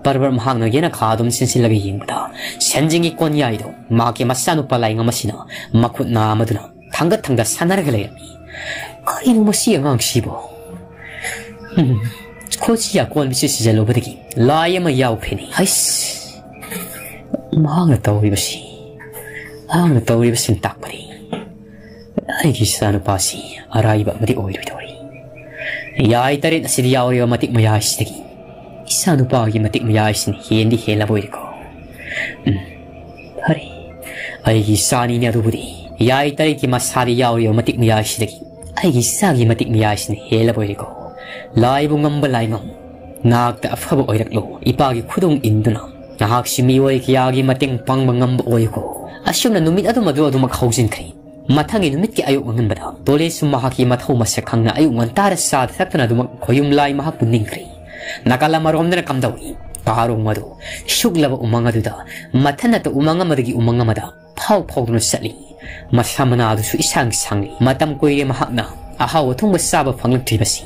ꯄꯔꯕꯔ ꯃꯍꯥꯛꯅ ꯌꯦꯅꯈꯥ ꯑꯗꯨꯝ ꯆꯦꯟꯁꯤꯜꯂꯒ ꯌꯦꯡꯕꯗ ꯁꯟꯖꯦꯡꯒꯤ ꯀꯣꯟꯌꯥꯏꯗꯣ ꯃꯍꯥꯛꯀꯤ ꯃꯆꯥꯅꯨꯄꯥ ꯂꯥꯏꯉꯝ ꯑꯁꯤꯅ ꯃꯈꯨꯠ ꯅꯥꯝꯃꯗꯨꯅ ꯊꯥꯡꯒꯠ ꯊꯥꯡꯗ ꯁꯥꯟꯅꯔꯒ ꯂꯩꯔꯝꯃꯤ꯫ "ꯀꯔꯤꯅꯣ ꯃꯁꯤ ꯑꯉꯥꯡꯁꯤꯕꯣ? ꯎꯝ, ꯈꯨꯠꯁꯤ ꯑꯀꯣꯟꯕꯁꯤ ꯁꯤꯖꯜꯂꯨꯕꯗꯒꯤ ꯂꯥꯏ ꯑꯃ ꯌꯥꯎꯈ꯭ꯔꯦꯅꯦ꯫ ꯍꯩꯁ! ꯃꯍꯥꯛꯅ ꯇꯧꯔꯤꯕꯁꯤ, ꯃꯍꯥꯛꯅ ꯇꯧꯔꯤꯕꯁꯤꯅ ꯇꯥꯛꯄꯗꯤ ꯑꯩꯒꯤ ꯏꯆꯥꯅꯨꯄꯥꯁꯤ ꯑꯔꯥꯏꯕ ꯑꯃꯗꯤ ꯑꯣꯏꯔꯣꯏꯗꯧꯔꯤ꯫ ꯌꯥꯏ ꯇꯔꯦꯠ ꯑꯁꯤꯗ ꯌꯥꯎꯔꯤꯕ ꯃꯇꯤꯛ ꯃꯌꯥꯏꯁꯤꯗꯒꯤ ꯏꯆꯥꯅꯨꯄꯥꯒꯤ ꯃꯇꯤꯛ ꯃꯌꯥꯏꯁꯤꯅ ꯍꯦꯟꯗꯤ ꯍꯦꯜꯂꯕꯣꯏꯔꯦꯀꯣ꯫ ꯎꯝ, ꯐꯔꯦ, ꯑꯩꯒꯤ ꯏꯆꯥꯅꯤꯅꯦ꯫ ꯑꯗꯨꯕꯨꯗꯤ ꯌꯥꯏ ꯇꯔꯦꯠꯀꯤ ꯃꯁꯥꯗ ꯌꯥꯎꯔꯤꯕ ꯃꯇꯤꯛ ꯃꯌꯥꯏꯁꯤꯗꯒꯤ ꯑꯩꯒꯤ ꯏꯆꯥꯒꯤ ꯃꯇꯤꯛ ꯃꯌꯥꯏꯁꯤꯅ ꯍꯦꯜꯂꯕꯣꯏꯔꯦꯀꯣ꯫ ꯂꯥꯏꯕꯨ ꯉꯝꯕ ꯂꯥꯏꯉꯝ, ꯅꯍꯥꯛꯇ ꯑꯐꯕ ꯑꯣꯏꯔꯛꯂꯣ꯫ ꯏꯄꯥꯒꯤ ꯈꯨꯗꯨꯡ ꯏꯟꯗꯨꯅ ꯅꯍꯥꯛꯁꯤ ꯃꯤꯑꯣꯏ ꯀꯌꯥꯒꯤ ꯃꯇꯦꯡ ꯄꯥꯡꯕ ꯉꯝꯕ ꯑꯣꯏꯌꯨꯀꯣ꯫" ꯑꯁꯨꯝꯅ ꯅꯨꯃꯤꯠ ꯑꯗꯨꯝ ꯑꯗꯨ ꯑꯗꯨꯃꯛ ꯍꯧꯖꯤꯟꯈ꯭ꯔꯦ꯫ ꯃꯊꯪꯒꯤ ꯅꯨꯃꯤꯠꯀꯤ ꯑꯌꯨꯛ ꯑꯉꯟꯕꯗ ꯇꯣꯂꯦꯁꯨ ꯃꯍꯥꯛꯀꯤ ꯃꯊꯧ ꯃꯁꯛ ꯈꯪꯅ ꯑꯌꯨꯛ ꯉꯟꯇꯥꯗ ꯆꯥꯗ ꯊꯛꯇꯅ ꯑꯗꯨꯃꯛ ꯈꯣꯌꯨꯝ ꯂꯥꯏ ꯃꯍꯥꯛꯄꯨ ꯅꯤꯡꯈ꯭ꯔꯦ꯫ ꯅꯥꯀꯜ ꯑꯃꯔꯣꯝꯗꯅ ꯀꯝꯗꯧꯏ? ꯀꯥꯔꯣꯡ ꯑꯗꯨ ꯁꯨꯛꯂꯕ ꯎꯃꯪ ꯑꯗꯨꯗ ꯃꯊꯟꯅꯇ ꯎꯃꯪ ꯑꯃꯗꯒꯤ ꯎꯃꯪ ꯑꯃꯗ ꯐꯥꯎ ꯐꯥꯎꯗꯨꯅ ꯆꯠꯂꯤ꯫ ꯃꯁꯥ ꯃꯅꯥ ꯑꯗꯨꯁꯨ ꯏꯁꯥꯡ ꯁꯥꯡꯂꯤ꯫ ꯃꯇꯝ ꯀꯨꯏꯔꯦ ꯃꯍꯥꯛꯅ ꯑꯍꯥꯎ ꯑꯊꯨꯝꯕ ꯆꯥꯕ ꯐꯪꯂꯛꯇ꯭ꯔꯤꯕꯁꯤ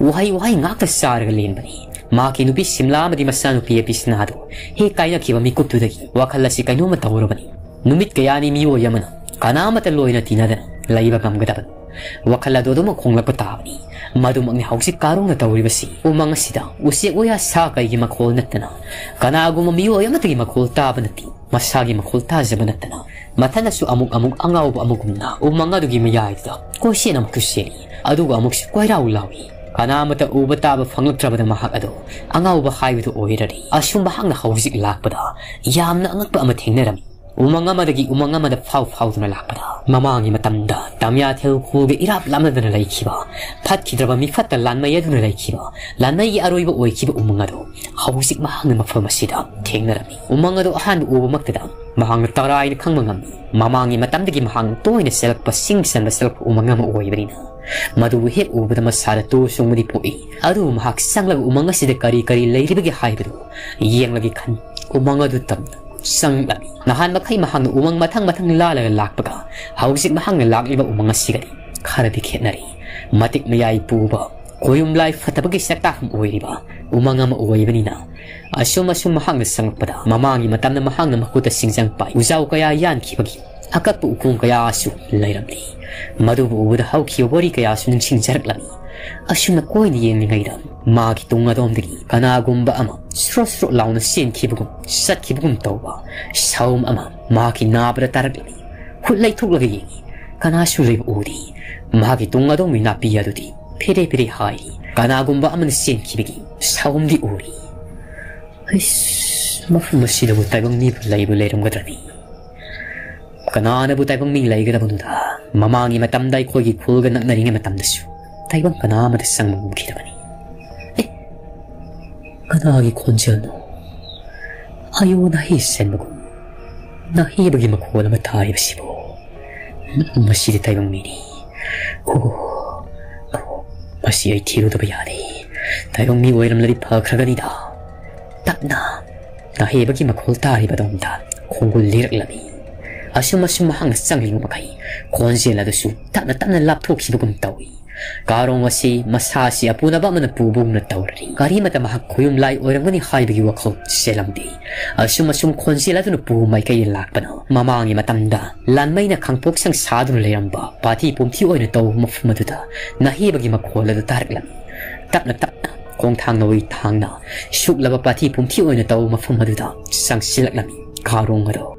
ꯎꯍꯩ ꯋꯥꯍꯩ ꯉꯥꯛꯇ ꯆꯥꯔꯒ ꯂꯦꯟꯕꯅꯤ꯫ ꯃꯍꯥꯛꯀꯤ ꯅꯨꯄꯤ ꯁꯤꯝꯂꯥ ꯑꯃꯗꯤ ꯃꯆꯥꯅꯨꯄꯤ ꯑꯦꯄꯤꯁꯅꯥꯗꯨ ꯍꯦꯛ ꯀꯥꯏꯅꯈꯤꯕ ꯃꯤꯀꯨꯞꯇꯨꯗꯒꯤ ꯋꯥꯈꯜ ꯑꯁꯤ ꯀꯩꯅꯣꯝꯃ ꯇꯧꯔꯕꯅꯤ꯫ ꯅꯨꯃꯤꯠ ꯀꯌꯥꯅꯤ ꯃꯤꯑꯣꯏ ꯑꯃꯅ ꯀꯅꯥ ꯑꯃꯠꯇ ꯂꯣꯏꯅ ꯇꯤꯟꯅꯗꯅ ꯂꯩꯕ ꯉꯝꯒꯗꯕꯅꯣ? ꯋꯥꯈꯜ ꯑꯗꯨ ꯑꯗꯨꯃꯛ ꯍꯣꯡꯂꯛꯄ ꯇꯥꯕꯅꯤ꯫ ꯃꯗꯨꯃꯛꯅꯤ ꯍꯧꯖꯤꯛ ꯀꯥꯔꯣꯡꯅ ꯇꯧꯔꯤꯕꯁꯤ꯫ ꯎꯃꯪ ꯑꯁꯤꯗ ꯎꯆꯦꯛ ꯋꯥꯌꯥ ꯁꯥ ꯀꯩꯒꯤ ꯃꯈꯣꯜ ꯅꯠꯇꯅ ꯀꯅꯥꯒꯨꯝꯕ ꯃꯤꯑꯣꯏ ꯑꯃꯠꯇꯒꯤ ꯃꯈꯣꯜ ꯇꯥꯕ ꯅꯠꯇꯦ꯫ ꯃꯁꯥꯒꯤ ꯃꯈꯣꯜ ꯇꯥꯖꯕ ꯅꯠꯇꯅ ꯃꯊꯟꯗꯁꯨ ꯑꯃꯨꯛ ꯑꯃꯨꯛ ꯑꯉꯥꯎꯕ ꯑꯃꯒꯨꯝꯅ ꯎꯃꯪ ꯑꯗꯨꯒꯤ ꯃꯌꯥꯏꯗꯨꯗ ꯀꯣꯏꯆꯦꯟ ꯑꯃꯨꯛꯁꯨ ꯆꯦꯜꯂꯤ, ꯑꯗꯨꯒ ꯑꯃꯨꯛꯁꯨ ꯀꯣꯏꯔꯥꯎ ꯂꯥꯎꯏ꯫ ꯀꯅꯥ ꯑꯃꯠꯇ ꯎꯕ ꯇꯥꯕ ꯐꯪꯂꯛꯇ꯭ꯔꯕꯗ ꯃꯍꯥꯛ ꯑꯗꯨ ꯑꯉꯥꯎꯕ ꯍꯥꯏꯕꯗꯨ ꯑꯣꯏꯔꯔꯤ꯫ ꯑꯁꯨꯝ ꯃꯍꯥꯛꯅ ꯍꯧꯖꯤꯛ ꯂꯥꯛꯄꯗ ꯌꯥꯝꯅ ꯑꯉꯛꯄ ꯑꯃ ꯊꯦꯡꯅꯔꯝꯃꯤ꯫ ꯎꯃꯪ ꯑꯃꯗꯒꯤ ꯎꯃꯪ ꯑꯃꯗ ꯐꯥꯎ ꯐꯥꯎꯗꯨꯅ ꯂꯥꯛꯄꯗ, ꯃꯃꯥꯡꯒꯤ ꯃꯇꯝꯗ ꯇꯃꯤꯌꯥꯊꯦꯜ ꯈꯨꯜꯒ ꯏꯔꯥꯞ ꯂꯥꯞꯅꯗꯅ ꯂꯩꯈꯤꯕ, ꯐꯠꯈꯤꯗ꯭ꯔꯕ ꯃꯤꯐꯠꯇ ꯂꯥꯟꯃꯩ ꯑꯗꯨꯅ ꯂꯩꯈꯤꯕ, ꯂꯥꯟꯃꯩꯒꯤ ꯑꯔꯣꯏꯕ ꯑꯣꯏꯈꯤꯕ ꯎꯃꯪ ꯑꯗꯨ ꯍꯧꯖꯤꯛ ꯃꯍꯥꯛꯅ ꯃꯐꯝ ꯑꯁꯤꯗ ꯊꯦꯡꯅꯔꯝꯃꯤ꯫ ꯎꯃꯪ ꯑꯗꯨ ꯑꯍꯥꯟꯕ ꯎꯕꯃꯛꯇꯗ ꯃꯍꯥꯛꯅ ꯇꯔꯥꯏꯅ ꯈꯪꯕ ꯉꯝꯃꯤ꯫ ꯃꯃꯥꯡꯒꯤ ꯃꯇꯝꯗꯒꯤ ꯃꯍꯥꯛꯅ ꯇꯣꯏꯅ ꯆꯦꯜꯂꯛꯄ, ꯁꯤꯡ ꯆꯟꯕ ꯆꯦꯜꯂꯛꯄ ꯎꯃꯪ ꯑꯃ ꯑꯣꯏꯕꯅꯤꯅ, ꯃꯗꯨꯕꯨ ꯍꯦꯛ ꯎꯕꯗ ꯃꯁꯥꯗ ꯇꯨ ꯆꯣꯡꯕꯗꯤ ꯄꯣꯛꯏ꯫ ꯑꯗꯨꯕꯨ ꯃꯍꯥꯛ ꯆꯪꯂꯒ ꯎꯃꯪ ꯑꯁꯤꯗ ꯀꯔꯤ ꯀꯔꯤ ꯂꯩꯔꯤꯕꯒꯦ ꯍꯥꯏꯕꯗꯨ ꯌꯦꯡꯂꯒꯦ ꯈꯟ ꯎꯃꯪ ꯑꯗꯨ ꯇꯝꯅ ꯆꯪꯂꯛꯂꯝꯃꯤ꯫ ꯅꯍꯥꯟ ꯃꯈꯩ ꯃꯍꯥꯛꯅ ꯎꯃꯪ ꯃꯊꯪ ꯃꯊꯪ ꯂꯥꯜꯂꯒ ꯂꯥꯛꯄꯒ ꯍꯧꯖꯤꯛ ꯃꯍꯥꯛꯅ ꯂꯥꯛꯂꯤꯕ ꯎꯃꯪ ꯑꯁꯤꯒꯗꯤ ꯈꯔꯗꯤ ꯈꯦꯠꯅꯔꯤ꯫ ꯃꯇꯤꯛ ꯃꯌꯥꯏ ꯄꯨꯕ, ꯀꯣꯌꯨꯝ ꯂꯥꯏ ꯐꯠꯇꯕꯒꯤ ꯆꯥꯛꯇꯥꯐꯝ ꯑꯣꯏꯔꯤꯕ ꯎꯃꯪ ꯑꯃ ꯑꯣꯏꯕꯅꯤꯅ, ꯑꯁꯨꯝ ꯑꯁꯨꯝ ꯃꯍꯥꯛꯅ ꯆꯪꯂꯛꯄꯗ, ꯃꯃꯥꯡꯒꯤ ꯃꯇꯝꯗ ꯃꯍꯥꯛꯅ ꯃꯈꯨꯠꯇ ꯁꯤꯡꯖꯪ ꯄꯥꯏ ꯎꯖꯥꯎ ꯀꯌꯥ ꯌꯥꯟꯈꯤꯕꯒꯤ ꯑꯀꯛꯄ ꯎꯈꯣꯡ ꯀꯌꯥꯁꯨ ꯂꯩꯔꯝꯂꯤ꯫ ꯃꯗꯨꯕꯨ ꯎꯕꯗ ꯍꯧꯈꯤꯕ ꯋꯥꯔꯤ ꯀꯌꯥꯁꯨ ꯅꯤꯡꯁꯤꯡꯖꯔꯛꯂꯝꯃꯤ꯫ ꯑꯁꯨꯝꯅ ꯀꯣꯏꯅ ꯌꯦꯡꯂꯤꯉꯩꯗ ꯃꯥꯒꯤ ꯇꯨꯡ ꯑꯗꯣꯝꯗꯒꯤ ꯀꯅꯥꯒꯨꯝꯕ ꯑꯃ ꯁ꯭ꯔꯣꯠ ꯁ꯭ꯔꯣꯠ ꯂꯥꯎꯅ ꯆꯦꯟꯈꯤꯕꯒꯨꯝ ꯆꯠꯈꯤꯕꯒꯨꯝ ꯇꯧꯕ ꯁꯥꯎꯝ ꯑꯃ ꯃꯍꯥꯛꯀꯤ ꯅꯥꯕꯗ ꯇꯥꯔꯛꯂꯝꯃꯤ꯫ ꯈꯨꯠ ꯂꯩꯊꯣꯛꯂꯒ ꯌꯦꯡꯉꯤ꯫ ꯀꯅꯥꯁꯨ ꯂꯩꯕ ꯎꯗꯦ꯫ ꯃꯍꯥꯛꯀꯤ ꯇꯨꯡ ꯑꯗꯣꯝꯒꯤ ꯅꯥꯄꯤ ꯑꯗꯨꯗꯤ ꯐꯦꯔꯦ ꯐꯦꯔꯦ ꯍꯥꯏꯔꯤ꯫ ꯀꯅꯥꯒꯨꯝꯕ ꯑꯃꯅ ꯆꯦꯟꯈꯤꯕꯒꯤ ꯁꯥꯎꯝꯗꯤ ꯎꯔꯤ꯫ ꯍꯩꯁ, ꯃꯐꯝ ꯑꯁꯤꯗꯕꯨ ꯇꯥꯏꯕꯪ ꯃꯤꯕꯨ ꯂꯩꯕꯨ ꯂꯩꯔꯝꯒꯗ꯭ꯔꯅꯤ? ꯀꯅꯥꯅꯕꯨ ꯇꯥꯏꯕꯪ ꯃꯤ ꯂꯩꯒꯗꯕꯅꯣꯗ? ꯃꯃꯥꯡꯒꯤ ꯃꯇꯝꯗ ꯑꯩꯈꯣꯏꯒꯤ ꯈꯨꯜꯒ ꯅꯛꯅꯔꯤꯉꯩ ꯃꯇꯝꯗꯁꯨ ꯇꯥꯏꯕꯪ ꯀꯅꯥ ꯑꯃꯠꯇ ꯆꯪꯕ ꯉꯝꯈꯤꯗꯕꯅꯤ꯫ ꯑꯦ, ꯀꯅꯥꯒꯤ ꯈꯣꯟꯖꯦꯜꯅꯣ? ꯑꯌꯣ, ꯅꯥꯍꯦ ꯁꯦꯟꯕꯒꯨꯝ ꯅꯥꯍꯦꯕꯒꯤ ꯃꯈꯣꯜ ꯑꯃ ꯇꯥꯔꯤꯕꯁꯤꯕꯨ꯫ ꯃꯁꯤꯗꯤ ꯇꯥꯏꯕꯪ ꯃꯤꯅꯤ꯫ ꯑꯣ, ꯑꯣ, ꯃꯁꯤ ꯑꯩ ꯊꯤꯔꯨꯗꯕ ꯌꯥꯗꯦ꯫ ꯇꯥꯏꯕꯪ ꯃꯤ ꯑꯣꯏꯔꯝꯂꯗꯤ ꯐꯈ꯭ꯔꯒꯅꯤꯗ꯫ ꯇꯞꯅ ꯅꯥꯍꯩꯕꯒꯤ ꯃꯈꯣꯜ ꯇꯥꯔꯤꯕ ꯑꯗꯣꯝꯗ ꯈꯣꯡꯒꯨꯜ ꯂꯤꯔꯛꯂꯝꯃꯤ꯫ ꯑꯁꯨꯝ ꯑꯁꯨꯝ ꯃꯍꯥꯛꯅ ꯆꯪꯂꯤꯕ ꯃꯈꯩ ꯈꯣꯟꯖꯦꯜ ꯑꯗꯨꯁꯨ ꯇꯞꯅ ꯇꯞꯅ ꯂꯥꯞꯊꯣꯛꯈꯤꯕꯒꯨꯝ ꯇꯧꯏ꯫ ꯀꯥꯔꯣꯡ ꯑꯁꯤ ꯃꯁꯥ ꯑꯁꯤ ꯑꯄꯨꯅꯕ ꯑꯃꯅ ꯄꯨꯕꯒꯨꯝꯅ ꯇꯧꯔꯔꯤ꯫ ꯀꯔꯤꯃꯇ ꯃꯍꯥꯛ ꯈꯣꯌꯨꯝ ꯂꯥꯏ ꯑꯣꯏꯔꯝꯒꯅꯤ ꯍꯥꯏꯕꯒꯤ ꯋꯥꯈꯜ ꯆꯦꯜꯂꯝꯗꯦ꯫ ꯑꯁꯨꯝ ꯑꯁꯨꯝ ꯈꯣꯟꯖꯦꯜ ꯑꯗꯨꯅ ꯄꯨꯕ ꯃꯥꯏꯀꯩꯗ ꯂꯥꯛꯄꯅ ꯃꯃꯥꯡꯒꯤ ꯃꯇꯝꯗ ꯂꯥꯟꯃꯩꯅ ꯈꯥꯡꯄꯣꯛ ꯁꯪ ꯁꯥꯗꯨꯅ ꯂꯩꯔꯝꯕ ꯄꯥꯊꯤ ꯄꯨꯝꯊꯤ ꯑꯣꯏꯅ ꯇꯧꯕ ꯃꯐꯝ ꯑꯗꯨꯗ ꯅꯥꯍꯩꯕꯒꯤ ꯃꯈꯣꯜ ꯑꯗꯨ ꯇꯥꯔꯛꯂꯝꯃꯤ꯫ ꯇꯞꯅ ꯇꯞꯅ ꯈꯣꯡꯊꯥꯡ ꯅꯥꯎꯔꯤ ꯊꯥꯡꯅ ꯁꯨꯛꯂꯕ ꯄꯥꯊꯤ ꯄꯨꯝꯊꯤ ꯑꯣꯏꯅ ꯇꯧꯕ ꯃꯐꯝ ꯑꯗꯨꯗ ꯆꯪꯁꯤꯜꯂꯛꯂꯝꯃꯤ꯫ ꯀꯥꯔꯣꯡ ꯑꯗꯣ